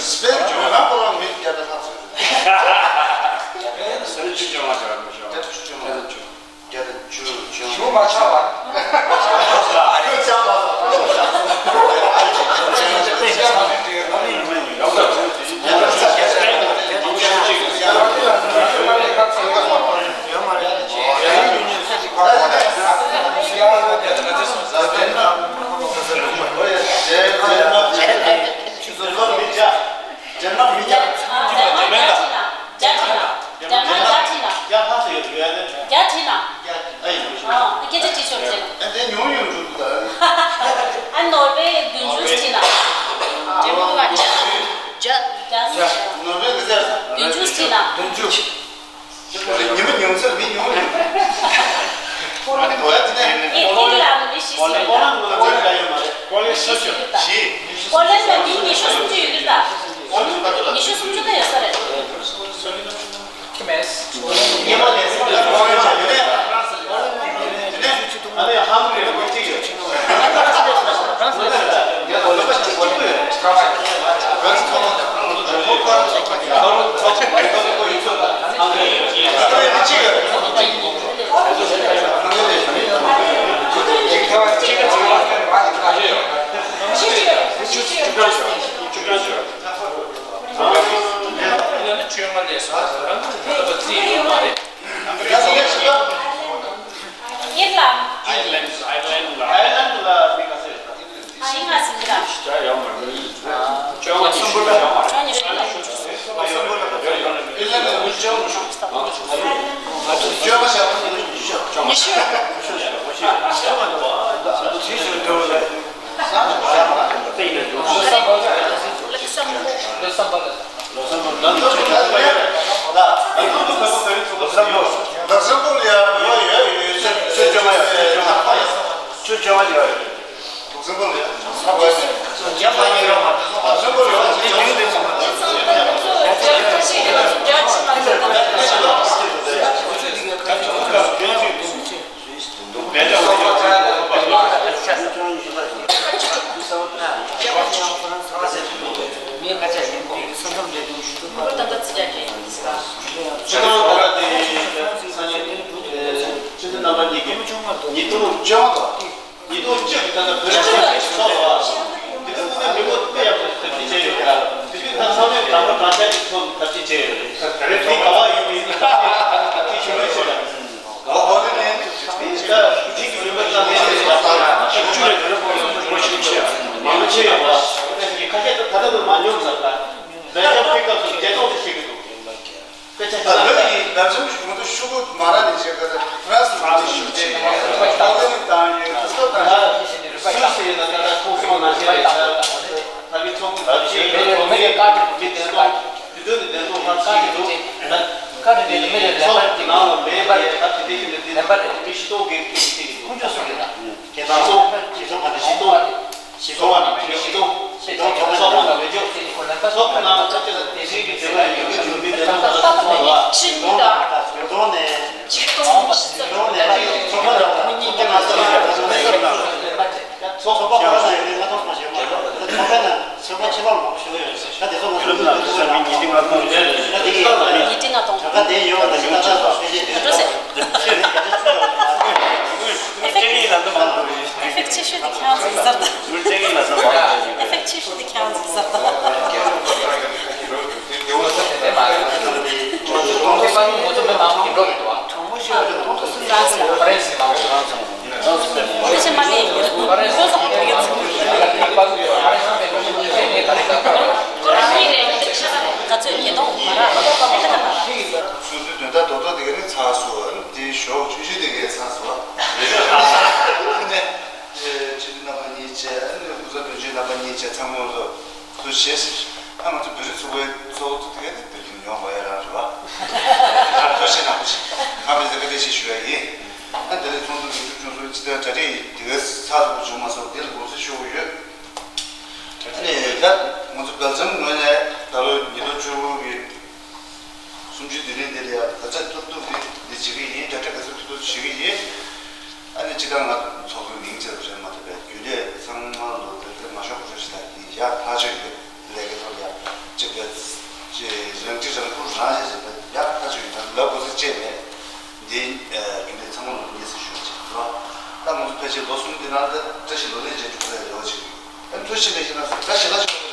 སྤེན་ཇོན་ཧ་ཁོ་རང་མི་བརྒྱ་དང་ལྷག་ཙམ་རེད། བརྒྱ་དང་བཅུ་བཅོ་ལྔ་བྱས་པ་མི་ཤོག་བརྒྱ་དང་བཅུ་བཅོ་ལྔ། བརྒྱ་དང་བཅུ་བཅོ་ལྔ། གཞུང་མ་ཆགས་པ། ཁྱོད་ཆགས་མ་སོང་། ཆུ་ཚོད་ལོ་མི་བརྒྱ། རྒྱ་ནག་མི་བརྒྱ། རྒྱ་ནག་བརྒྱ་ཁྲི་ལ། རྒྱ་ཁྲི་ལ། རྒྱ་ཁྲི་ལ། རྒྱ་ཁྲི་ལ། རྒྱ་ཁྲི་ལ། ཨ་ཡིན། ཨ་སྐད་ཆ་དྲིས་ཆོག་ཟེར། ཨ་དེ་ཉུང་ཉུང་འགྲོ་འདུག་ད། ཨ་ནོར་ཝེ་བདུན་ཅུ་ཁྲི་ལ། རྒྱ་ནག་བརྒྱ། རྒྱ། རྒྱ། ནོར་ཝེ་གི་ཟེར། བདུན་ཅུ་ཁྲི་ལ། བདུན་ཅུ། ཉི་མ་ཉུང་ཚད་མི་ཉུང་ཉུང་། ཨེ་ཨེ་ལ་ནི་མི་ཤི་སོང་། ཀོ་ལན་ཀོ་ལན་ང་ཚོའི་ལ་ཡོད་མ་རེད། ཀོ་ལན་ཤི་སོང་། ཀོ་ལན་ལ་མི་ཉི་ཤུ་སུམ་ཅུ་ཡོད་ཀྱི་རེད་ད། ཉི་ཤུ་སུམ་ཅུ་ད་ཡོད་ས་རེད། ཉི་མ་ལས་སུམ་ཅུ་ཀོ་ལན་ཆ་ཡོད་རེད། ཨ་ནི་ཧང་གི་ལོ་གཅིག་ཡོད། ཨིར་ལན། ཨའི་ལན། ཨའི་ལན་ལ་མི་ག་ཚོད་རེད། ཨ་ཡིན་ང་སིང་གི་ར། ཅ་ཡང་མ་རེད། ཅ་ཡང་མ་རེད། ཅ་ཡང་མ་རེད། ཨིར་ལན་ལ་མི་ཅ་ཡང་མ་རེད། ཉི་ཤུ། ལག་སམ་བྷོ་ལ། ལག་སམ་བྷོ་ལ་ཡ་ཡོད་ཡོད་ཡོད། ཆུ་ཆུ་ཆུ་ཆུ་ཆུ་ཆུ་ཆུ། ཉིས་སྟོང་བཅོ་ལྔ་དང་། ཉིས་སྟོང་བཅུ་གི་ད་ལྟ་བོད་ཕྱི་ནང་གི་ཚོགས་པ། དེ་ཚོ་ནི་མི་མང་དཔེ་ཡག་པོ་ཞིག་ཐབས་ཤེས་བྱས་ཡོད་ཀྱང་། དེ་དུས་ད་ཚང་མས་དམ་པ་གང་ཤར་གྱི་ཚོགས་ཐབས་ཤེས་བྱས་ཡོད་རེད། དེ་ག་བ་ཡོད་མིན་ཐབས་ཤེས་ཞུ་མི་བྱེད་ལ། ག་བ་ནི་ནི་ད་ཅིག་གི་རིམ་པ་ཙམ་ལས་བྱས་ཡོད་པ་དང་། ཞིབ་འཇུག་ལས་དོན་པོ་ཞིག་བྱས། མ་འཇོག་ཟེར་ད། སྦེལ་ཇམ་གྱི་སྐབས་སུ་རྒྱལ་ཚོགས་སུ་ཞུགས་ཀྱི་འདུག། སྐད་ཆ་ཨ་ལོ་ཡིན། སྦེལ་ཇམ་གྱི་གོང་དུ་ཤུ་གུ་མ་ར་ནས་བྱས་ཀ་ད་ཧྥ་རན་སི་མ་ནས་ཤུགས་ཆེ་ཡིན། ཨོ་ལེ་ནི་བཏང་ཡོད། ཁྲི་སྟོད་བཏང་ཡོད། སུད་སི་ཡིན་ན་ད་ལྟ་ཁོང་སོང་ནང་བཞིན་རེད། ད་གི་ཚོགས་འདུ་ད་ཅིག་ཡོད། ཚོགས་མི་གི་བཀའ་དྲིན་མི་དེ་ཚོ་དུས་དོན་དུ་བདེན་དོན་ཧ་ཅིག་འདུག། ད་ཚོགས་ཀྱི་ནང་ལ་མེད་པ་ད་དེ་འདྲ་ཡིན་ན་དེ་ནས་མི་ཤི་ཏོག་གི་སྐད་ཆ་བཤད་ཀྱི་འདུག། ཁོང་ཚོ་སུ་རེད་ད། ཁྱེད་རང་ཚོ་ཁྱེད་ཚོ་ག་ནས་ཤི་ཏོག་ཤི་ཏོག་བ་ནས་ཤི་ཏོག་ཤི་ཏོག་ཚོགས་པ་ནང་མི་འཇོག་ཚོགས་པ་ནང་ལ་ཁ་ཆེ་ལ་དེ་བཞིན་གྱི་དེ་ལ་ཡོད་ཀྱི་ཡོད་མི་དེ་ཚོ་ལ་ཚོགས་པ་ལ་ཁྱེད་རང་ཚོ་ཁྱེད་རང་ནས་ཁྱེད་རང་ནས་ཚོགས་པ་ནང་ལ་ཚོགས་པ་ནང་ལ་ཚོགས་པ་ནང་ལ་ཚོགས་པ་ཁོ་རང་ལ་ཡོད་ནི་ང་ཚོ་མ་ཤེས་མ་རེད། ཚོགས་པ་ནང་ཚོགས་པ་ཆེ་བ་མང་པོ་ཞིག་ཡོད་རེད། ད་དེ་ཚོ་ང་ཚོ་ཡོད་དུས་ཚོད་ནང་ད་དེ་གི་ཉིས་ཁྲི་ལྔ་སྟོང་རེད། ད་དེ་གི་ཉིས་ཁྲི་ལྔ་སྟོང་ད་ག་དེ་ཡོད་ད་ད་ད་ད་ཤེས་བྱེད་དེ། དངུལ་སྤྲད་ཡིན་ལ་ད་མང་པོ་རེད། དངུལ་སྤྲད་ཡིན་ལ་ད་མང་པོ་རེད། དངུལ་སྤྲད་ཡིན་ལ་ད་མང་པོ་རེད། དེ་ཕྱི་མ་ནས་ཡིན། ཁོ་ཚོ་ཁོ་ཚོ་གི་ཚིག་ག་ཚོད་ཉིས་སྟོང་མ་ར། སོ་སོའི་དོན་དག་རྡོག་རྡོག་དེ་ག་ནས་ཚར་སོང་། དེའི་ཞོགས་ཆུང་ཆུང་དེ་གས་ཚར་སོང་། ནས་སྤྱི་འཐུས་རྣམ་པ་གཉིས་བྱས། ནས་སྐུ་ཚབ་དོན་གཅོད་རྣམ་པ་གཉིས་བྱས། ཚང་མ་ཚོ་ཚུར་བཞེས་ཤིག། ཨ་ང་ཚོ་བོད་རིགས་ཚོགས་པའི་ཚོགས་གཙོ་དེ་གས་དེ་བོད་རྒྱུད་ཡོང་བ་ཡ་རང་རེད་བ། ཐུགས་རྗེ་ཆེ་གནང་ཞིག། ཨ་མི་ཚེ་བཀའ་དྲིན་ཆེ་ཞུ་ཡ་ཡིན། ཨ་དེ་ནས་ཚོགས་འདུ་ཉི་ཤུ་བཅུ་གསུམ་སྤྱི་ཟླ་གྲ་སྒྲིག་དེ་གས་ཚར་སོང་བྱུང་མ་སོང་། དེ་ལ་དགོངས་སེལ་ཞུ་དགོས་ཡོད། ཨ་ནི་ད་ང་ཚོ་སྦེལ་ཇམ་ངོས་ནས་ད་ལོ་ཉིས་སྟོང་བཅུ་དགུ་གི་གསུམ་བཅུའི་དུས་དྲན་འདི་ལ་ཡང་ག་ཚད་ཐུབ་ཐུབ་ཀྱིས་འདི་བྱེད་ཀྱི་ཡིན། གྲ་སྒྲིག་ག་ཚད་ཐུབ་ཐུབ་བྱེད་ཀྱི་ཡིན། ཨ་ནི་སྤྱི་བཏང་ང་ཚོགས་པའི་མིང་བརྗེ་རུ་རེད་མ་གཏོགས་པའི་རྒྱུན་ལས་ཚང་མ་ལོ་དེ་དེ་མ་ཤོག་ཁོ་ཤོག་ཞིག་ད་ཡིན་ཡག་ཐག་ཆོད་ཡོད། ལས་ཀའི་ཐོག་ཡག་ཅིག་པའི་རང་སྒྲིག་རང་འཁུར་རང་བྱེད་བྱེད་པའི་ཡག་ཐག་ཆོད་ཡོད། ད་ལབ་དགོས་ས་བཅད་མེད། འདི་རྒྱུན་ལས་ཚང་མ་ལོ་ཉེས་སུ་ཞུ་བ་བྱེད་དགོས། ད་ང་ཚོ་ཕལ་ཆེར་ལོ་གསུམ་འདི་ནང་དེ་བཀྲ་ཤིས་ལོ་ལེགས་བྱེད་རྒྱུ་ཁོ་ལས་རེ་བ་བྱེད་ཀྱི་ཡོད། ཨ་ནི་ཐུགས་རྗེ་ཆེ་ཞུ་ན་བཀྲ་ཤིས་ལ་ཞུ།